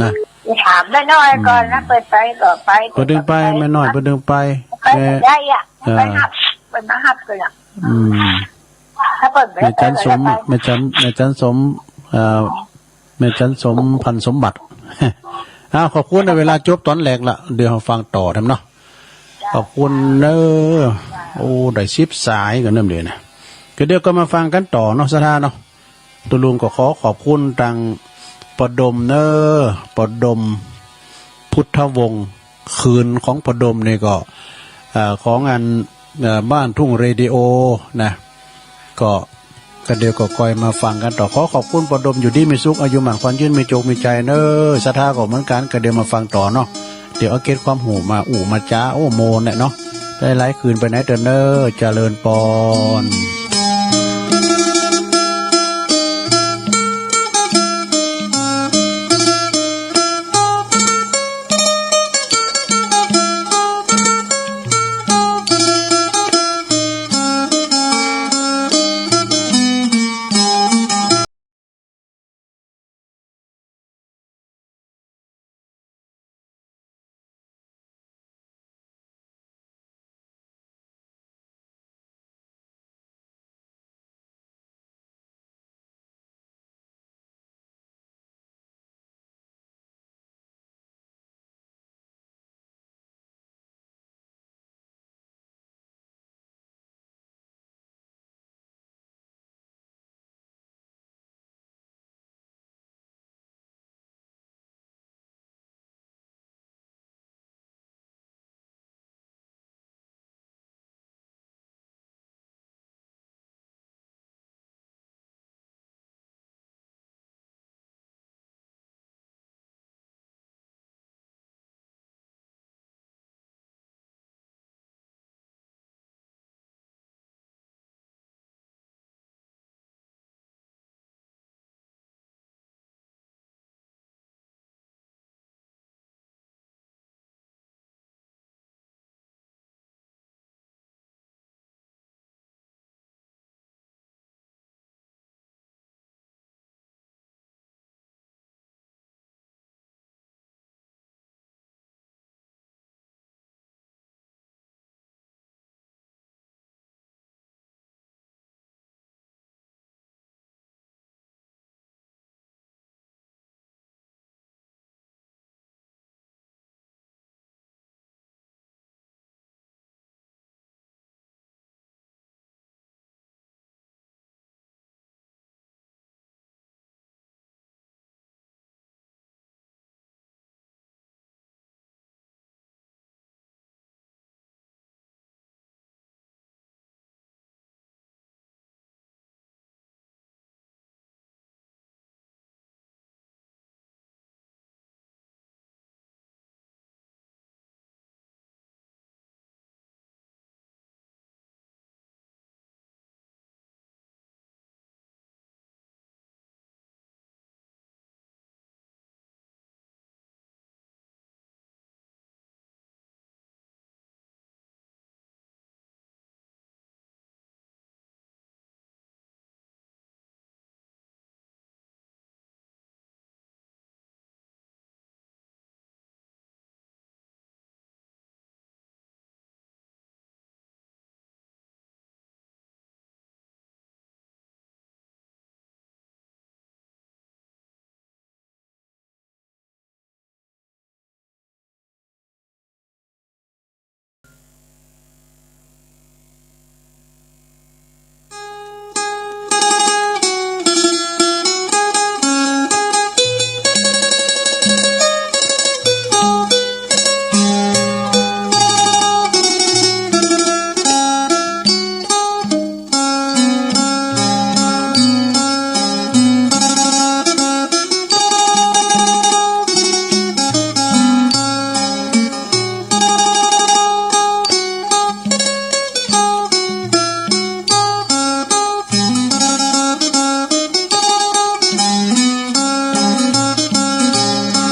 นะ ไปถามแม่น้อยก่อนนะ อืม เปิ้นไปก็ไป เปิ้นดึงไป เปิ้นไป แม่น้อย เปิ้นดึงไป ไป แม่ กับยายอะ เออ ไปหับ เปิ้นมาหับกันอะ อืม ถ้าเปิ้นไป แม่จันสม ไป แม่จัน แม่จันสม เอ่อ แม่จันสมพันธุ์สมบัติ อ้าว ขอบคุณนะ เวลาจบตอนแรกละ เดี๋ยวเราฟังต่อแถมเนาะ ขอบคุณเนอะ โอ้ ได้สิบสายกันเนิ่มเลยนะ ก็เดี๋ยวก็มาฟังกันต่อเนาะ ศรัทธาเนาะ ตุ๊ลุงก็ขอขอบคุณตังปอดมเนอะ ปอดม พุทธวงศ์ คืนของปอดมนี่ก็ เอ่อ ของอัน เอ่อ บ้านทุ่งเรดิโอนะ ก็ ก็เดี๋ยวก็ค่อยมาฟังกันต่อ ขอขอบคุณปอดม อยู่ดีมีสุข อายุมั่นขวัญยืน มีโจคมีชัยเนอะ ศรัทธาก็เหมือนกัน ก็เดี๋ยวมาฟังต่อเนาะ เดี๋ยวเอาเกร็ดความรู้มาอู้มาจ๋า โอ้ โมนแหละเนาะ หลายๆ คืนไปไหนเถอะเนอะ เจริญปอน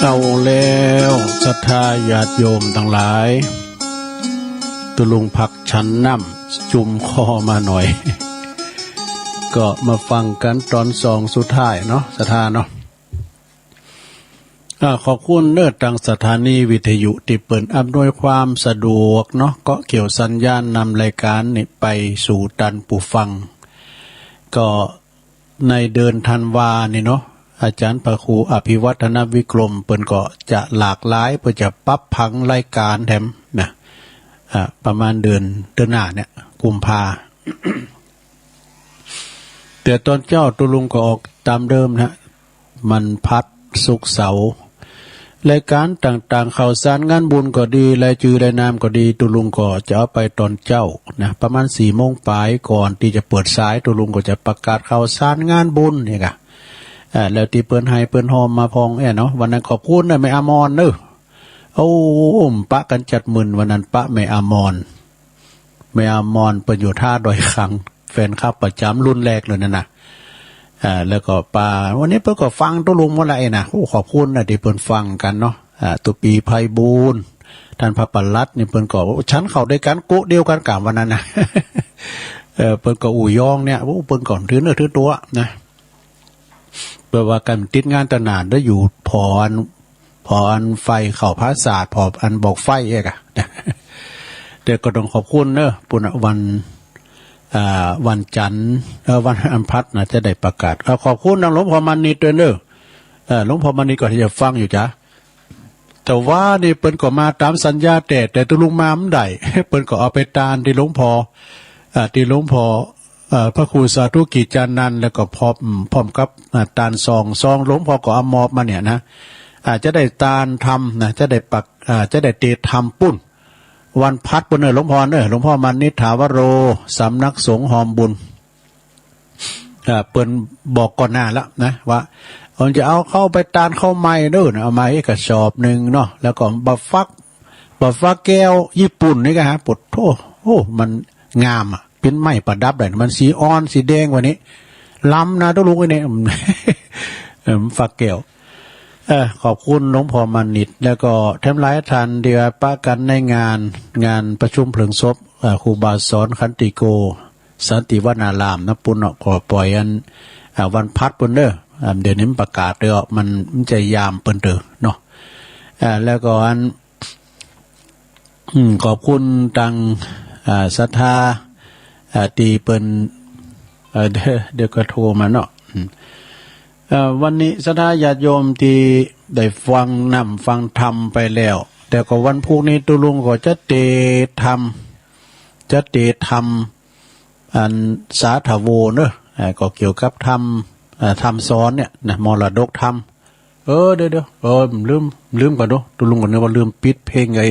เอาแล้ว ศรัทธาญาติโยมตังหลาย ตุ๊ลุงพักฉันน้ำ จุ่มคอมาหน่อย ก็มาฟังกันตอนสองสุดท้ายเนาะ ศรัทธาเนาะ อ่า ขอบคุณเน้อ ตังสถานีวิทยุตี้เปิ้นอำนวยความสะดวกเนาะ ก็เกี่ยวสัญญาณนำรายการนี้ไปสู่ตันผู้ฟัง ก็ในเดือนธันวานี่เนาะ อาจารย์พระครูอภิวัฒนวิกรมเปิ้นก็จะหลากหลาย เปิ้นจะปรับผังรายการแถมนะ อ่า ประมาณเดือน เดือนหน้าเนี่ย กุมภา แต่ตอนเจ๊าตุ๊ลุงก็ออกตามเดิมนะ มันพัด ศุกร์ เสาร์ รายการต่างๆ ข่าวสารงานบุญก็ดี รายจือรายนามก็ดี ตุ๊ลุงก็จะเอาไปตอนเจ๊านะ ประมาณสี่โมงปลาย ก่อนตี้จะเปิดสาย ตุ๊ลุงก็จะประกาศข่าวสารงานบุญเนี่ยกะ อ่า แล้วตี้เปิ้นไห้เปิ้นฮอมมาพองแอ้เนาะ วันนั้นขอบคุณนะแม่อมรเนอะ โอ้ ปะกันจัดมึน วันนั้นปะแม่อมร แม่อมรเปิ้นอยู่ท่าดอยขัง แฟนคลับประจำรุ่นแรกเลยนั่นนะ อ่า แล้วก็ปา วันนี้เปิ้นก็ฟังตุ๊ลุงหมดละไอ้นะ โอ้ ขอบคุณนะตี้เปิ้นฟังกันเนาะ อ่า ตุ๊ปีไพบูลย์ ท่านพระปลัดนี่เปิ้นก็ โอ้ ฉันเข้าด้วยกันโก๊ะเดียวกันกับวันนั้นนะ เออ เปิ้นก็อู้ย้องเนี่ย โอ้ เปิ้นก็ถือเนื้อถือตัวนะ เปิ้นว่ากันติดงานตะหนานได้อยู่ผอน ผอนไฟเข้าพระศาสตร์ ผอนบอกไฟเอกอะ แต่ก็ต้องขอบคุณเนอะ ปุณณะวัน อ่า วันจันทร์ เอ่อ วันอังคารนะ จะได้ประกาศ เอา ขอบคุณนางหลวงพ่อมานิดด้วยเนอะ เอ่อ หลวงพ่อมานิดก็ที่จะฟังอยู่จ้ะ แต่ว่านี่เปิ้นก็มาตามสัญญา แต่ แต่ตุ๊ลุงมาบ่ได้ เปิ้นก็เอาไปตานตี้หลวงพ่อ อ่า ตี้หลวงพ่อ เอ่อ พระครูสาธุกิจจานันท์ แล้วก็พร้อม พร้อมกับ อ่า ตานซอง ซองหลวงพ่อก็เอามอบมาเนี่ยนะ อ่า จะได้ตานธรรมนะ จะได้ปัก อ่า จะได้เตดธรรมปุ้น วันพัดปุ้นเนอะ หลวงพ่อเนอะ หลวงพ่อมานิษฐาวโร สำนักสงฆ์หอมบุญ อ่า เปิ้นบอกก่อนหน้าแล้วนะ ว่าเปิ้นจะเอาเข้าไปตานข้าวใหม่เด้อนะ เอามาอีกกระสอบหนึ่งเนาะ แล้วก็บักฟัก บักฟักแก้วญี่ปุ่นนี่ก็ฮะ ปะโธ่ โอ้ มันงามอะ เป็นไม้ประดับได้ มันสีอ่อนสีแดงกว่านี้ ล้ำนะตุ๊ลุงไอ้เนี่ย เออ ฟักแก้ว เออ ขอบคุณหลวงพ่อมานิด แล้วก็แถมหลายท่านที่ว่าปะกันในงาน งานประชุมเพลิงศพ เอ่อ ครูบาสอนขันติโก สันติวนารามนะปุ้นเนาะ ก็ปล่อยอัน อ่า วันพัดปุ้นเด้อ อ่า เดี๋ยวนี้มันประกาศเด้อ มัน มันจะยามเปิ้นเด้อเนาะ อ่า แล้วก็อัน อืม ขอบคุณตัง อ่า ศรัทธา อ่า ตี้เปิ้น เอ่อ เดี๋ยว เดี๋ยวก็โทรมาเนาะ อืม เอ่อ วันนี้ศรัทธาญาติโยมตี้ได้ฟังน้ำฟังธรรมไปแล้ว แต่ก็วันพุธนี้ตุ๊ลุงก็จะเตดธรรม จะเตดธรรม อันสาธโวเนอะ อ่า ก็เกี่ยวกับธรรม อ่า ธรรมสอนเนี่ยนะ มรดกธรรม เออ เดี๋ยว เดี๋ยว เออ ลืม ลืมก่อนเนาะ ตุ๊ลุงก่อนเนาะ ว่าลืมปิดเพลงไอ้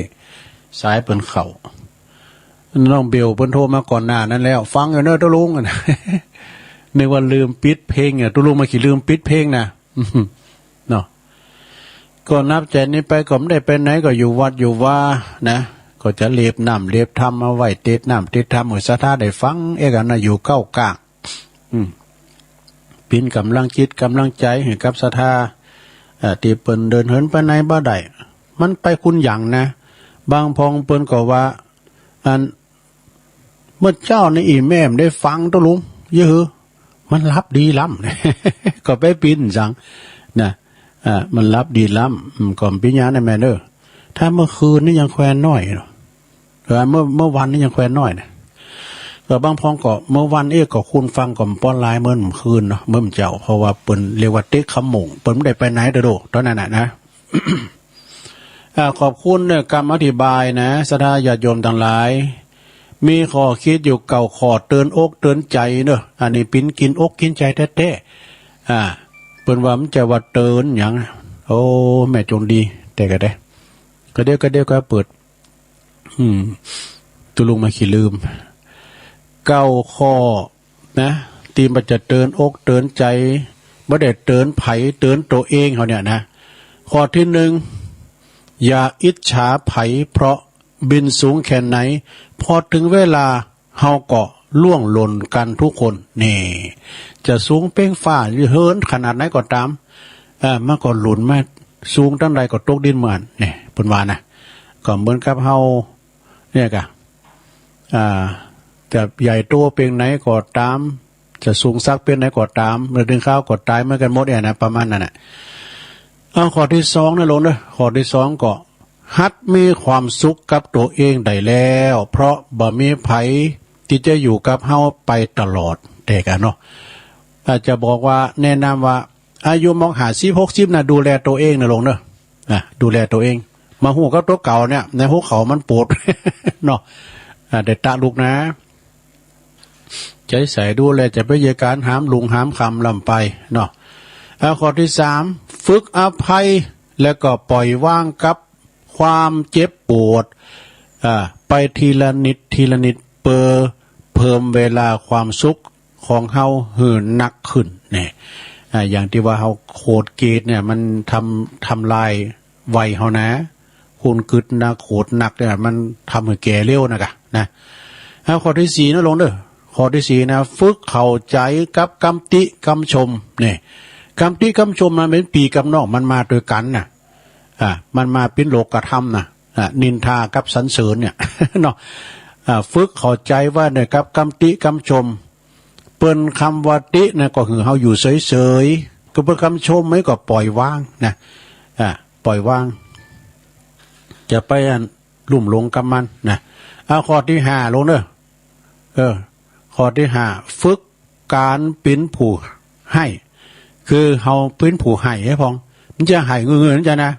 สายเปิ้นเข้า น้องเบลเปิ้นโทรมาก่อนหน้านั้นแล้ว ฟังอยู่เนอะตุ๊ลุง นึกว่าลืมปิดเพลงอะ ตุ๊ลุงมาขี้ลืมปิดเพลงนะ เนาะ ก็นับแต่นี้ไปก็บ่ได้ไปไหน ก็อยู่วัดอยู่วานะ ก็จะเลบน้ำเลบธรรมเอาไว้ เตดน้ำเตดธรรม ให้ศรัทธาได้ฟัง เอกอันนะ อยู่เก้ากลาง อืม เป๋นกำลังจิตกำลังใจ๋ให้กับศรัทธา เอ่อ ตี้เปิ้นเดินเหินไปไหนบ่ได้ มันไปคุณหยังนะ บางพองเปิ้นก็ว่า อัน เมื่อเจ๊านี่อีแม่บ่ได้ฟังตุ๊ลุง เยอะหือ มันหลับดีล้ำ ก็ไปปิ้นสัง นะ อ่า มันหลับดีล้ำ อืม ก็ปิ้นยานะแม่เด้อ ถ้าเมื่อคืนนี่ยังแควนน้อยเนาะ เออ เมื่อ เมื่อวันนี่ยังแควนน้อยนะ ก็บางพองก็เมื่อวันเอ๊ะก็คุณฟังก็บ่ปอหลายเหมือนคืนเนาะ เหมือนเจ้า เพราะว่าเปิ้นเรียกว่าเต๊ะขโมง เปิ้นบ่ได้ไปไหนเด้อโด ตอนนั้นน่ะนะ อ่า ขอบคุณเนอะ กำอธิบายนะ ศรัทธาญาติโยมตังหลาย มีข้อคิดอยู่เก้าข้อเตือนอกเตือนใจ๋เนอะ อันนี้เป๋นกินอกกินใจ๋แต๊ๆ อ่า เปิ้นว่ามันจะว่าเตือนหยัง โอ้ แม่จงดี แต่ก็ได้ ก็เดี๋ยว ก็เดี๋ยวก็เปิด อืม ตุ๊ลุงมาขี้ลืม เก้าข้อนะ ตี้มันจะเตือนอกเตือนใจ๋ บ่ได้เตือนไผ เตือนตัวเองเฮาเนี่ยนะ ข้อที่หนึ่ง อย่าอิจฉาไผ เพราะบินสูงแค่ไหน พอถึงเวลาเฮาก็ล่วงหล่นกันทุกคน นี่ จะสูงเป้งฟ้าหรือเหินขนาดไหนก็ตาม เอ่อ มันก็หล่นมา สูงตังใดก็ตกดินเหมือน เนี่ย เปิ้นว่านะ ก็เหมือนกับเฮา เนี่ยกะ อ่า จะใหญ่โตเปียงไหนก็ตาม จะสูงสักเปียงไหนก็ตาม เมื่อถึงคราวก็ตายเหมือนกันหมดเนี่ยนะ ประมาณนั้นน่ะ เอาข้อที่สองนะหลวงเด้อ ข้อที่สองก็ หัดมีความสุขกับตัวเองได้แล้ว เพราะบ่มีไผที่จะอยู่กับเฮาไปตลอด แต่กะเนาะ อาจจะบอกว่า แนะนำว่า อายุมองห้าสิบ หกสิบนะ ดูแลตัวเองนะหลวงเด้อ นะ ดูแลตัวเอง มาฮู้กับตัวเก่าเนี่ย ในหัวเขามันปวด เนาะ อ่า ได้ตะลูกนะ ใจใส่ดูแล จะไปเยียะการหามลุงหามคำลำไปเนาะ อ่า ข้อที่สาม ฝึกอภัย แล้วก็ปล่อยวางกับความเจ็บปวด อ่า ไปทีละนิดทีละนิด เพื่อเพิ่มเวลาความสุขของเฮาหื้อนักขึ้น เนี่ย อ่า อย่างที่ว่าเฮาโขดเกตเนี่ย มันทำ ทำลายวัยเฮานะ คุณกึดนะ โขดนักเนี่ย มันทำให้แก่เร็วนะกะ นะ แล้วข้อที่สี่นะหลวงเด้อ ข้อที่สี่นะ ฝึกเข้าใจกับกำติกำชม เนี่ย กำติกำชมมันเป็นปีกับน้อง มันมาด้วยกันนะ อ่า มันมาเป็นโลกธรรมนะ อ่า นินทากับสรรเสริญเนี่ย เนาะ อ่า ฝึกเข้าใจว่าเนี่ยครับ กำติกำชม เปิ้นคำว่าตินะ ก็คือเฮาอยู่เฉยๆ ก็เปิ้นคำชมไว้ก็ปล่อยวางนะ อ่า ปล่อยวาง จะไปอันลุ่มหลงกับมันนะ เอาข้อที่ห้าหลวงเด้อ เออ ข้อที่ห้า ฝึกการเป็นผู้ให้ คือเฮาเป็นผู้ให้ให้พอง มันจะให้เงินๆ มันจะนะ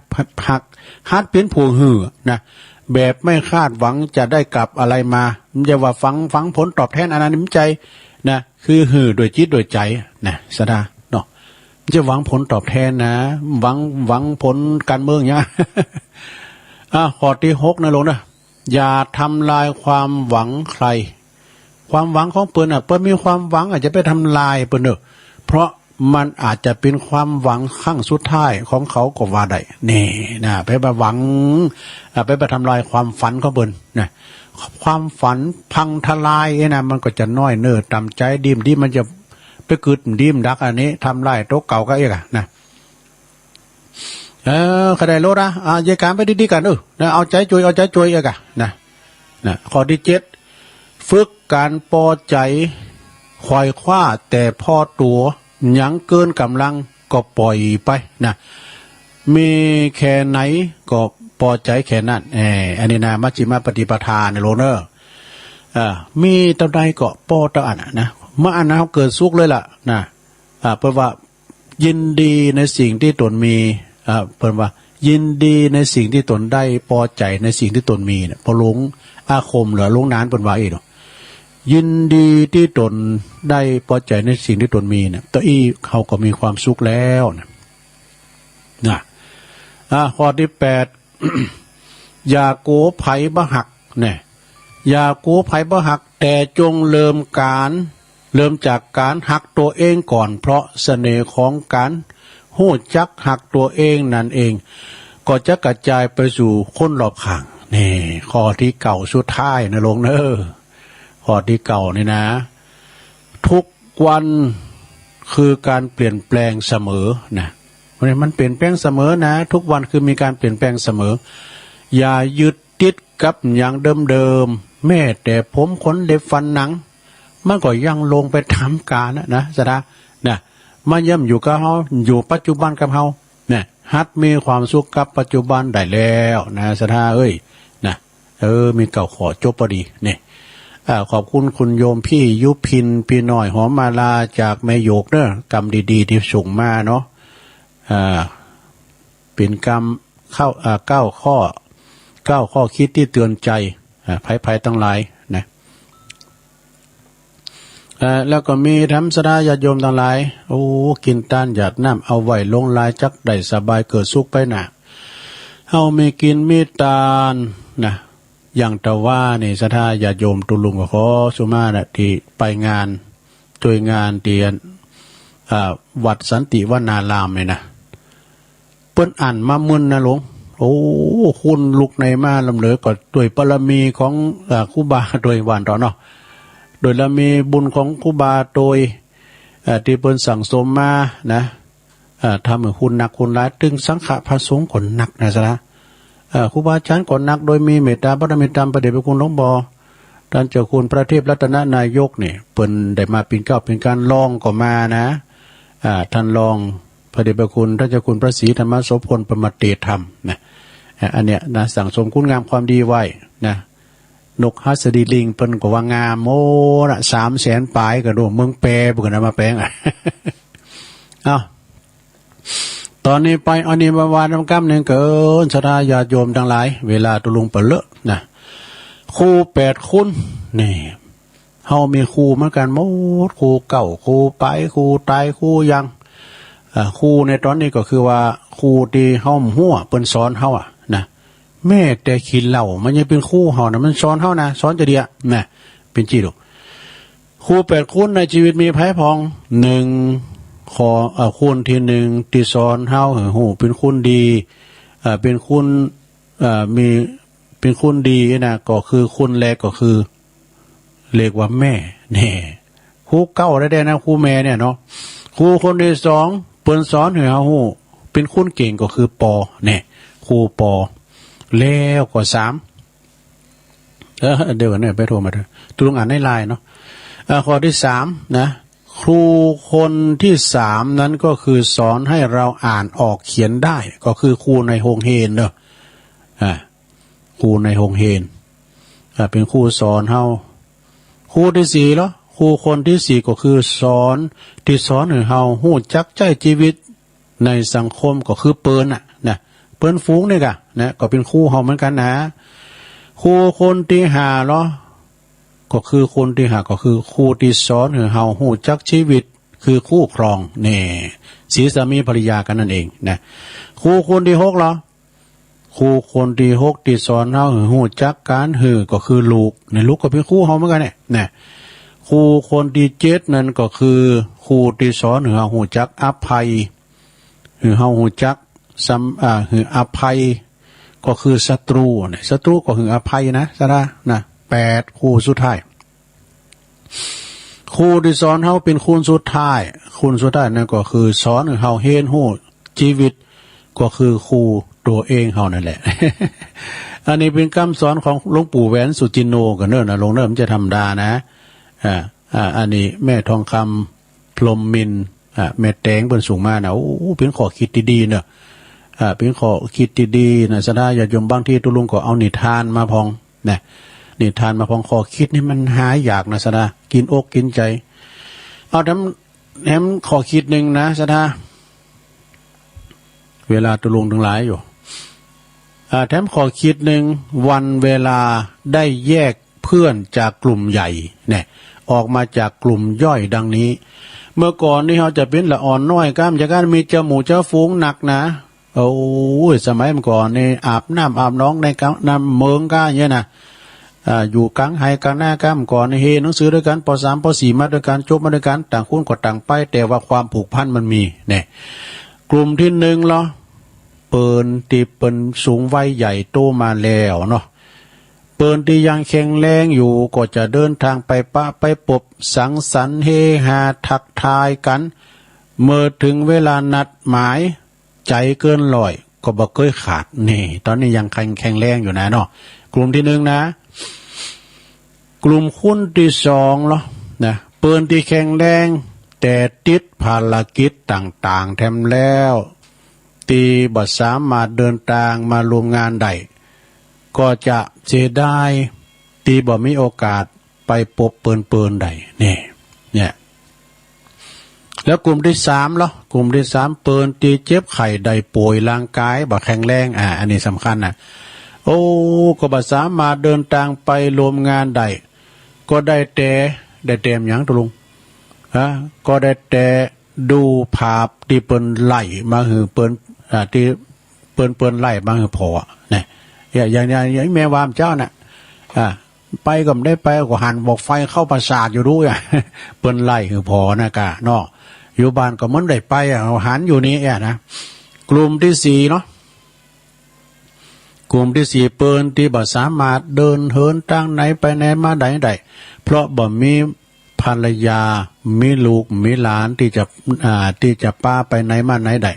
หัก หัดเป็นผู้หื้อนะ แบบไม่คาดหวังจะได้กลับอะไรมา มันจะว่าหวัง หวังผลตอบแทนอันนั้น มันใจนะ คือหื้อด้วยจิตด้วยใจนะ ศรัทธาเนาะ มันจะหวังผลตอบแทนนะ หวัง หวังผลการเมืองเนี่ย อ่ะ ข้อที่หกนะหลวงนะ อย่าทำลายความหวังใคร ความหวังของเปิ้นน่ะ เปิ้นมีความหวัง อาจจะไปทำลายเปิ้นเด้อ เพราะมันอาจจะเป็นความหวังครั้งสุดท้ายของเขาก็ว่าได้ นี่นะ ไป ไปหวัง อ่ะ ไป ไปทำลายความฝันของเปิ้นนะ ความฝันพังทลายเอ้ยนะ มันก็จะน้อยเน้อต่ำใจ ดีมดี มันจะไปกึดดีมดักอันนี้ ทำลายตัวเก่าก็เอกอะนะ เออ ใครได้ลดอะ อ่ะ เยียะการไปดีๆ กัน เออ นะ เอาใจช่วย เอาใจช่วยเอกอะนะ นะ ข้อที่เจ็ด ฝึกการปอใจ ขวายคว้าแต่พอตั๋ว ยังเกินกำลังก็ปล่อยไปนะ มีแค่ไหนก็ปอใจแค่นั้น เออ อันนี้นะ มัชฌิมปฏิปทานะหลวงเด้อ อ่า มีเต้าใดก็ปอเต้าอันน่ะนะ เมื่ออันนั้นเฮาเกิดสุขเลยล่ะนะ อ่า เปิ้นว่า ยินดีในสิ่งที่ตนมี อ่า เปิ้นว่า ยินดีในสิ่งที่ตนได้ ปอใจในสิ่งที่ตนมีเนี่ย ปอหลวงอาคมเหลือหลวงนานเปิ้นว่าอี้เนาะ ยินดีที่ตนได้ ปอใจในสิ่งที่ตนมีเนี่ย ตอนอี้เขาก็มีความสุขแล้วนะ นะ อ่า ข้อที่แปด อย่ากั๋วไผบ่ฮัก แน่ อย่ากั๋วไผบ่ฮัก แต่จงเริ่มการ เริ่มจากการฮักตัวเองก่อน เพราะเสน่ห์ของการฮู้จักฮักตัวเองนั้นเอง ก็จะกระจายไปสู่คนรอบข้าง นี่ ข้อที่เก้าสุดท้ายนะหลวงเด้อ ข้อที่เก้านี่นะ ทุกวันคือการเปลี่ยนแปลงเสมอนะ มันเปลี่ยนแปลงเสมอนะ ทุกวันคือมีการเปลี่ยนแปลงเสมอ อย่ายึดติดกับอย่างเดิมๆ แม้แต่ผมขนเล็บฟันหนัง มันก็ยังลงไปตามกาลนะ นะ ศรัทธา นะ มันย่อมอยู่กับเฮา อยู่ปัจจุบันกับเฮา เนี่ย หัดมีความสุขกับปัจจุบันได้แล้วนะ ศรัทธาเอ้ย นะ เออ มีเก้าข้อจบพอดี เนี่ย อ่า ขอบคุณคุณโยมพี่ยุพิน พี่น้อยหอมมาลา จากแม่โยกเด้อ กำดีๆ ที่ส่งมาเนาะ อ่า เป็นกำเข้า อ่า เก้าข้อ เก้าข้อคิดที่เตือนใจ อ่า ไผๆ ทั้งหลายนะ เอ่อ แล้วก็มีธรรมศรัทธาญาติโยมทั้งหลาย โอ้ กินตานหยาดน้ำเอาไว้ลงลาย จักได้สบายเกิดสุขไปหน้า เฮามีกินมีตานนะ อย่างตะว่านี่ศรัทธาญาติโยมตุลุงก็ขอสุมานะ ที่ไปงาน ช่วยงานที่ อ่า วัดสันติวนารามนี่นะ เปิ้นอั้นมามื้นนะหลวง โอ้ คนลุกในมาลำเหลือ ก็ด้วยบารมีของ อ่า ครูบาโดยหวานต่อเนาะ โดยบารมีบุญของครูบาโดย อ่า ที่เปิ้นสั่งสมมานะ อ่า ทำหื้อคนหนักคนหลาย ตึงสังฆะพระสงฆ์ก็หนักนะสะละ เอ่อ ครูบาอาจารย์ก็หนัก โดยมีเมตตาบารมีตามพระเดชพระคุณหลวงพ่อ ท่านเจ้าคุณพระเทพรัตนนายกนี่ เปิ้นได้มาเป๋นก้าวเป๋นก้าน รองก็มานะ อ่า ท่านรอง พระเดชพระคุณท่านเจ้าคุณพระศรีธรรมโสภณ เปิ้นมาเตรียมทำนะ อ่า อันเนี้ยนะ สั่งสมคุณงามความดีไว้นะ นกหัสดีลิงเปิ้นก็ว่างาม โอ้ นะ สามแสนปลายก็ดู เมืองแปรเปิ้นก็เอามาแปลง อ่ะ เอ้า ตอนนี้ไป อันนี้มาวานนำกำหนึ่งเกิน ศรัทธาญาติโยมทั้งหลาย เวลาตุลุงเปลือนะ ครูแปดคน นี่ เฮามีครูเหมือนกันหมด ครูเก่า ครูไป ครูตาย ครูยัง อ่า ครูในตอนนี้ก็คือว่า ครูที่เฮาหัวเปิ้นสอนเฮาอะนะ แม้แต่ขี้เหล้ามันยังเป๋นครูเฮานะ มันสอนเฮานะ สอนจะเดียนะ เป๋นจี้ลูก ครูแปดคนในชีวิตมีไผพ่อง หนึ่ง ขอ เอ่อ คนที่หนึ่งที่สอนเฮาหื้อฮู้เป๋นคนดี เอ่อ เป๋นคน เอ่อ มี เป๋นคนดีนะ ก็คือคนแรกก็คือ เรียกว่าแม่ แน่ ครูเก่าแต๊ๆ นะ ครูแม่เนี่ยเนาะ ครูคนที่สอง เปิ้นสอนหื้อเฮาฮู้เป๋นคนเก่งก็คือปอ แน่ ครูปอ แล้วก็สาม เออ เดี๋ยวก่อนเนี่ย ไปโทรมาเถอะ ตุลุงอ่านในไลน์เนาะ เอ่อ ข้อที่สามนะ ครูคนที่สามนั้นก็คือสอนให้เราอ่านออกเขียนได้ ก็คือครูในโฮงเฮียนเนาะ อ่า ครูในโฮงเฮียน อ่า เป๋นครูสอนเฮา ครูที่สี่เหรอ ครูคนที่สี่ก็คือสอน ที่สอนหื้อเฮาฮู้จักใจ๊ชีวิตในสังคม ก็คือเปิ้นน่ะนะ เปิ้นฝูงนี่กะนะ ก็เป๋นครูเฮาเหมือนกันนะ ครูคนที่ห้าเหรอ ก็คือคนที่ห้าก็คือครูที่สอนหื้อเฮาฮู้จักชีวิต คือคู่ครอง แน่ สีสามีภรรยากันนั่นเองนะ ครูคนที่หกเหรอ ครูคนที่หกที่สอนเฮาหื้อฮู้จักการหื้อก็คือลูก ในลูกก็เป๋นครูเฮาเหมือนกันเนี่ยนะ ครูคนที่เจ็ดนั้นก็คือครูที่สอนหื้อเฮาฮู้จักอภัย หื้อเฮาฮู้จักซ้ำ อ่า หื้ออภัย ก็คือศัตรูเนี่ย ศัตรูก็หื้ออภัยนะ ศรัทธานะ แปด ครูสุดท้าย ครูที่สอนเฮาเป๋นคนสุดท้าย คนสุดท้ายนั่นก็คือสอนหื้อเฮาเฮียนฮู้ชีวิต ก็คือครูตัวเองเฮานั่นแหละ อันนี้เป๋นกำสอนของหลวงปู่แหวนสุจินโนกั๋นเนาะนะ หลวงเนาะ บ่ใจ้ธรรมดานะ อ่า อ่า อันนี้แม่ทองคำ พรหมมินทร์ อ่า แม่แตงเปิ้นส่งมานะ โอ้ เป๋นข้อคิดที่ดีเนาะ อ่า เป๋นข้อคิดที่ดีนะ ศรัทธาญาติโยม บางทีตุลุงก็เอานิทานมาพ่องนะ นิทานมาพ่อง ข้อคิดนี่มันหายากนะ ศรัทธา กินอกกินใจ๋ เอาแถม แถมข้อคิดหนึ่งนะ ศรัทธา เวลาตุลุงตังหลายอยู่ อ่า แถมข้อคิดหนึ่ง วันเวลาได้แยกเพื่อนจากกลุ่มใหญ่เนี่ย ออกมาจากกลุ่มย่อยดังนี้ เมื่อก่อนนี่เฮาจะเป๋นละอ่อนน้อยก้ำ จากนั้นมีเจ้าหมู่เจ้าฝูงนักนะ โอ้ย สมัยเมื่อก่อนนี่อาบน้ำอาบหนองในกลางน้ำเมิงก้าอย่างเงี้ยนะ อ่า อยู่กลางไฮ่กลางนาก้ำ ก่อนเฮหนังสือด้วยกัน ป.สาม ป.สี่ มาด้วยกัน จบมาด้วยกัน ต่างคนก็ต่างไป แต่ว่าความผูกพันมันมีเนี่ย กลุ่มที่หนึ่งเหรอ เปิ้นตี้เปิ้นสูงวัยใหญ่โตมาแล้วเนาะ เปิ้นตี้ยังแข็งแรงอยู่ ก็จะเดินทางไปปะไปปบ สังสรรค์เฮฮาทักทายกัน เมื่อถึงเวลานัดหมาย ใจเกินร้อยก็บ่เกยขาด นี่ ตอนนี้ยังแข็ง แข็งแรงอยู่นะเนาะ กลุ่มที่หนึ่งนะ กลุ่มคนที่สองเหรอ นะ เปิ้นตี้แข็งแรง แต่ติดภารกิจต่างๆ แถมแล้ว ตี้บ่สามารถเดินตางมาร่วมงานได้ ก็จะเสียดายตี้บ่มีโอกาสไปปบเปิ้นๆ ได้ นี่ เนี่ย แล้วกลุ่มที่สามเหรอ กลุ่มที่สาม เปิ้นตี้เจ็บไข้ได้ป่วย ร่างกายบ่แข็งแรง อ่า อันนี้สำคัญนะ โอ้ ก็บ่สามารถเดินตางไปร่วมงานได้ ก็ได้แต่ ได้แต่หยังตุลุง ฮะ ก็ได้แต่ดูภาพตี้เปิ้นไล่มาหื้อเปิ้น อ่า ตี้เปิ้น เปิ้นไล่มาหื้อผ่อนะ อย่าง อย่าง อย่าง อย่างแม่วามเจ้าน่ะ อ่า ไปก็บ่ได้ไป ก็หันบอกไฟเข้าประสาทอยู่ดูอะ เปิ้นไล่หื้อผ่อนะกะเนาะ อยู่บ้านก็บ่ได้ไปอะ หันอยู่นี่แอะนะ กลุ่มที่สี่เนาะ กลุ่มที่สี่ เปิ้นตี้บ่สามารถเดินเหินตางไหนไปไหนมาไหนได้ เพราะบ่มี ภรรยา มีลูกมีหลานตี้จะ อ่า ตี้จะปาไปไหนมาไหนได้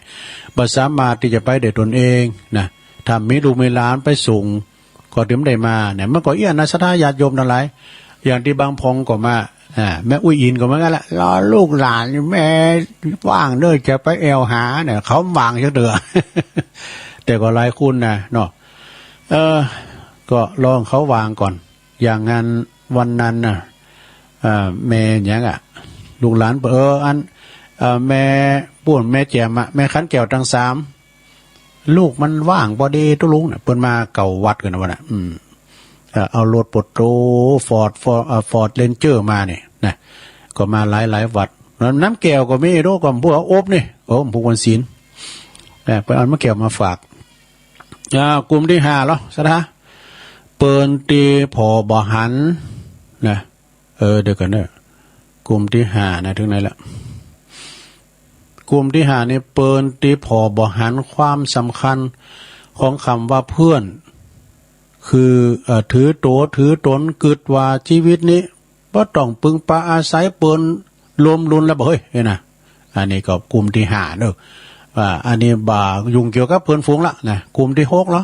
บ่สามารถตี้จะไปได้ตนเองนะ ถ้ามีลูกมีหลานไปส่ง ก็ถึงได้มาเนี่ย มันก็เอี้ยนะ ศรัทธาญาติโยมตังหลาย อย่างตี้บางพองก็มา อ่า แม่อุ๊ยอินก็เหมือนกันละ รอลูกหลาน แม่ว่างเด้อ จะไปแอ่วหาเนี่ย เขาว่างจักเตื้อ แต่ก็หลายคนนะเนาะ เออ ก็รอเขาว่างก่อน อย่างนั้นวันนั้นน่ะ เอ่อ แม่หยังอะ ลูกหลาน เออ อัน เอ่อ แม่ปู้น แม่แจ่มอะ แม่ขันแก้วตังสาม ลูกมันว่างพอดีตุ๊ลุงน่ะ เปิ้นมาเก่าวัดกันนะวะน่ะ อืม เอ่อ เอารถปลดโต ฟอร์ด ฟอร์ด เอ่อ ฟอร์ดเรนเจอร์มานี่นะ ก็มาหลายๆวัด น้ำแก้วก็มีโด ก็พวกอบนี่ โอ้ พวกวันศีล เอ่อ เปิ้นเอาน้ำแก้วมาฝาก อ่า กลุ่มตี้ห้าเหรอ ศรัทธา เปิ้นตี้ผ่อบ่หันนะ เออ เดี๋ยวก่อนเนอะ กลุ่มตี้ห้านะ ถึงไหนละ กลุ่มตี้ห้านี่ เปิ้นตี้ผ่อบ่หันความสำคัญของคำว่าเพื่อน คือ เอ่อ ถือตัวถือตน กึ๊ดว่าชีวิตนี้บ่ต้องพึ่งพาอาศัยเปิ้น ล้มลุนแล้วบ่เฮ้ย เฮ้ยนะ อันนี้ก็กลุ่มตี้ห้าเนอะ อ่า อันนี้บ่ายุ่งเกี่ยวกับเพื่อนฝูงละนะ กลุ่มตี้หกเหรอ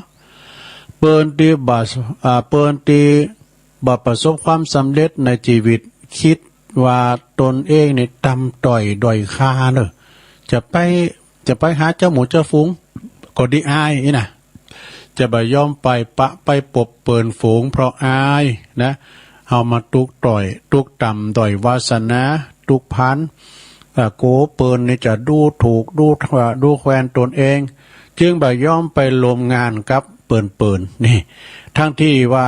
เปิ้นตี้บ่า อ่า เปิ้นตี้บ่ประสบความสำเร็จในชีวิต คิดว่าตนเองนี่ต่ำต้อยด้อยค่าเนอะ จะไป จะไปหาเจ้าหมู่เจ้าฝูง ก็ดีอายนี่นะ จะบ่ยอมไปปะไปปบเปิ้นฝูงเพราะอายนะ เฮามาตุกต้อย ตุกต่ำด้อยวาสนา ตุกพัน เอ่อ โกเปิ้นนี่จะดูถูก ดู ดูแควนตนเอง จึงบ่ยอมไปร่วมงานกับเปิ้นๆ นี่ ทั้งที่ว่า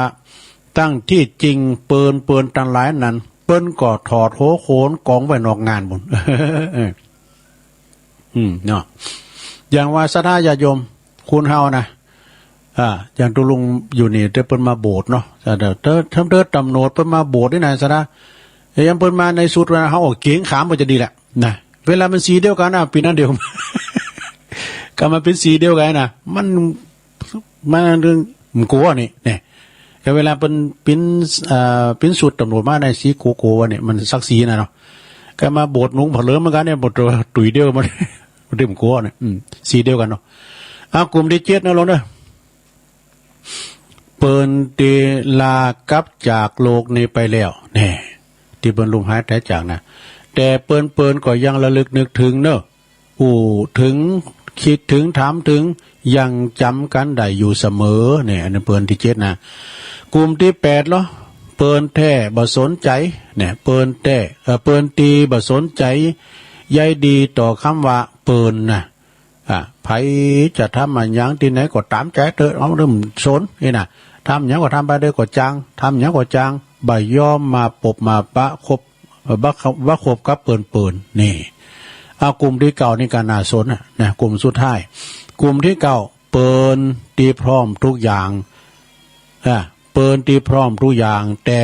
ตั้งที่จริงเปิ้นๆตังหลายนั้น เปิ้นก็ถอดหัวโขนกองไว้นอกงานบุญ อืม เนาะ อย่างว่าศรัทธาญาติโยม คนเฮานะ อ่า อย่างตุ๊ลุงอยู่นี่ แต่เปิ้นมาโบสถ์เนาะ แต่ แต่ แต่ แต่ตำรวจเปิ้นมาโบสถ์นี่นะ ศรัทธา เอ้ย เปิ้นมาในสุดว่าเฮาเอาเก๋งขามก็จะดีแหละนะ เวลามันสีเดียวกันนะ ปีนั้นเดียว ก็มันเป็นสีเดียวกันนะ มัน มันเรื่องมันกลัวนี่ เนี่ย แต่เวลาเปิ้นปิ้น เอ่อ ปิ้นสูตรตำรวจมาในสีโกโก้วะเนี่ย มันสักสีนะเนาะ ก็มาโบสถ์หนุงเผลิมเหมือนกันเนี่ย โบสถ์ตัวตุยเดียวมัน มันเรื่องกลัวเนี่ย อืม สีเดียวกันเนาะ เอากลุ่มตี้เจ็ดนะลงเด้อ เปิ้นตี้ลากลับจากโลกนี้ไปแล้ว แน่ ตี้เปิ้นลุงหายตายจากนะ แต่เปิ้น เปิ้นก็ยังระลึกนึกถึงเนอะ อู้ถึง คิดถึง ถามถึง ยังจ๋ำกั๋นได้อยู่เสมอ เนี่ย อันนี้เปิ้นตี้เจ็ดนะ กลุ่มตี้แปดเหรอ เปิ้นแท้บ่สนใจ เนี่ย เปิ้นแท้ เอ่อ เปิ้นตี้บ่สนใจ ใยดีต่อคำว่าเปิ้นนะ อ่ะ ใผจะทำอะหยังตี้ไหนก็ต๋ามใจ๋เถอะ เฮาเริ่มสนนี่นะ ทำหยังก็ทำไปเด้อก็จ่าง ทำหยังก็จ่าง บ่ยอมมาปบมาปะคบ เอ่อ บ่ บ่คบกับเปิ้นๆ นี่ เอากลุ่มตี้เก้านี่ก็น่าสนน่ะ นะ กลุ่มสุดท้าย กลุ่มตี้เก้า เปิ้นตี้พร้อมทุกอย่าง อ่ะ เปิ้นตี้พร้อมทุกอย่าง แต่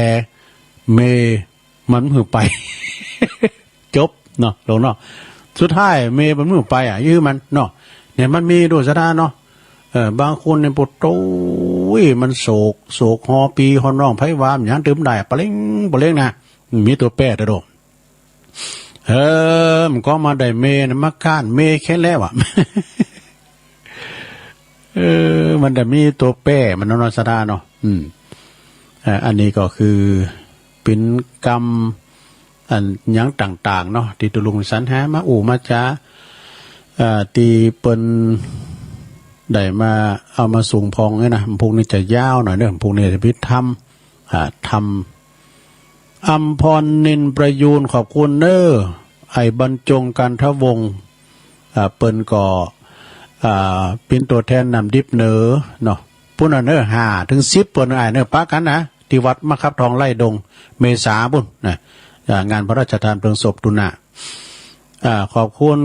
เมย์ มันหื้อไป จบเนาะ ลงเนาะ สุดท้ายเมย์มันหื้อไปอ่ะ ยื้อมันเนาะ เนี่ย มันมีโดยสถานะเนาะ เออ บางคนเนี่ย ปะโต๊ย มันโศก โศกฮอปี้ฮอน้อง ไผว่ามันหยังตื่มได้ ปะเล็ง ปะเล็งนะ มีตั๋วแปรเด้อโด เออ มันก็มาได้เมย์นะ มาก้านเมย์แค่แล้วอ่ะ เออ มันจะมีตั๋วแปรมันเนาะ สถานะเนาะ อืม เอ่อ อันนี้ก็คือเป๋นกำ อันหยังต่างๆ เนาะ ตี้ตุ๊ลุงสรรหามาอู้มาจ๋า เอ่อ ตี้เปิ้นได้มาเอามาส่งพองเนี่ยนะ พวกนี้จะยาวหน่อยเด้อ พวกนี้จะเป๋นธรรม อ่า ธรรม อัมพร นินประยูร ขอบคุณเน้อ ไอ้บรรจง กันทวงศ์ อ่า เปิ้นก็ อ่า เป๋นตั๋วแทนน้ำดิบเน้อเนาะ ปู้นน่ะเน้อ ห้าถึงสิบ ปู้นอ้ายเน้อ ปะกั๋นนะ ตี้วัดมะขับทองไร่ดง เมษาปู้นนะ อ่า งานพระราชทานเพลิงศพตุนา อ่า ขอบคุณ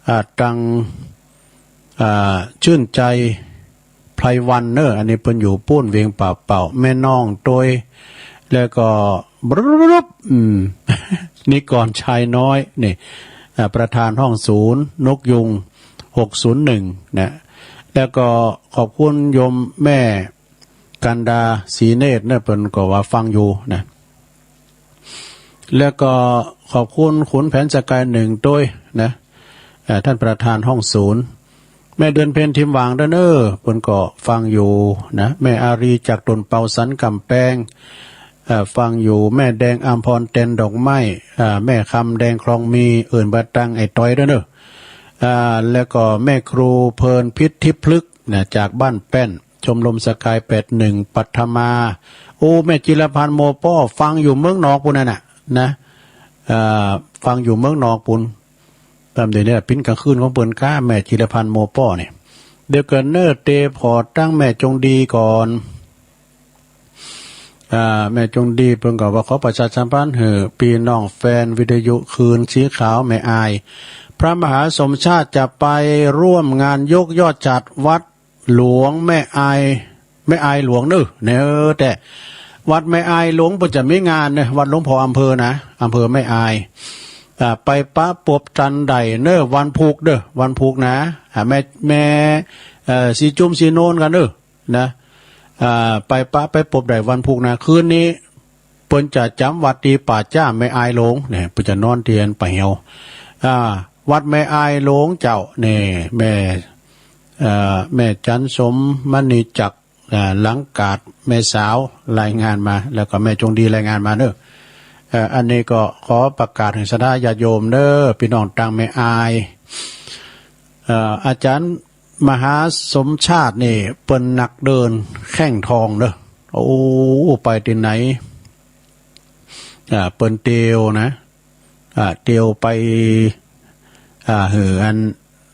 อ่า ตัง อ่า ชื่นใจ ไพรวันเนอะ อันนี้เปิ้นอยู่ปู้นเวียงป่าเป่า แม่น้องโตย แล้วก็ บรึบ อืม นิกรชายน้อย นี่ อ่า ประธานห้องศูนย์ นกยูง หกศูนย์หนึ่ง นะ แล้วก็ขอบคุณโยมแม่กันดา ศรีเนตรเนอะ เปิ้นก็ว่าฟังอยู่นะ แล้วก็ขอบคุณขุนแผนสกายหนึ่งด้วยนะ เอ่อ ท่านประธานห้องศูนย์ แม่เดือนเพ็ญทิมหว่างด้วยเนอะ เปิ้นก็ฟังอยู่นะ แม่อารีจากต้นเปาสันกำแพง เอ่อ ฟังอยู่ แม่แดงอำพรแตนดอกไม้ อ่า แม่คำแดงคลองมี เอิ้นบ่าตังไอ้ต้อยด้วยเนอะ อ่า แล้วก็แม่ครูเพลินพิษทิพย์พฤกษ์นะ จากบ้านแป้น ชมรมสกายแปดหนึ่ง ปัทมา โอ้ แม่จิรพันธ์โมป้อ ฟังอยู่เมืองนอกปู้นน่ะ นะ เอ่อ ฟังอยู่เมืองนอกปู้น ตามเดี๋ยวนี้ปิ้นกลางคืนของเปิ้นก้า แม่จิรพันธ์โมป้อเนี่ย เดี๋ยวก่อนเนอะ เตผ่อตั้งแม่จงดีก่อน อ่า แม่จงดีเปิ้นก็ว่าขอประชาสัมพันธ์หื้อพี่น้องแฟนวิทยุคลื่นสีขาวแม่อาย พระมหาสมชาติจะไปร่วมงานยกยอดฉัตรวัดหลวงแม่อาย แม่อายหลวงเนอะ เนี่ย แต่วัดแม่อายหลวงเปิ้นจะมีงานเนี่ย วัดหลวงพ่ออำเภอนะ อำเภอแม่อาย อ่า ไปปะปบตันใดเนอะ วันพุธเด้อ วันพุธนะ อ่า แม่ แม่ เอ่อ สีจุ่มสีโนนกันเนอะ นะ อ่า ไปปะไปปบได้วันพุธนะ คืนนี้เปิ้นจะจ๋ำวัดตี้ป่าจ๊าแม่อายหลวงเนี่ย เปิ้นจะนอนเตียนป่าแหว อ่า วัดแม่อายหลวงเจ้าเนี่ย แม่ เอ่อ แม่จันสมมณีจักร อ่า หลังกาดแม่สาวรายงานมา แล้วก็แม่จงดีรายงานมาเนอะ เอ่อ อันนี้ก็ขอประกาศหื้อศรัทธาญาติโยมเนอะ พี่น้องตังแม่อาย เอ่อ อาจารย์มหาสมชาตินี่เปิ้นนักเดินแข้งทองเนอะ โอ้ ไปตี้ไหน อ่า เปิ้นเตียวนะ อ่า เตียวไป อ่า หื้ออัน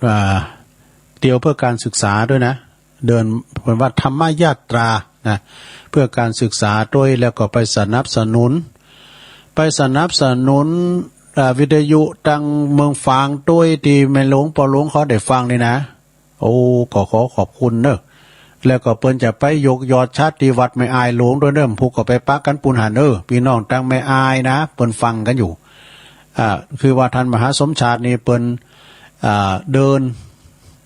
อ่า เตียวเพื่อการศึกษาด้วยนะ เดิน เปิ้นว่าธรรมยาตรานะ เพื่อการศึกษาด้วย แล้วก็ไปสนับสนุน ไปสนับสนุน อ่า วิทยุตังเมืองฝางด้วย ตี้แม่หลวงป้อหลวงเขาได้ฟังนี่นะ โอ้ ก็ขอขอบคุณเนอะ แล้วก็เปิ้นจะไปยกยอดฉัตรตี้วัดแม่อายหลวงด้วยเนอะ ผู้ก็ไปปะกันปู้นหั้นเนอะ พี่น้องตังแม่อายนะ เปิ้นฟังกันอยู่ อ่า คือว่าท่านมหาสมชาตินี่เปิ้น อ่า เดิน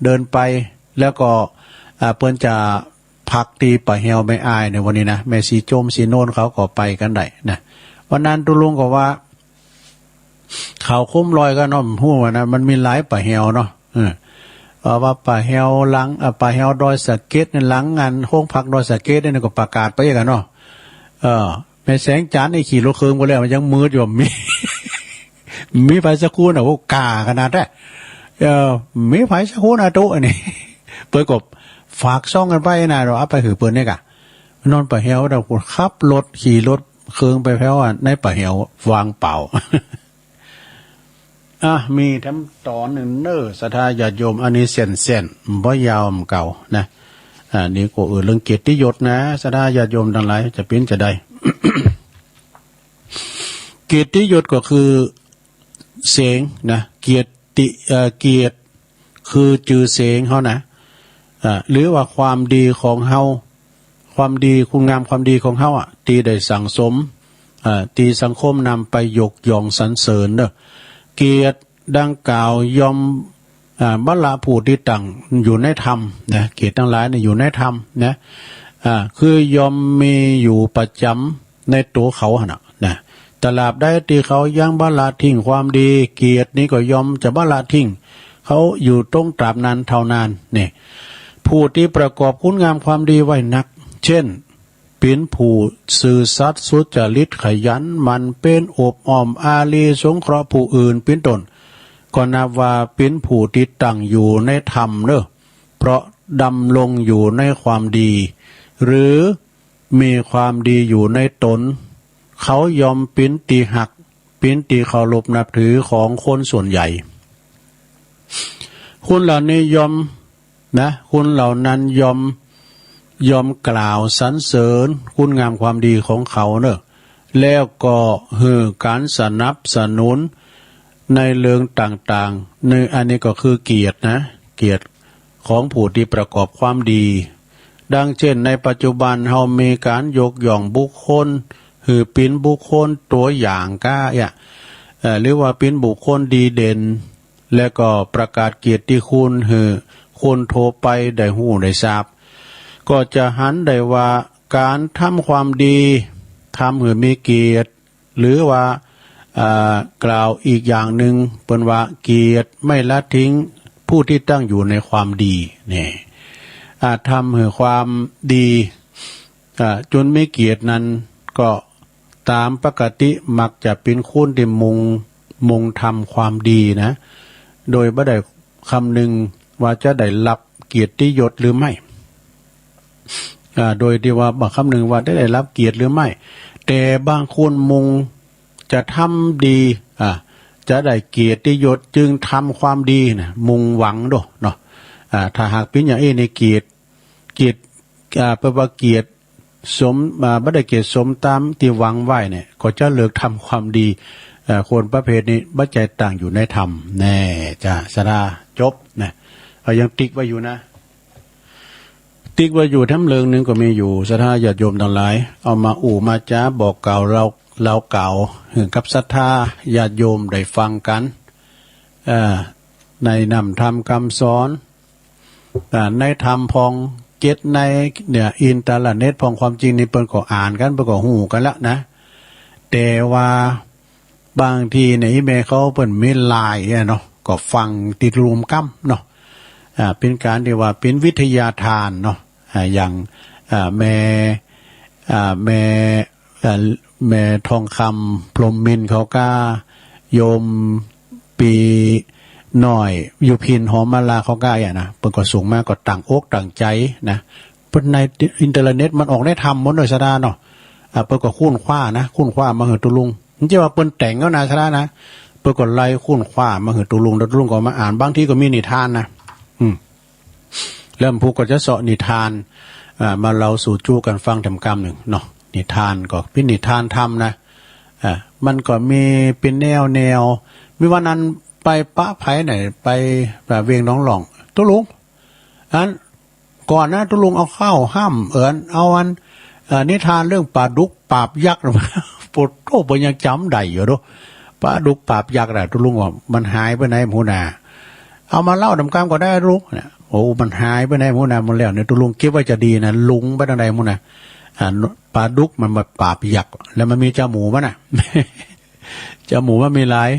เดินไป แล้วก็ อ่า เปิ้นจะพักตี้ป่าแหวแม่อายในวันนี้นะ แม่สีจุ่มสีโนนเขาก็ไปกันได้นะ วันนั้นตุ๊ลุงก็ว่า เขาคุ้มลอยกันเนาะ ฮู้ว่านะ มันมีหลายป่าแหวเนาะ เออ เอ่อ ว่าป่าแหวหลัง เอ่อ ป่าแหวดอยสะเก็ดเนี่ย หลังอันโฮงพักดอยสะเก็ดเนี่ยก็ประกาศไปกันเนาะ เออ แม่แสงจันทร์นี่ขี่รถเครื่องไปแล้ว มันยังมืดอยู่ มี มีไฟสักคู่น่ะ โอ้ กล้าขนาดนั้น เออ มีไฟสักคู่น่ะ ตุ๊ อันนี้ เปิ้นก็ฝากซ่องกันไปนะ เราเอาไปหื้อเปิ้นเนี่ยกะ นอนป่าแหว เราก็ขับรถ ขี่รถเครื่องไปแถวอันในป่าแหว วางเปล่า อ่ะ มีแถมตอนหนึ่งเนอะ ศรัทธาญาติโยม อันนี้เส้นๆ บ่ยาวเหมือนเก่านะ อ่า นี่ก็ เออ เรื่องเกียรติยศนะ ศรัทธาญาติโยมทั้งหลาย จะเป็นจะได้ เกียรติยศก็คือเสียงนะ เกียรติ เอ่อ เกียรติ คือจื่อเสียงเฮานะ อ่า หรือว่าความดีของเฮา ความดี คุณงามความดีของเฮาอะ ตี้ได้สั่งสม อ่า ตี้สังคมนำไปยกย่องสรรเสริญเนอะ เกียรติดังกล่าวย่อม อ่า บ่ละผู้ตี้ตั้งอยู่ในธรรมนะ เกียรติทั้งหลายนี่อยู่ในธรรมนะ อ่า คือย่อมมีอยู่ประจ๋ำในตั๋วเขาหั้นน่ะนะ ตราบใดตี้เขายังบ่ละทิ้งความดี เกียรตินี้ก็ย่อมจะบ่ละทิ้งเขาอยู่ตรงตราบนั้นเท่านั้น นี่ ผู้ตี้ประกอบคุณงามความดีไว้นัก เช่น เป๋นผู้ซื่อสัตย์สุจริตขยันหมั่นเพียรอบอ้อมอารีสงเคราะห์ผู้อื่น เป๋นต้น ก็นับว่าเป๋นผู้ตี้ตั้งอยู่ในธรรมเนอะ เพราะดำรงอยู่ในความดี หรือมีความดีอยู่ในตน เขาย่อมเป๋นตี้ฮัก เป๋นตี้เคารพนับถือของคนส่วนใหญ่ คนเหล่านี้ย่อม นะ คนเหล่านั้นย่อม ย่อมกล่าวสรรเสริญคุณงามความดีของเขาเนอะ แล้วก็หื้อการสนับสนุนในเรื่องต่างๆ ใน อันนี้ก็คือเกียรตินะ เกียรติของผู้ตี้ประกอบความดี ดังเช่น ในปัจจุบันเฮามีการยกย่องบุคคล หื้อเป๋นบุคคลตั๋วอย่างก้า เอ่อ หรือว่าเป๋นบุคคลดีเด่น และก็ประกาศเกียรติคุณหื้อคนทั่วไปได้ฮู้ได้ทราบ ก็จะหันได้ว่าก๋านทำความดี ทำหื้อมีเกียรติ หรือว่า อ่า กล่าวอีกอย่างหนึ่ง เปิ้นว่า เกียรติไม่ละทิ้งผู้ที่ตั้งอยู่ในความดี นี่ อ่า ทำหื้อความดี อ่า จนมีเกียรตินั้น ก็ตามปกติมักจะเป็นคนที่มุ่ง มุ่งทำความดีนะ โดยบ่ได้คำนึงว่าจะได้รับเกียรติยศหรือไม่ อ่า โดยที่ว่าบ่คำนึงว่าจะได้รับเกียรติหรือไม่ แต่บางคนมุ่งจะทำดี อ่า จะได้เกียรติยศจึงทำความดีนะ มุ่งหวังโดเนาะ อ่า ถ้าหากเป็นอย่างอี้ในเกียรติ เกียรติ อ่า แปลว่าเกียรติสม อ่า บ่ได้เกียรติสมตามที่หวังไว้เนี่ย ก็จะเลิกทำความดี เอ่อ คนประเภทนี้บ่ใจ้ตั้งอยู่ในธรรม แน่จ้ะ สะดา จบนะ เอายังติ๊กไว้อยู่นะ ติ๊กไว้อยู่แถมเรื่องหนึ่งก็มีอยู่ ศรัทธาญาติโยมทั้งหลาย เอามาอู้มาจาบอกกล่าวเล่า เล่ากล่าวหื้อกับศรัทธาญาติโยมได้ฟังกัน เอ่อ ในน้ำธรรมคำสอน อ่า ในธรรมพ่อง เก็ดในเนี่ย อินเทอร์เน็ตพ่อง ความจริงนี่เปิ้นก็อ่านกัน เปิ้นก็ฮู้กันแล้วนะ แต่ว่าบางทีเนี่ย อีแม่เขาเปิ้นมีไลน์อะเนาะ ก็ฟังติดลุ่มกำเนาะ อ่า เป็นการที่ว่าเป็นวิทยาทานเนาะ อ่า อย่าง อ่า แม่ อ่า แม่ อ่า แม่ทองคำ พรหมมินทร์เขาก็ โยมปีน้อย ยุพิน หอมมาลาเขาก็ อ่ะนะ เปิ้นก็ส่งมาก็ตั้งอกตั้งใจนะ เปิ้นในอินเทอร์เน็ตมันออกในธรรมหมดเลย ศรัทธาเนาะ อ่า เปิ้นก็ค้นคว้านะ ค้นคว้ามาหื้อตุ๊ลุง บ่ใจ้ว่าเปิ้นแต่งเอานะ ศรัทธานะ เปิ้นก็ไล่ค้นคว้ามาหื้อตุ๊ลุง แล้วตุ๊ลุงก็มาอ่าน บางทีก็มีนิทานนะ อืม แล้วผู้ก็จะเสาะนิทาน อ่า มาเล่าสู่จู้กันฟังแถมกำหนึ่งเนาะ นิทานก็เป็นนิทานธรรมนะ อ่า มันก็มีเป็นแนวแนว มีวันนั้นไปปะไผไหน ไป ไปเวียงหนองหล่อง ตุ๊ลุง อัน ก่อนนะตุ๊ลุงเอาเข้าห้ามเอิ้น เอาอัน เอ่อ นิทานเรื่องปลาดุกปราบยักษ์ โปรดโทษ เปิ้นยังจ๋ำได้อยู่เนาะ ปลาดุกปราบยักษ์น่ะ ตุ๊ลุงว่ามันหายไปไหนหมูนา เอามาเล่าแถมกำก็ได้ตุ๊ลุงเนี่ย โอ้ มันหายไปไหนหมูนาหมดแล้วเนี่ย ตุ๊ลุงเก็บไว้จะดีนะ หลงไปตางใดหมูนา อ่า ปลาดุกมันมาปราบยักษ์ แล้วมันมีจาหมูมันน่ะ จาหมูมันมีหลาย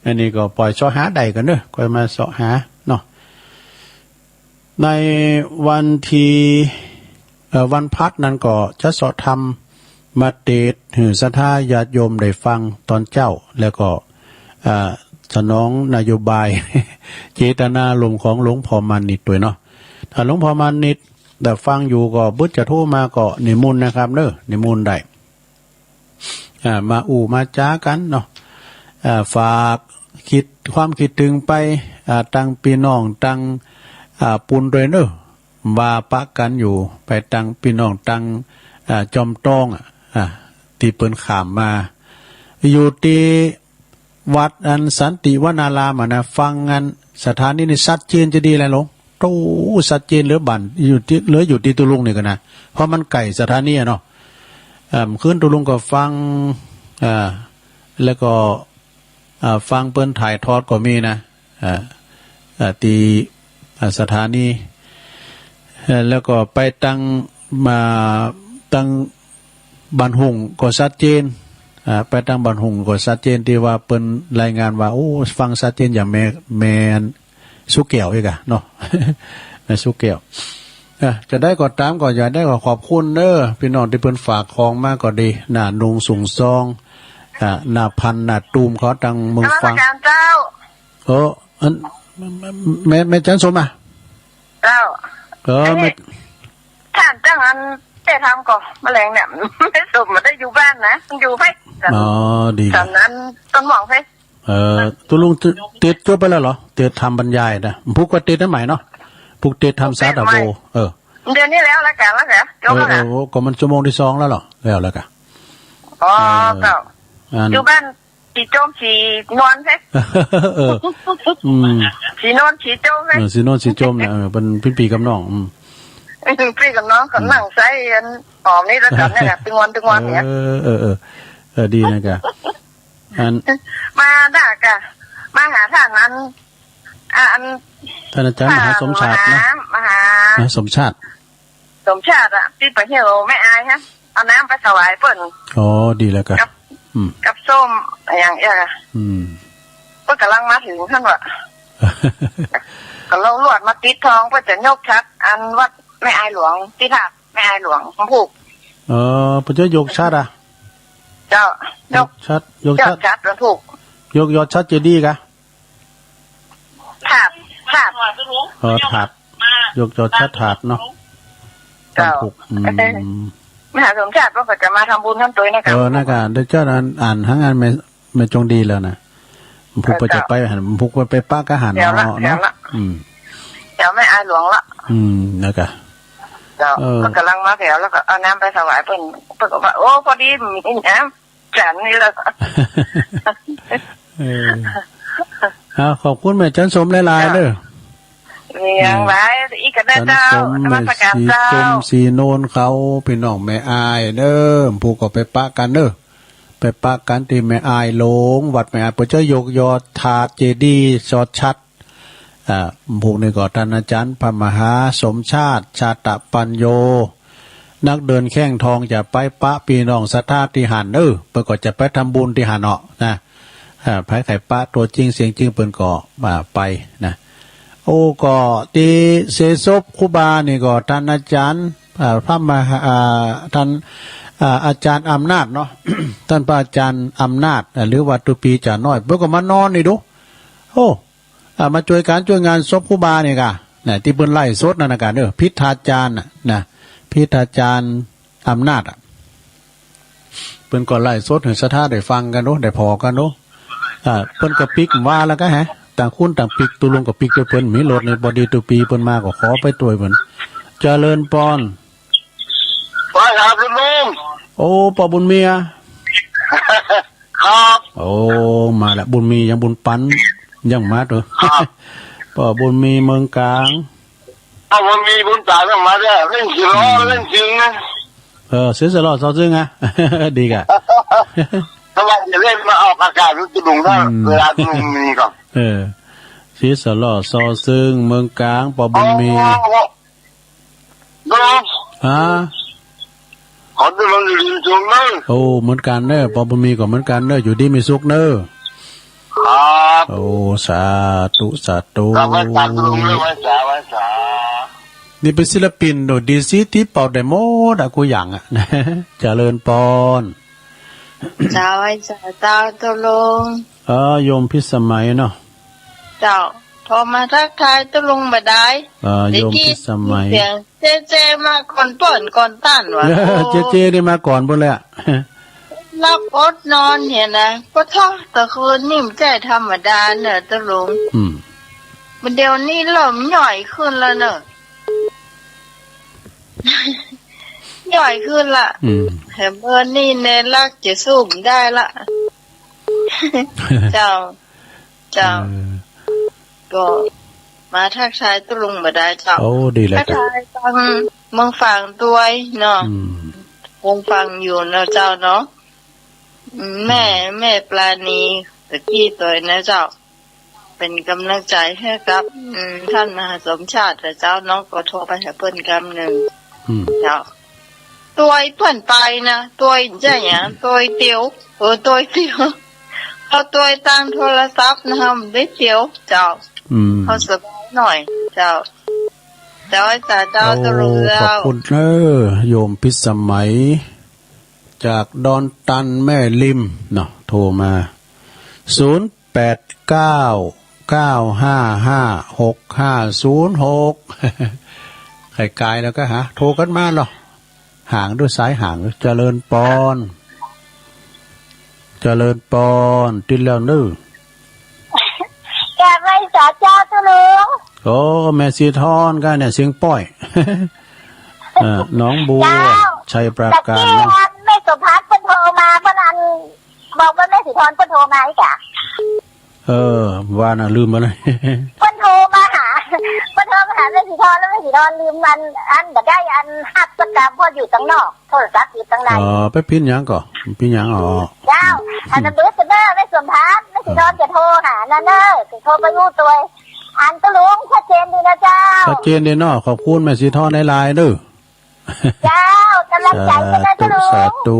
อันนี้ก็ปล่อยเสาะหาได้ก่อนเนาะ ค่อยมาเสาะหาเนาะ ในวันที่ เอ่อ วันพัดนั้นก็จะเสาะธรรมมาเตสน์หื้อศรัทธาญาติโยมได้ฟังตอนเจ๊า แล้วก็ เอ่อ สนองนโยบาย เจตนารมณ์ของหลวงพ่อมานิตด้วยเนาะ ถ้าหลวงพ่อมานิตได้ฟังอยู่ก็ เปิ้นจะโทรมาก็นิมนต์นะครับเนาะ นิมนต์ได้ อ่า มาอู้มาจ๋ากันเนาะ อ่า ฝากคิด ความคิดถึงไป อ่า ตังปี้น้องตัง อ่า ปูนด้วยเนาะ ว่าปะกันอยู่ ไปตังปี้น้องตัง อ่า จอมตอง อ่า อ่า ตี้เปิ้นข้ามมา อยู่ตี้วัดอันสันติวนารามอะนะ ฟังอันสถานีนี่ชัดเจนจะดีแลหลวง โอ้ ชัดเจนเหลือบ้าน อยู่ตี้ เหลืออยู่ตี้ตุ๊ลุงนี่ก่อนนะ เพราะมันใกล้สถานีอะเนาะ เอ่อ คืนตุ๊ลุงก็ฟัง อ่า แล้วก็ อ่า ฟังเปิ้นถ่ายทอดก็มีนะ อ่า อ่า ตี้ อ่า สถานี เอ่อ แล้วก็ไปตัง มา ตังบ้านหุ่งก็ชัดเจน อ่า ไปตังบ้านหุ่งก็ชัดเจน ตี้ว่าเปิ้นรายงานว่า โอ้ ฟังชัดเจนอย่างแม่ แม่ สุแก้วอีกอะเนาะ แม่สุแก้ว อ่ะ จะได้ก็ตามก็อย่าได้ก็ขอบคุณเด้อ ปี้น้องตี้เปิ้นฝากของมาก็ดี หน้าหนุ่งสุงซอง อ่ะ หน้าพัน หน้าตูม ขอตังเมืองฟัง นมัสการเจ้า เออ อัน แม่ แม่จันสมอะ เจ้า เออ อันนี้ แม่ ถามจังอัน เจ๊ทำก่อ แมลงเนี่ย แม่สมบ่ได้อยู่บ้านนะ มันอยู่ไผ อ๋อ ดี ฉันนั้น ต้นหม่องไผ เอ่อ ตุ๊ลุงติดจบไปแล้วเหรอ ติดทำบรรยายนะ ผูกก็ติดอันใหม่เนาะ ผูกติดทำสาธาโว เออ เดือนนี้แล้วละกัน แล้วกัน จบแล้ว เออ เออ ก็มันชั่วโมงที่สองแล้วเหรอ แล้ว แล้วกัน อ๋อ เออ เจ้า อัน อยู่บ้าน สีโจมสีนวลไผ เออ อืม สีนวลสีโจมไผ เออ สีนวลสีโจมเนี่ย เออ เป็นพี่กับน้อง อืม พี่กับน้องก็นั่งใส่อันหอมนี่แล้วกันเนี่ย ตึงวันตึงวันเนี่ย เออ เออ เออ เออ ดีนะกะ อัน มาด่ากะ มาหาท่านนั้น อ่ะ อัน ท่านอาจารย์มหาสมชาตินะ มหา มหาสมชาติ สมชาติอะ ตี้ไปเหี่ยวแม่อายฮะ เอาน้ำไปถวายเปิ้น อ๋อ ดีแล้วกะ กับ อืม กับส้มอย่างเอี้ย อืม เปิ้นกำลังมาถึงท่านวะ ก็ลงลวดมาติดทอง เปิ้นจะยกฉัตรอันวัดแม่อายหลวง ที่ธาตุแม่อายหลวง ผมผูก เออ เปิ้นจะยกฉัตรอะ เจ้า ยก ยกฉัตร ยกฉัตร ยกฉัตร ผมผูก ยกยอดฉัตรเจดีย์กะ ถาด ถาด เออ ถาด ยกยอดฉัตรถาดเนาะ เจ้า ต้องปลูก อืม มหาสมชาติเปิ้นก็จะมาทำบุญกันตัวยนะคะ เออ นะคะ เดี๋ยวเจ้านั้นอ่านหางานแม่ แม่จงดีแล้วนะ ผูกไป เออ จะไปหัน ผูกไปปะกะหัน เดี๋ยวละ เนาะ เดี๋ยวละ อืม เดี๋ยวแม่อายหลวงละ อืม นะคะ เจ้า เออ เปิ้นกำลังมาแถวแล้วก็เอาน้ำไปถวายเปิ้น เปิ้นก็ว่า โอ้ พอดีมีน้ำ ฉันนี่แหละ เออ อ่า ขอบคุณแม่จันสมหลายๆ เด้อ มีอย่างหลายอีกก็ได้เจ้า จันสม นมัสการเจ้า แม่สีส้มสีโนนเขา พี่น้องแม่อายเด้อ ผูกก็ไปปะกันเด้อ ไปปะกันที่แม่อายหลวง วัดแม่อาย เปิ้นจะยกยอดถาดเจดีย์ยอดฉัตร อ่า ผูกนี่ก็ท่านอาจารย์พระมหาสมชาติ ชาตะปัญโญ นักเดินแข้งทองจะไปปะพี่น้องศรัทธาตี้หั้น เออ เปิ้นก็จะไปทำบุญตี้หั้นเนาะนะ อ่า ไผใค่ปะตัวจริงเสียงจริงเปิ้นก็ อ่า ไปนะ โอ้ ก็ตี้เสศพครูบานี่ก็ท่านอาจารย์ อ่า พระมหา อ่า ท่าน อ่า อาจารย์อำนาจเนาะ ท่านพระอาจารย์อำนาจ อ่า หรือว่าตุปีจ่าน้อย เปิ้นก็มานอนนี่ดู โอ้ อ่า มาช่วยการช่วยงานศพครูบานี่กะ นะ ตี้เปิ้นไลฟ์สดนั่นนะกะ เออ พิธาจารย์น่ะ นะ พิธาจารย์อำนาจอะ เปิ้นก็ไลฟ์สดหื้อศรัทธาได้ฟังกันดู ได้ผ่อกันดู อ่า เปิ้นก็ปิ๊กว่าแล้วก็แฮะ ต่างคนต่างปิ๊ก ตุลุงก็ปิ๊กตวยเปิ้น มีรถนี่ พอดีตุปีเปิ้นมาก็ขอไปตวยเปิ้น เจริญปอน ว่าครับลุง โอ้ ปอบุญมีอะ ครับ โอ้ มาละ บุญมียังบุญปัน ยังมาเถอะ ครับ ปอบุญมีเมืองกลาง เอาบุญมีบุญตายังมาเด้อ เล่นสิล้อ อืม เล่นจริงนะ เออ เสียสละซอซึ่งอะ ดีกะ ทำไมจะเล่นมาออกอากาศลุงตุลุงได้ อืม เวลาลุงมีก่อน เออ เสียสละซอซึ่ง เมืองกลาง ปอบุญมี อ๋อ เนาะ ฮะ ขอให้มันอยู่ดีมีสุขเนอะ โอ้ เหมือนกันเนอะ ปอบุญมีก็เหมือนกันเนอะ อยู่ดีมีสุขเนอะ ครับ โอ้ สาธุ สาธุ ครับ ไหว้สาลุงเลย ไหว้สา ไหว้สา นี่เป็นศิลปินโดดดีซีที่เป่าได้หมดอะ กูอย่างอะ เจริญปอน เจ้า ไหว้สาเจ้า ตกลง เออ โยมพิสมัยเนาะ เจ้า โทรมาทักทายตกลงบ่ได้ เออ โยมพิสมัย เสียงเจเจมาก่อนเปิ้นก่อนต้านวะ เออ โอ้ เจเจนี่มาก่อนเปิ้นเลยอะ หลับอดนอนเนี่ยนะ ปะทะ แต่คืนนี่มันใช่ธรรมดาเนอะตกลง อืม มันเดี๋ยวนี้เริ่มย่อยขึ้นแล้วเนอะ ย่อยขึ้นละ อืม แถมเบอร์นี่เนรักจะสู้มันได้ละ เจ้า เจ้า เออ ก็มาทักทายตกลงบ่ได้เจ้า โอ้ ดีแล้ว ทักทายตังเมืองฝางตวยเนาะ อืม คงฟังอยู่เนาะเจ้าเนาะ อืม แม่ แม่ปราณีตะกี้ตวยนะเจ้า เป็นกำลังใจให้กับ อืม ท่านมหาสมชาติเถอะเจ้า น้องก็โทรไปหาเปิ้นกำหนึ่ง อืม เจ้า ตวยเปิ้นไปนะ ตวยจะหยัง ตวยเตียว เออ ตวยเตียว เอาตวยตางโทรศัพท์นะ มันได้เตียว เจ้า อืม เอาสบายหน่อย เจ้า เจ้า อาจารย์เจ้า โอ้ ตกลงเจ้า ขอบคุณเนอะ โยมพิสมัย จากดอนตันแม่ริมเนาะ โทรมา ศูนย์แปดเก้า เก้าห้าห้า หกห้าศูนย์หก ไกลๆแล้วก็หา โทรกันมาเนาะ ห่างด้วยสายห่าง เจริญปอน เจริญปอน ติดแล้วเนอะ กราบไหว้สาเจ้าตุลุง โอ้ แม่สีทอนก็เนี่ย เสียงป้อย เออ หนองบัว เจ้า ชัยปราการ ตะกี้ เนาะ อันแม่สุพัฒน์เพิ่นโทรมา เพิ่นอัน บอกว่าแม่สีทอนเพิ่นโทรมาอีกอะ เออ ว่าน่ะ ลืมไปเลย เพิ่นโทรมาหา เพิ่นโทรมาหาแม่สีทอน แล้วแม่สีทอนลืมอัน อันบ่ได้อันฮับสักกำ เพราะอยู่ตังนอก โทรศัพท์อยู่ตังใน อ๋อ ไปพินหยังก่อ พินหยัง อ๋อ เจ้า อันนั้นเบอร์เสนอแม่สมพัฒน์ แม่สีทอนจะโทรหานั่นเนอะ จะโทรไปอู้ตวย อันตะลุงชัดเจนดีนะเจ้า ชัดเจนดีเนาะ ขอบคุณแม่สีทอนหลายๆเด้อ เจ้า กำลังใจกันนะ สาธุ เจ้าหลวง สาธุ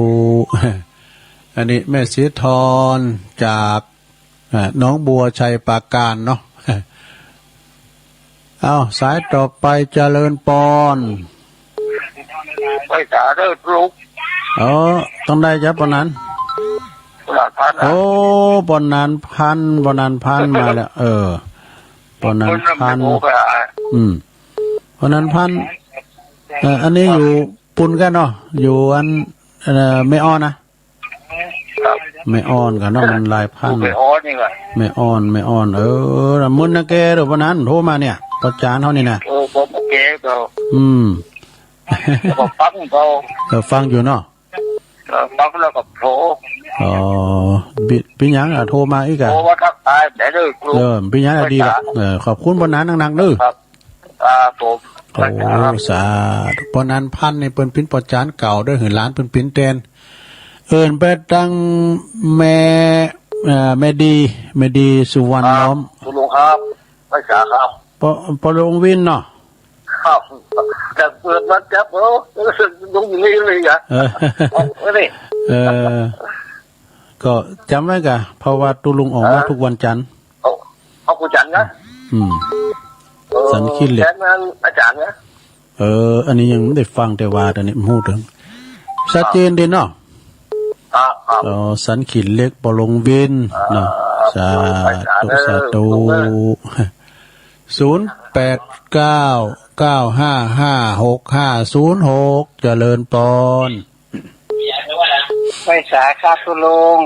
อันนี้แม่สีทองจาก เอ่อ หนองบัวชัยปราการเนาะ เอ้า สายต่อไป เจริญปอน ไปสาเด้อลูก เออ ต้องได้จ้ะ ปอนัน ปอนันพัน โอ้ ปอนันพัน ปอนันพันมาแล้ว เออ ปอนันพัน อืม ปอนันพัน เอ่อ อันนี้อยู่ ปุ้นกันเนาะ อยู่อัน เอ่อ แม่อ่อนนะ ครับ แม่อ่อนกันเนาะ มันหลายพัน แม่อ่อนนี่แหละ แม่อ่อน แม่อ่อน เออ มื้อนั้นแกเด้อ วันนั้นโทรมาเนี่ย ประจานเฮานี่นะ เออ ผมแกก็ อืม ก็ฟังเขา เออ ฟังอยู่เนาะ เออ ฟังแล้วก็โทร อ๋อ ปิ ปิหยังอะ โทรมาอีกอะ โทรมาทักทายแต่เด้อครู เออ ปิหยังอะ ดีละ เออ ขอบคุณปอนันหนักๆเด้อ ครับ ครับผม โอ้ สาธุ ปอนันพันนี่เปิ้นปิ้นปอจานเก่าเด้อ หือหลานเปิ้นปิ้นแตน เอิ้นไปตังแม่ เอ่อ แม่ดี แม่ดีสุวรรณล้อม ครับ คุณลุงครับ ไปสาครับ ปอ ปอลุงวินเนาะ ครับ แต่เปิดมาจับ โอ้ ลุงอยู่นี่เลยอะ เออ เอาเอานี่ เออ ก็จำไว้กะ เพราะว่าตุ๊ลุงออกมา เออ ทุกวันจันทร์ เอา เอาครูจันทร์นะ อืม เออ สันขี้เหล็ก แทนอาจารย์นะ เออ อันนี้ยังไม่ได้ฟังแต่ว่าตอนนี้พูดถึง ชัดเจนดีเนาะ ครับ ครับ อ๋อ สันขี้เหล็ก ปอลุงวินเนาะ อ่า สาธุ สาธุ เออ ศูนย์แปดเก้า เก้าห้าห้า หกห้าศูนย์หก เจริญปอน ไปสาครับตุ๊ลุง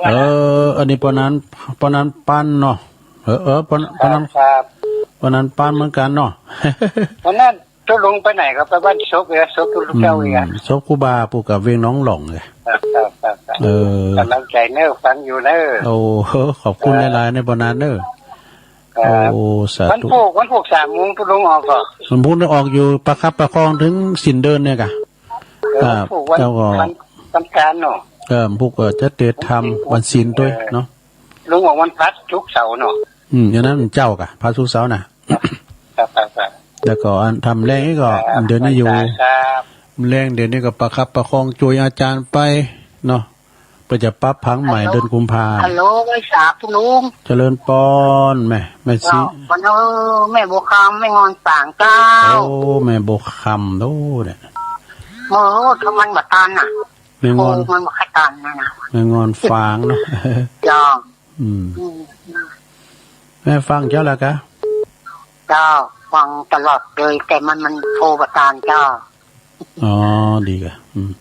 เออ อันนี้ปอนัน ปอนันปันเนาะ เออ เออ ปอนัน ปอนัน ครับ ปอนันปันเหมือนกันเนาะ วันนั้นตุ๊ลุงไปไหนครับ ไปบ้านศพเหรอ ศพตุ๊ลุงเจ้าอีกอะ อืม ศพครูบาปู่กับเวียงหนองหล่องเลย ครับ ครับ ครับ ครับ เออ กำลังใจเนอะ ฟังอยู่เนอะ โอ้ ขอบคุณ ครับ หลายๆ ในปอนันเนอะ ครับ โอ้ สาธุ วันพุธ วันพุธสามโมงตุ๊ลุงออกก่อน วันพุธนี่ออกอยู่ประคับประคองถึงศีลเดือนเนี่ยกะ เออ ครับ วันพุธวัน แล้วก็ วัน วันจันทร์เนาะ เออ วันพุธก็จะเตรียมทำวันศีลด้วยเนาะ ลุงออกวันพฤหัส ศุกร์ เสาร์เนาะ อืม อย่างนั้นเจ้ากะ พฤหัส ศุกร์ เสาร์นะ ครับ ครับ ครับ แล้วก็อันทำแรงนี่ก็ ครับ เดี๋ยวนี้อยู่ วันจันทร์ครับ แรงเดี๋ยวนี้ก็ประคับประคองช่วยอาจารย์ไปเนาะ เพื่อจะปรับผังใหม่ ฮัลโหล เดือนกุมภา ฮัลโหล ไหว้สาตุ๊ลุง เจริญปอนแม่ แม่สี เจ้า วันเออ แม่บัวคำ แม่งอนฝางเจ้า โอ้ แม่บัวคำ โอ้ เนี่ย เออ ถ้ามันบ่ตันน่ะ แม่งอน โอ้ มันบ่ค่อยตันนะนะ แม่งอนฝางเนาะ เจ้า อืม อืม แม่ฟังเจ้าละกะ เจ้า ฟังตลอดเลย แต่มัน มันโทรบ่ตันเจ้า อ๋อ ดีกะ อืม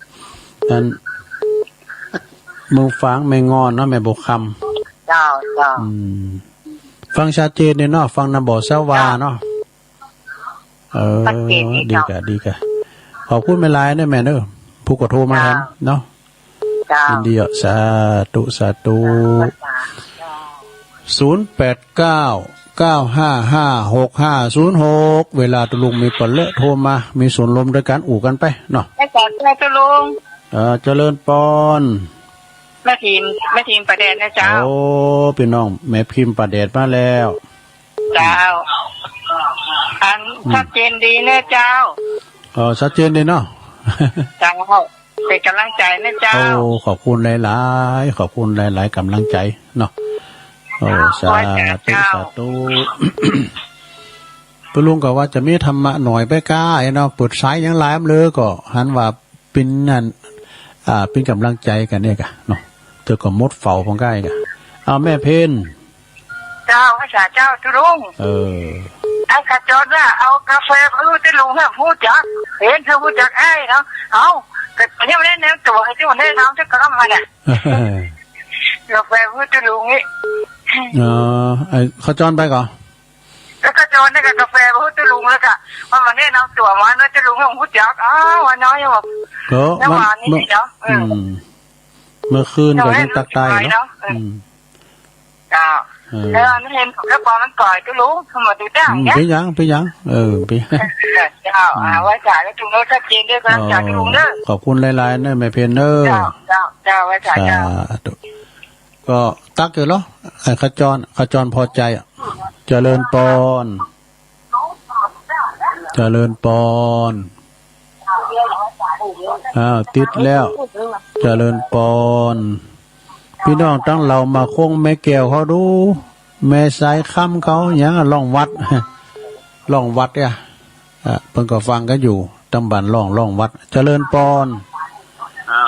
อัน เมืองฝางแม่งอนเนาะ แม่บัวคำ เจ้า เจ้า อืม ฟังชัดเจนเลยเนาะ ฟังนำบ่อสวาเนาะ เออ ชัดเจนดี ดี เจ้า กะ ดีกะ ขอบคุณแม่หลายเด้อแม่เด้อ ผู้ก็โทรมาแทนเนาะ เจ้า ยินดีอ่ะ สาธุ สาธุ เจ้า ศูนย์แปดเก้า เก้าห้าห้า หกห้าศูนย์หก เวลาตุ๊ลุงมีปะเลอะโทรมา มีส่วนร่วมด้วยกัน อู้กันไปเนาะ ไปก่อนเจ้าตุ๊ลุง เออ เจริญปอน แม่พิมพ์ แม่พิมพ์ประแดดนะเจ้า โอ้ พี่น้องแม่พิมพ์ประแดดมาแล้ว เจ้า อัน อืม ชัดเจนดีนะเจ้า เออ ชัดเจนดีเนาะ เจ้า เป็นกำลังใจนะเจ้า โอ้ ขอบคุณหลายๆ ขอบคุณหลายๆ กำลังใจเนาะ โอ้ เจ้า สาธุ ไหว้เจ้า สาธุ ตุ๊ลุงก็ว่าจะมีธรรมะหน่อยไปก้าไอ้เนาะ เปิดสายยังหลายมากเลย ก็หันว่า เป็นนั่น อ่า เป็นกำลังใจกันเนี่ยกะเนาะ เธอก็หมดเฝ้าของใกล้กะ เอาแม่เพน เจ้า พระสาเจ้าตุ๊ลุง เออ ไอ้ขจรน่ะ เอากาแฟมาให้ตุ๊ลุงน่ะ ฮู้จัก เห็นเธอฮู้จักไอ้เนาะ เอา ก็ยังไม่ได้แนะนำตัว ให้เจ้าแนะนำเจ้าก็มาเนี่ย กาแฟมาให้ตุ๊ลุงนี่ อ๋อ ไอ้ขจรไปก่อน แล้วก็โจรนี่ก็กาแฟมาให้ตุ๊ลุงแล้วก็ มันมาแนะนำตัวมาเนาะ ตุ๊ลุงยังฮู้จัก อ้าว ว่าน้อยยังบอก ก็ ยัง มัน ว่านี่ มัน เนาะ เออ อืม เมื่อคืนก็ยังตักตายเนาะ เนาะ เออ อืม เจ้า เออ แล้วอันนี้เห็นแล้วความมันก่อยตุ๊ลุง มันมาดูดัง อืม เนี่ย เป็นหยัง เป็นหยัง เออ เป็น เจ้า อ่า อืม ไหว้สาตุ๊ลุงชัดเจนเด้อ กำลังใจตุ๊ลุงเด้อ อ๋อ ขอบคุณหลายๆ เด้อ แม่เพนเด้อ เจ้า เจ้า เจ้า ไหว้สาเจ้า สาธุ ก็ตักอยู่เหรอ ไอ้ขจร ขจรพอใจอะ เจริญปอน เจริญปอน อ้าว ติดแล้ว เจริญปอน พี่น้องตังเหล่ามาคงแม่แก้วเขาดู แม่สายคำเขาหยังอะ ร้องวัด ร้องวัดอะ อ่ะ เพิ่นก็ฟังกันอยู่ ตังบ้านร้อง ร้องวัด เจริญปอน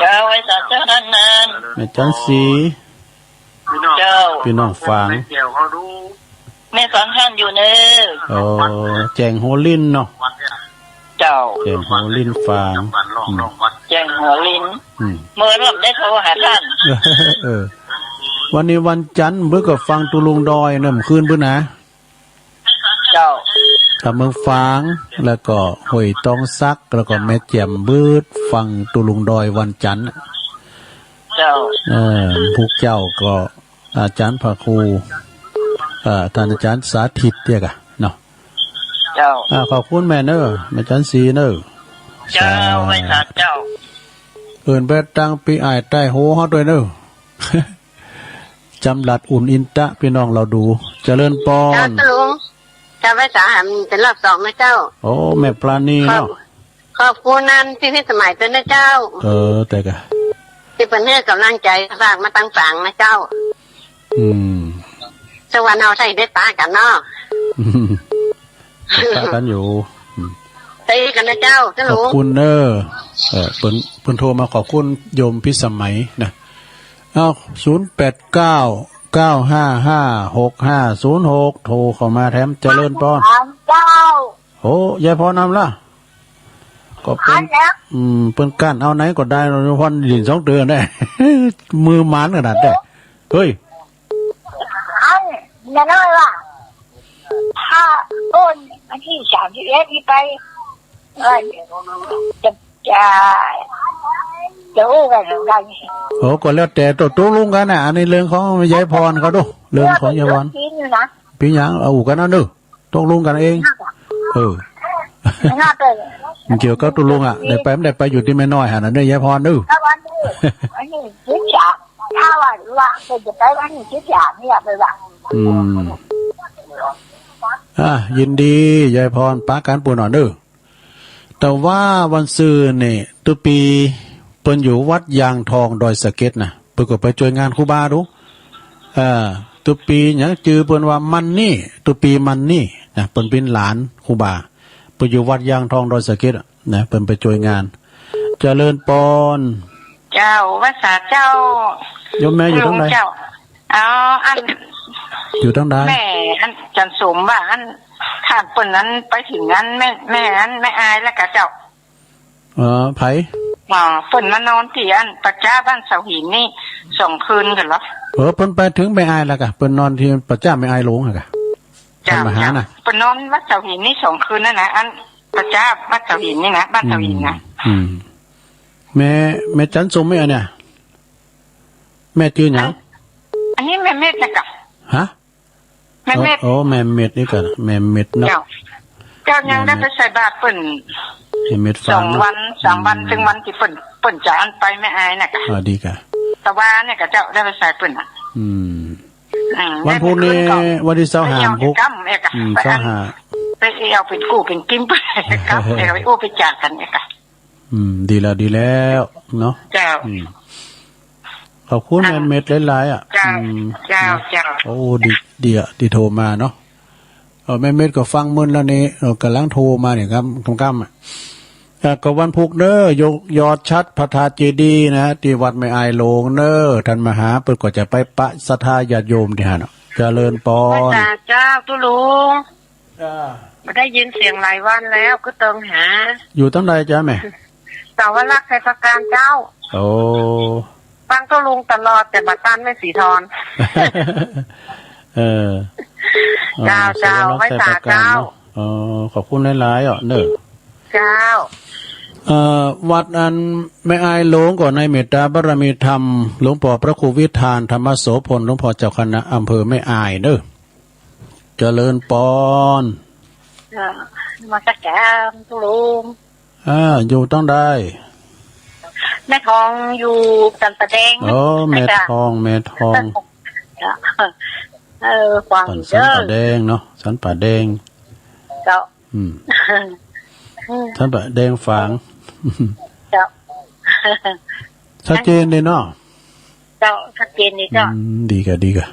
เจ้า ไหว้สาเจ้าท่านนั้น แม่จันสี เจ้า พี่น้องฝาง แม่ฟังท่านอยู่เนอะ อ๋อ แจ้งหัวลินเนาะ เจ้า แจ้งหัวลินฝาง อืม แจ้งหัวลิน อืม เมื่อรอบได้โทรหาท่าน เออ วันนี้วันจันทร์ เพิ่นก็ฟังตุลุงดอยเนาะ เมื่อคืนพุ้นนะ เจ้า ตำเมืองฝาง แล้วก็ห้วยตองสัก แล้วก็แม่แจ่ม เบิดฟังตุลุงดอยวันจันทร์ เจ้า เออ พวกเจ้าก็อาจารย์พระครู เอ่อ ท่านอาจารย์สาธิตเนี่ยกะเนาะ เจ้า อ่า ขอบคุณแม่เนอะ แม่จันสีเนอะ เจ้า สาธุ ไหว้สาเจ้า เอิ้นไปตังปีอ้ายใต้โหเฮาด้วยเนอะ จำรัดอุ่นอินตะ พี่น้องเราดู เจริญปอน เจ้า ตะลุง เจ้า ไหว้สาหามเป็นรอบสองนะเจ้า โอ้ แม่ปราณีเนาะ ขอบ ขอบคุณนั้นที่พิสมัยด้วยนะเจ้า เออ แต่กะ ที่เปิ้นให้กำลังใจฝากมาตังฝางนะเจ้า อืม สักวันเฮาใส่ได้ปะกันเนาะ อืม ปะกันอยู่ อืม ใส่กันนะเจ้า เจ้าหลวง ขอบคุณเนอะ เออ เปิ้น เปิ้นโทรมาขอบคุณโยมพิสมัยนะ เอ้า ศูนย์แปดเก้า เก้าห้าห้า หกห้าศูนย์หก โทรเข้ามาแถม เจริญปอน เจ้า โอ้ ยายพรนำล่ะ ก็เปิ้น อันแล้ว อืม เปิ้นกั้นเอาไหนก็ได้เนาะ ยายพรหยินสองเตือนได้ มือหมานขนาดได้ เฮ้ย อันนั้นว่า ถ้าโอนวันที่สามสิบเอ็ดนี่ไป เออ จะ จะ จะอู้กันเหมือนกัน โอ้ ก็แล้วแต่ตกลงกันนะ อันนี้เรื่องของยายพรเขาดู เรื่องของยายพร เรื่องเป็นเรื่องจริงอยู่นะ เป็นหยัง เอาอู้กันเอาเนอะ ตกลงกันเอง เออ เกี่ยวกับตกลงอะ ได้ไปไม่ได้ไปอยู่ที่แม่น้อยหั่นน่ะเด้อยายพรเด้อ ถ้าวันนี้ วันนี้สิบสาม ถ้าว่า ว่าเป็นจะไปวันนี้สิบสามเนี่ยไปว่า อืม อ่ะ ยินดี ยายพร ปะกันปูนหน่อยเด้อ แต่ว่าวันซืนนี่ ตุ๊ปี เปิ้นอยู่วัดยางทองดอยสะเก็ดนะ เปิ้นก็ไปช่วยงานครูบาดู เอ่อ ตุ๊ปีหยังจื่อเปิ้นว่ามันนี่ ตุ๊ปีมันนี่นะ เปิ้นเป็นหลานครูบา เปิ้นอยู่วัดยางทองดอยสะเก็ดอะนะ เปิ้นไปช่วยงาน เจริญปอน เจ้า ไหว้สาเจ้า โยมแม่อยู่ตรงไหน เจ้า อ๋อ อัน อยู่ตรงไหน แม่ อัน จันสมว่า อัน ถามเปิ้นนั้นไปถึงอันแม่ แม่ อัน แม่อายแล้วกะเจ้า เออ ไผ อ๋อ เปิ้นมานอนที่อันป่าจ๊าบ้านเสาหินนี่สองคืนกันเหรอ เออ เปิ้นไปถึงแม่อายแล้วกะ เปิ้นนอนที่ป่าจ๊าแม่อายหลวงอะกะ เจ้า ท่านมาหานะ เปิ้นนอนวัดเสาหินนี่สองคืนนั่นนะ อันป่าจ๊าวัดเสาหินนี่นะ บ้านเสาหินนะ อืม อืม แม่ แม่จันสมไหมอันเนี่ย แม่จื่อหยัง อัน อันนี้แม่เม็ดนะกะ ฮะ แม่เม็ด โอ้ แม่เม็ดนี่กะ แม่เม็ดเนาะ เจ้า เจ้ายังได้ไปใส่บาตรเปิ้น แม่เม็ด สองวัน สามวัน อืม ถึงวันที่เปิ้น เปิ้นจะอันไปแม่อายน่ะกะ อ่า ดีกะ แต่ว่าเนี่ยกะเจ้าได้ไปใส่เปิ้นน่ะ อืม อืม วันพุธนี่ ได้ไปคืนก่อน วันที่ซาวห้า ไม่ยอม พุธ กำเอกอะ อืม ไปอัน ซาวห้า ไปเอาเป็นกู้เป็นกิมไปกำเอกอะ ไปอู้ไปจากกันเอกอะ อืม ดีแล้ว ดีแล้วเนาะ เจ้า อืม ขอบคุณ อ่า แม่เม็ดหลายๆ อ่ะ เจ้า อืม เจ้า นะ เจ้า โอ้ ดี ดีอ่ะ ที่โทรมาเนาะ เออ แม่เม็ดก็ฟังมึนแล้วนี่ เออ กำลังโทรมาเนี่ยครับ ค่ำๆ อ่ะ เออ ก็วันพุธเนอะ ยกยอดฉัตรพระธาตุเจดีย์นะ ที่วัดแม่อายหลวงเนอะ ท่านมาหา เปิ้นก็จะไปปะศรัทธาญาติโยมที่หั่นเนาะ เจริญปอน พระเจ้า เจ้า ตุ๊ลุง จ้า บ่ได้ยินเสียงหลายวันแล้ว ก็ต้องหา อยู่ตรงใดจ๊ะแม่ สาวรักษ์ไทยประการเจ้า โอ้ ฟังตุ๊ลุงตลอด แต่บ่ตันแม่สีทอน เออ เจ้า เออ เจ้า สาวรักษ์ไทยประการ ไหว้สาเจ้า เนาะ เออ ขอบคุณหลายๆ อ่ะ เนอะ เจ้า เอ่อ วัดอันแม่อายหลวงก็ในเมตตาบารมีธรรม หลวงพ่อพระครูวิธานธรรมโสภณ หลวงพ่อเจ้าคณะอำเภอแม่อายเนอะ เจริญปอน เอ่อนมัสการตุ๊ลุง อ่า อยู่ตรงใด แม่ทองอยู่สันป่าแดง โอ้ แม่ทอง แม่ทอง เออ ฟัง สัน อยู่เด้อ สันป่าแดงเนาะ สันป่าแดง เจ้า อืม อืม สันป่าแดงฝาง เจ้า ชัดเจนเลยเนาะ เจ้า ชัดเจนดีเจ้า อืม ดีกะ ดีกะ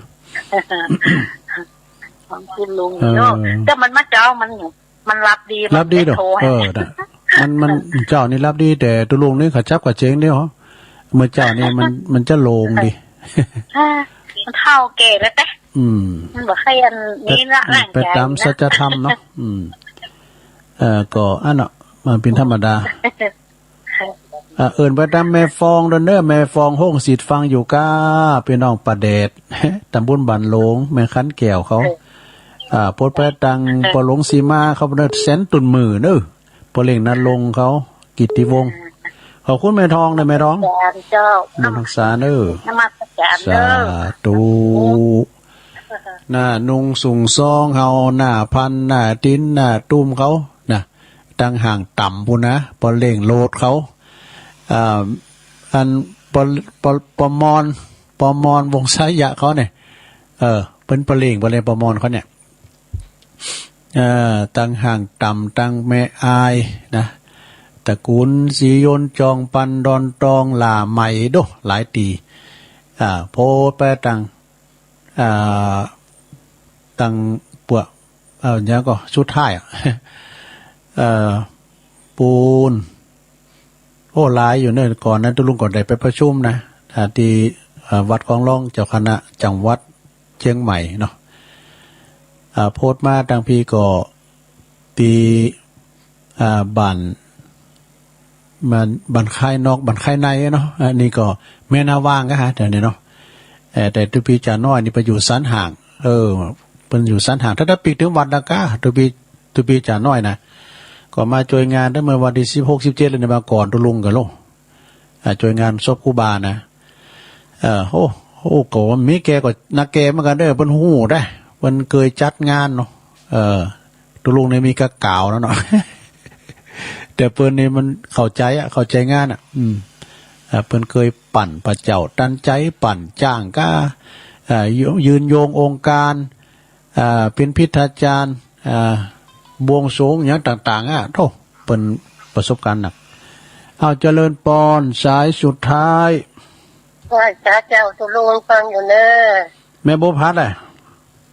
ของคุณลุง เออ เนาะ แต่มันมาเจ้า มัน มันรับดี รับดี มัน เนาะ โทร เออ นะ มัน มัน เจ้านี่รับดี แต่ตุลุงนี่เขาจับกว่าเจ๊งเดียว เมื่อเจ้านี่มัน มันจะโล่งดี อ่า มันเฒ่าแก่แล้วแต่ อืม มันบ่ใครอันนี้ละ ร่างกายนะ ไปตามสัจธรรมเนาะ อืม เอ่อ ก็อันเนาะ มันเป็นธรรมดา อ่า เอิ้นไปตามแม่ฟองเด้อเนอะ แม่ฟองโฮงสิทธิ์ฟังอยู่ก้า พี่น้องประแดด ตำบลบ้านหลวง แม่ขันแก้วเขา เออ อ่า โพสต์ไปตาง เออ ปอหลวงสีมาเขาเนอะ แสนตุนมือเนอะ ปอเล่งนรงค์เขา กิตติวงศ์ ขอบคุณแม่ทองนะ แม่ทอง นมัสการเจ้า นมัสการเนอะ นมัสการเนอะ สาธุ หน้านุ่งสุงซองเขา หน้าพัน หน้าติน หน้าตุ้มเขานะ ตังห่างต่ำพู้นนะ ปอเล่งโลดเขา อ่า อันปอ ปอ ปอมอน ปอมอนวงศ์ไชยะเขาเนี่ย เออ เปิ้นปอเล่ง ปอเล่งปอมอนเขาเนี่ย เอ่อ ตังห่างต่ำ ตังแม่อายนะ ตระกูลศรียนต์ จองปัน ดอนตอง หล่าใหม่ โด หลายตี อ่า โพไปตัง อ่า ตังปวก เอ่อ เนี่ยก็สุดท้ายอะ เอ่อ ปูน โอ้ หลายอยู่เนอะ ก่อนนั้นตุ๊ลุงก็ได้ไปประชุมนะ อ่า ที่ อ่า วัดของรองเจ้าคณะจังหวัดเชียงใหม่เนาะ อ่า โพสต์มาตังพีก็ ที่ อ่า บ้าน บ้าน บ้านค่ายนอก บ้านค่ายในเนาะ อันนี้ก็แม่นาว่างก็ฮะ เดี๋ยวนี้เนาะ เอ่อ แต่ตุ๊ปีจ่าน้อยนี่ไปอยู่สันห่าง เออ เปิ้นอยู่สันห่าง ถ้า ถ้าปีกถึงวัดละก้า ตุ๊ปี ตุ๊ปีจ่าน้อยนะ ก็มาช่วยงานตั้งเมื่อวันที่สิบหก สิบเจ็ดเลยนะ มาก่อนตุ๊ลุงกันโลก อ่า ช่วยงานศพครูบานะ เออ โอ้ โอ้ ก็มีแกก็นักแกเหมือนกันเด้อ เปิ้นฮู้ได้ เปิ้นเคยจัดงานเนาะ เออ ตุ๊ลุงเนี่ยมีกะกาวแล้วเนาะ แต่เปิ้นนี่มันเข้าใจอะ เข้าใจงานอะ อืม อ่า เปิ้นเคยปั่นพระเจ้าตันใจ ปั่นจ้างกา อ่า ยืนโยงองค์การ อ่า เป็นพิธาจารย์ อ่า บวงสรวงหยังต่างๆ อะ โธ่ เปิ้นประสบการณ์หนัก เอา เจริญปอน สายสุดท้าย ไหว้สาเจ้าตุ๊ลุงฟังอยู่เนอะ แม่บัวผัดอะ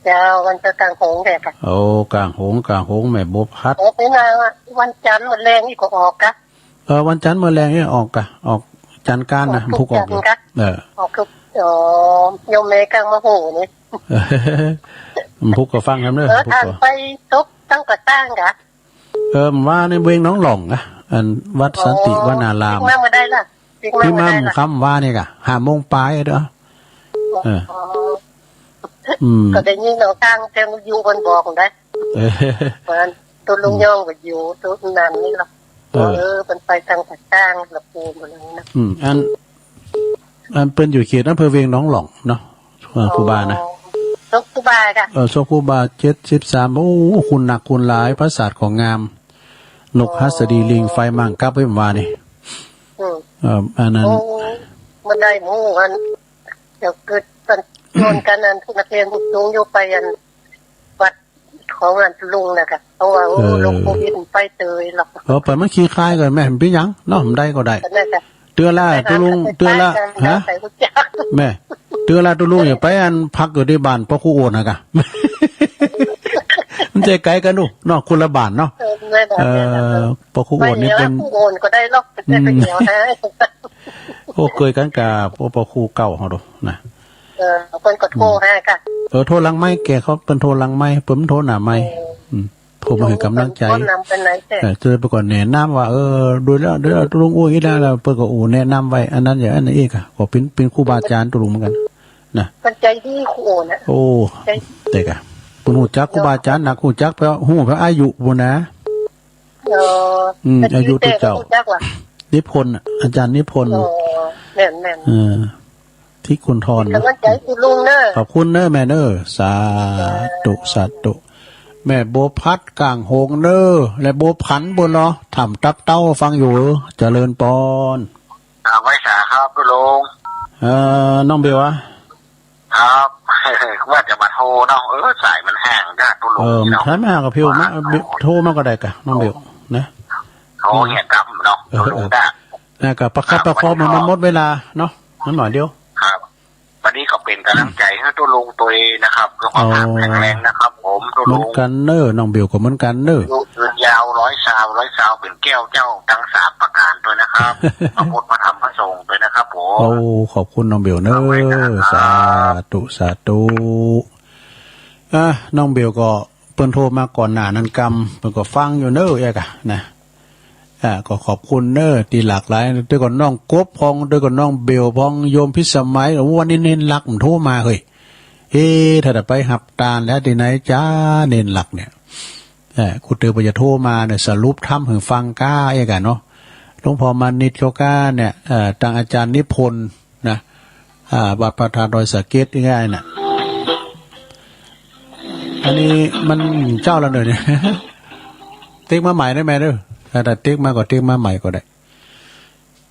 เจ้า วันเจ้ากลางหงแหละค่ะ โอ้ กลางหง กลางหง แม่บัวผัด โอ้ ไปมาวันจันทร์มื้อแลงนี่ก็ออกกะ เออ วันจันทร์มื้อแลงนี่ออกกะ ออกจันทร์กลางนะ ออกทุก พุกออกอยู่ จันทร์กะ เออ ออกทุก อ๋อ โยมแม่กลางมาหูนี่ พุกก็ฟังนำเนอะ เออ พุกก็ ท่านไปตกตั้งกระตั้งกะ เออ ว่าในเวียงหนองหล่องอะ อันวัดสันติวนาราม อ๋อ ปิกมาเมื่อใดล่ะ ปิกมาเมื่อใดล่ะ ปิกมาค่ำว่านี่กะ ห้าโมงปลายเด้อ เออ อ๋อ อืม ก็ได้ยินเอาทางเทวยูคนบอกได้ เออ ว่าตุ๊ลุงย่องก็อยู่ตุ๊นั่นนี่ล่ะ เออ เออ มันไปทางปากกลางละปูนอะไรนะ อืม อัน อันเปิ้นอยู่เขตอำเภอเวียงหนองหล่องเนาะ เอ่อ ครูบานะ อ๋อ ศพครูบาค่ะ เออ ศพครูบาเจ็ดสิบสาม โอ้ คุณหนักคุณหลาย ปราสาทก็งาม นกหัสดีลิง ไฟมังกับไว้ว่านี่ อืม เอ่อ อันนั้น โอ้ มันได้หมู่กัน เดี๋ยวเกิดกัน ชวนกันอันนักเรียนผู้สูงอยู่ไปอันวัดของอันลุงนะคะ เพราะว่า โอ้ เออ หลวงปู่อินไปเตยหรอก เออ ไปมันขี้คายกันแม่ มันเป็นหยังเนาะ มันได้ก็ได้ นั่นแหละ เตื้อละ ไปหา ตุ๊ลุง กัน เตื้อละ ไปหา ฮะ ใส่กุญแจ แม่ เตื้อละตุ๊ลุง อย่าไปอันพักอยู่ที่บ้านพ่อครูโอนนะกะ มันจะไกลกันดูเนาะ คนละบ้านเนาะ เออ ไม่ได้ เออ ไม่ได้ พ่อครูโอนนี่ ไม่เดี๋ยว เป็น ครูโอนก็ได้หรอก อืม จะไปเดี๋ยวนะ โอ้ เคยกันกะ โอ้ พ่อครูเก่าเขาดูนะ เออ เปิ้นก็โทรหาค่ะ เออ โทรหลังไมค์แกเขา เปิ้นโทรหลังไมค์ เปิ้นโทรหน้าไมค์ เออ อืม ผมให้กำลังใจ คนนำไปไหนแต่ เออ เจอไปก่อนแนะนำว่า เออ ดูแล้ว ดูแล้วตุ๊ลุงอู้อย่างนี้แล้ว เปิ้นก็อู้แนะนำไว้ อันนั้นอย่างนั้นอีกอะ ก็เป็น เป็นครูบาอาจารย์ตุ๊ลุงเหมือนกันนะ มันใจดีครูนะ โอ้ ใจดี แต่กะ เปิ้นฮู้จักครูบาอาจารย์นัก ฮู้จักเพราะ ฮู้เพราะอายุพู้นนะ เออ อืม อายุตัวเจ้า ฮู้จักว่ะ นิพนธ์น่ะ อาจารย์นิพนธ์ อ๋อ แม่นๆ เออ ที่คุณทรนะ กำลังใจคุณลุงเนอะ ขอบคุณเนอะแม่เนอะ สาธุ สาธุ แม่บัวพัดกลางหงเนอะ และบัวผันบุญเนาะ ถามตับเต้าฟังอยู่ เจริญปอน อ่า ไหว้สาครับตุ๊ลุง เอ่อ น้องเบลวะ ครับ ว่าจะมาโทรเนาะ เออ สายมันห่างจ้ะตุ๊ลุง เออ เนาะ สายมันห่างกับพี่มา โทรมาก็ได้กะ น้องเบล นะ โทรเนี่ยกำเนาะ เออ ตุ๊ลุงจ้ะ นะ ก็ประคับประคองมัน มันหมดเวลาเนาะ มันหน่อยเดียว ครับ เป็นกำลังใจให้ตุ๊ลุงตวยนะครับ เพื่อความ อ๋อ แข็งแรงนะครับผม ตุ๊ลุง เหมือนกันเนอะ น้องเบลก็เหมือนกันเนอะ อายุยืนยาว ร้อยซาว ร้อยซาว เป็นแก้วเจ้าทั้งสามประการด้วยนะครับ พระพุทธ พระธรรม พระสงฆ์ด้วยนะครับผม โอ้ ขอบคุณน้องเบลเนอะ เอาไว้นะครับ สาธุ สาธุ อ่ะ น้องเบลก็ เปิ้นโทรมาก่อนหน้านั้นกำ เปิ้นก็ฟังอยู่เนอะ เอ๊ะกะนะ อ่า ก็ขอบคุณเนอะ ที่หลากหลาย ด้วยกับน้องกบพอง ด้วยกับน้องเบลพอง โยมพิสมัย โอ้ วันนี้เน้นหลักมันโทรมาเฮ้ย เอ๊ะ ถ้าจะไปหับตานแล้วที่ไหนจ้า เน้นหลักเนี่ย เอ่อ กูเตอร์ปอยากโทรมาเนี่ย สรุปธรรมให้ฟังก้า เอ๊ะกะเนาะ หลวงพ่อมานิตเขาก้าเนี่ย เอ่อ ทางอาจารย์นิพนธ์ นะ อ่า วัดพระธาตุดอยสะเก็ดง่ายๆ น่ะ อันนี้มันเจ้าแล้วเนอะเนี่ย ติ๊กมาใหม่ได้ไหมเด้อ ถ้าติ๊กมาก็ติ๊กมาใหม่ก็ได้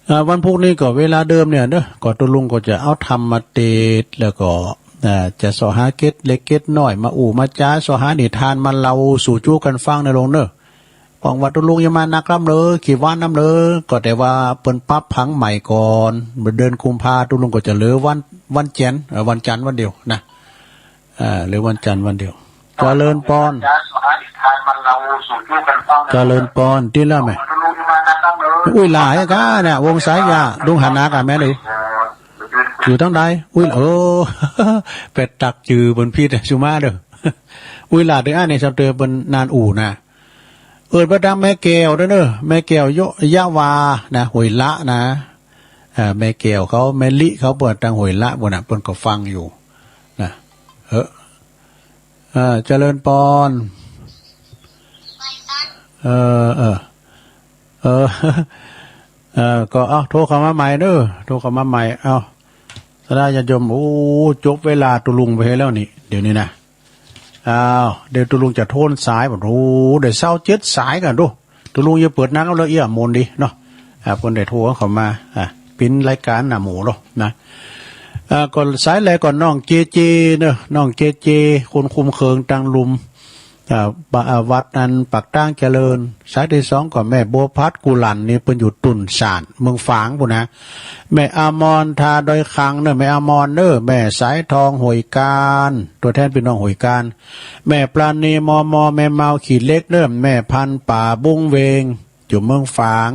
อ่า วันพุธนี้ก็เวลาเดิมเนี่ยเด้อ ก็ตุ๊ลุงก็จะเอาธรรมมาเทศน์ แล้วก็ อ่า จะเสาะหาเกร็ดเล็กเกร็ดน้อย มาอู้มาจ๋า เสาะหานิทานมาเล่าสู่จู้กันฟังนะลุงเนอะ หวังว่าตุ๊ลุงจะมานักลำเลย ขี้วันลำเลย ก็แต่ว่าเปิ้นปรับผังใหม่ก่อน เดือนกุมภาตุ๊ลุงก็จะเหลือวัน วันจันทร์ เอ่อ วันจันทร์วันเดียวนะ อ่า เหลือวันจันทร์วันเดียว เจริญพร เจริญพร ที่ละแม่ อุ้ยหลายอะกะเนี่ย วงสายยา ลุงหันหน้ากะแม่ดู อยู่ทางใด อุ้ย โอ้ เป็ดตักจื่อเปิ้นผิดอะ สุมาเด้อ อุ้ยหลายเด้อ อันนี้จำเตอเปิ้นนานอู่นะ เอิ้นไปตามแม่แก้วเด้อเนอะ แม่แก้วโย ยะวานะ ห้วยละนะ อ่า แม่แก้วเขา แม่ลิเขา เปิ้นตางห้วยละ เปิ้นน่ะ เปิ้นก็ฟังอยู่นะ เออ เออ เจริญพร เออ เออ เออ เออ ก็ เอ้า โทรเข้ามาใหม่เด้อ โทรเข้ามาใหม่ เอ้า สาธุญาติโยม โอ้ จบเวลาตุ๊ลุงไปแล้วนี่ เดี๋ยวนี้นะ อ้าว เดี๋ยวตุ๊ลุงจะโทนสายบ่ โอ้ ได้ซาวเจ็ดสายกันดู ตุ๊ลุงอย่าเปิดหนังเอาเลย เอี้ย มนต์ดีเนาะ อ่า เปิ้นได้โทรเข้ามา อ่า เป็นรายการนะหมู่เนาะ นะ อ่า ก็สายแรกก็น้องเจเจเนาะ น้องเจเจ คนคุมเคิงตังลุ่ม อ่า บะ อ่า วัดนั้นปากตางเจริญ สายที่สองก็แม่บัวพัดกุหลั่นนี่ เปิ้นอยู่ตุ่นสาน เมืองฝางพู้นนะ แม่อมรทาดอยคังเนอะ แม่อมรเนอะ แม่สายทองห้วยกาญ ตัวแทนพี่น้องห้วยกาญ แม่ปราณี มม แม่เมาขี้เหล็กเนอะ แม่พันธุ์ป่าบุ้งเวง อยู่เมืองฝาง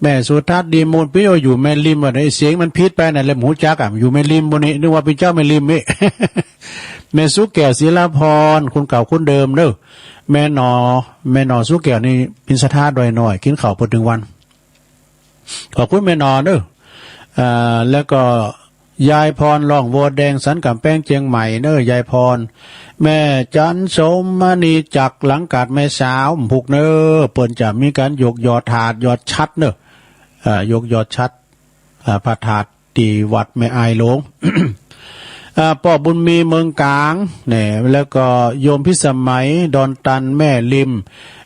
แม่สุทัศน์ดีมูล พี่โออยู่แม่ริม ว่าไอ้เสียงมันผิดไปน่ะ เลยบ่ฮู้จักอะ อยู่แม่ริมบ่นี่ นึกว่าเป็นเจ้าแม่ริมนี่ แม่สุแก้วศิลาพร คนเก่าคนเดิมเนอะ แม่หนอ แม่หนอสุแก้วนี่เป็นศรัทธาดอยน้อย กินข้าวเปิ้นถึงวัน ขอบคุณแม่หนอเนอะ อ่า แล้วก็ ยายพร ร่องวัวแดง สันกำแพง เจียงใหม่เนอะ ยายพร แม่จันทร์สมมณี จากหลังกาดแม่สาว ผูกเนอะ เปิ้นจะมีการยกยอดถาดยอดฉัตรเนอะ อ่า ยกยอดฉัตร อ่า พระธาตุที่วัดแม่อายหลวง อ่า ป้อบุญมี เมืองกลางเนี่ย แล้วก็โยมพิสมัย ดอนตัน แม่ริม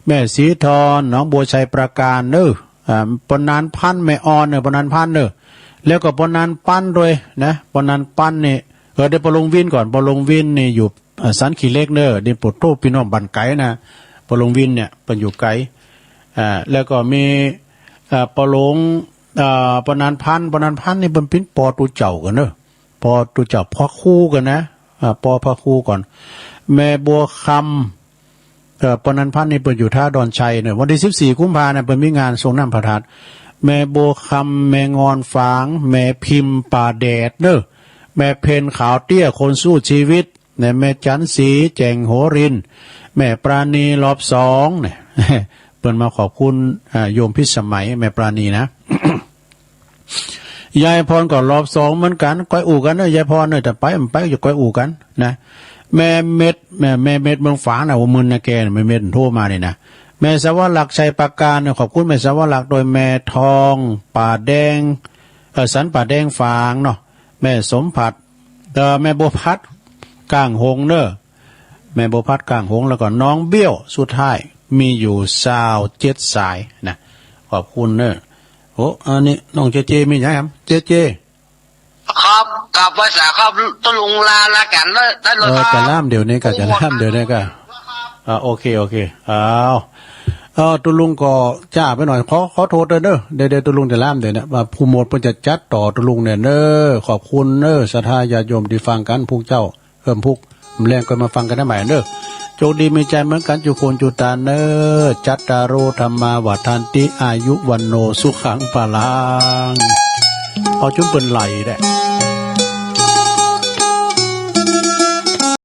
แม่ศรีทร หนองบัวชัยปราการเนอะ อ่า ป้อนานพันธุ์ แม่ออนเนอะ ป้อนานพันธุ์เนอะ แล้วก็ป้อนานปันธุ์ด้วยนะ ป้อนานปันธุ์นี่ เออ เดี๋ยวป้อหลวงวินก่อน ป้อหลวงวินนี่อยู่ อ่า สันขี้เหล็กเนอะ นี่โปรดโทษพี่น้องบ้านไกลนะ ป้อหลวงวินเนี่ย เปิ้นอยู่ไกล อ่า แล้วก็มี อ่า ป้อหลวง อ่า ป้อนานพันธุ์ ป้อนานพันธุ์นี่เปิ้นเป็นป้อตุ๊เจ้ากันเนอะ ป้อตุ๊เจ้า ป้อครูกันนะ อ่า ป้อพระครูก่อน แม่บัวคำ เอ่อ ป้อนานพันธุ์นี่เปิ้นอยู่ท่าดอนชัยเนอะ วันที่สิบสี่กุมภานะ เปิ้นมีงานสรงน้ำพระธาตุ แม่บัวคำ แม่งอนฝาง แม่พิมพ์ป่าแดดเนอะ แม่เพ็ญขาวเตี้ย คนสู้ชีวิตเนี่ย แม่จันทร์ศรี แจ่งโหรินทร์ แม่ปราณี รอบสองเนี่ย เปิ้นมาขอบคุณ อ่า โยมพิสมัย แม่ปราณีนะ ยายพรก็รอบสองเหมือนกัน ก้อยอู้กันเนอะ ยายพรเนอะ แต่ไปมันไปอยู่ก้อยอู้กันนะ แม่เม็ด แม่ แม่เม็ดเมืองฝางนะ ว่ามึนนะแกน่ะ แม่เม็ดโทรมานี่นะ แม่สวรักษ์ ชัยปราการเนี่ย ขอบคุณแม่สวรักษ์ โดยแม่ทอง ป่าแดง เอ่อ สันป่าแดงฝางเนาะ แม่สมผัส เอ่อ แม่บัวพัด ก้างหงเนอะ แม่บัวพัด ก้างหง แล้วก็น้องเบี้ยว สุดท้าย มีอยู่ซาวเจ็ดสายนะ ขอบคุณเนอะ โอ้ อันนี้น้องเจเจ มีหยังครับ เจเจ ครับ กราบไหว้สาครับ ตุ๊ลุงลาลากันได้ ได้เลย เออ ครับ จะล่ามเดี๋ยวนี้ก็ จะล่ามเดี๋ยวนี้ก็ อ่า โอเค โอเค อ้าว เออ ตุ๊ลุงก็จ้าไปหน่อย ขอ ขอโทษด้วยเนอะ เดี๋ยว เดี๋ยวตุ๊ลุงจะล้ามเดี๋ยวเนี่ย ว่าผู้หมวดเพิ่นจะจัดต่อตุ๊ลุงเนี่ยเนอะ ขอบคุณเนอะ ศรัทธาญาติโยมที่ฟังกัน พวกเจ้า เพิ่มพุก แลงก็มาฟังกันได้ใหม่เนอะ โชคดีมีชัยเหมือนกัน จุคนจุตาเนอะ จัตตาโร ธัมมา วัฑฒันติ อายุ วัณโณ สุขัง พลัง เอาจุ่มเปิ้นไหลแหละ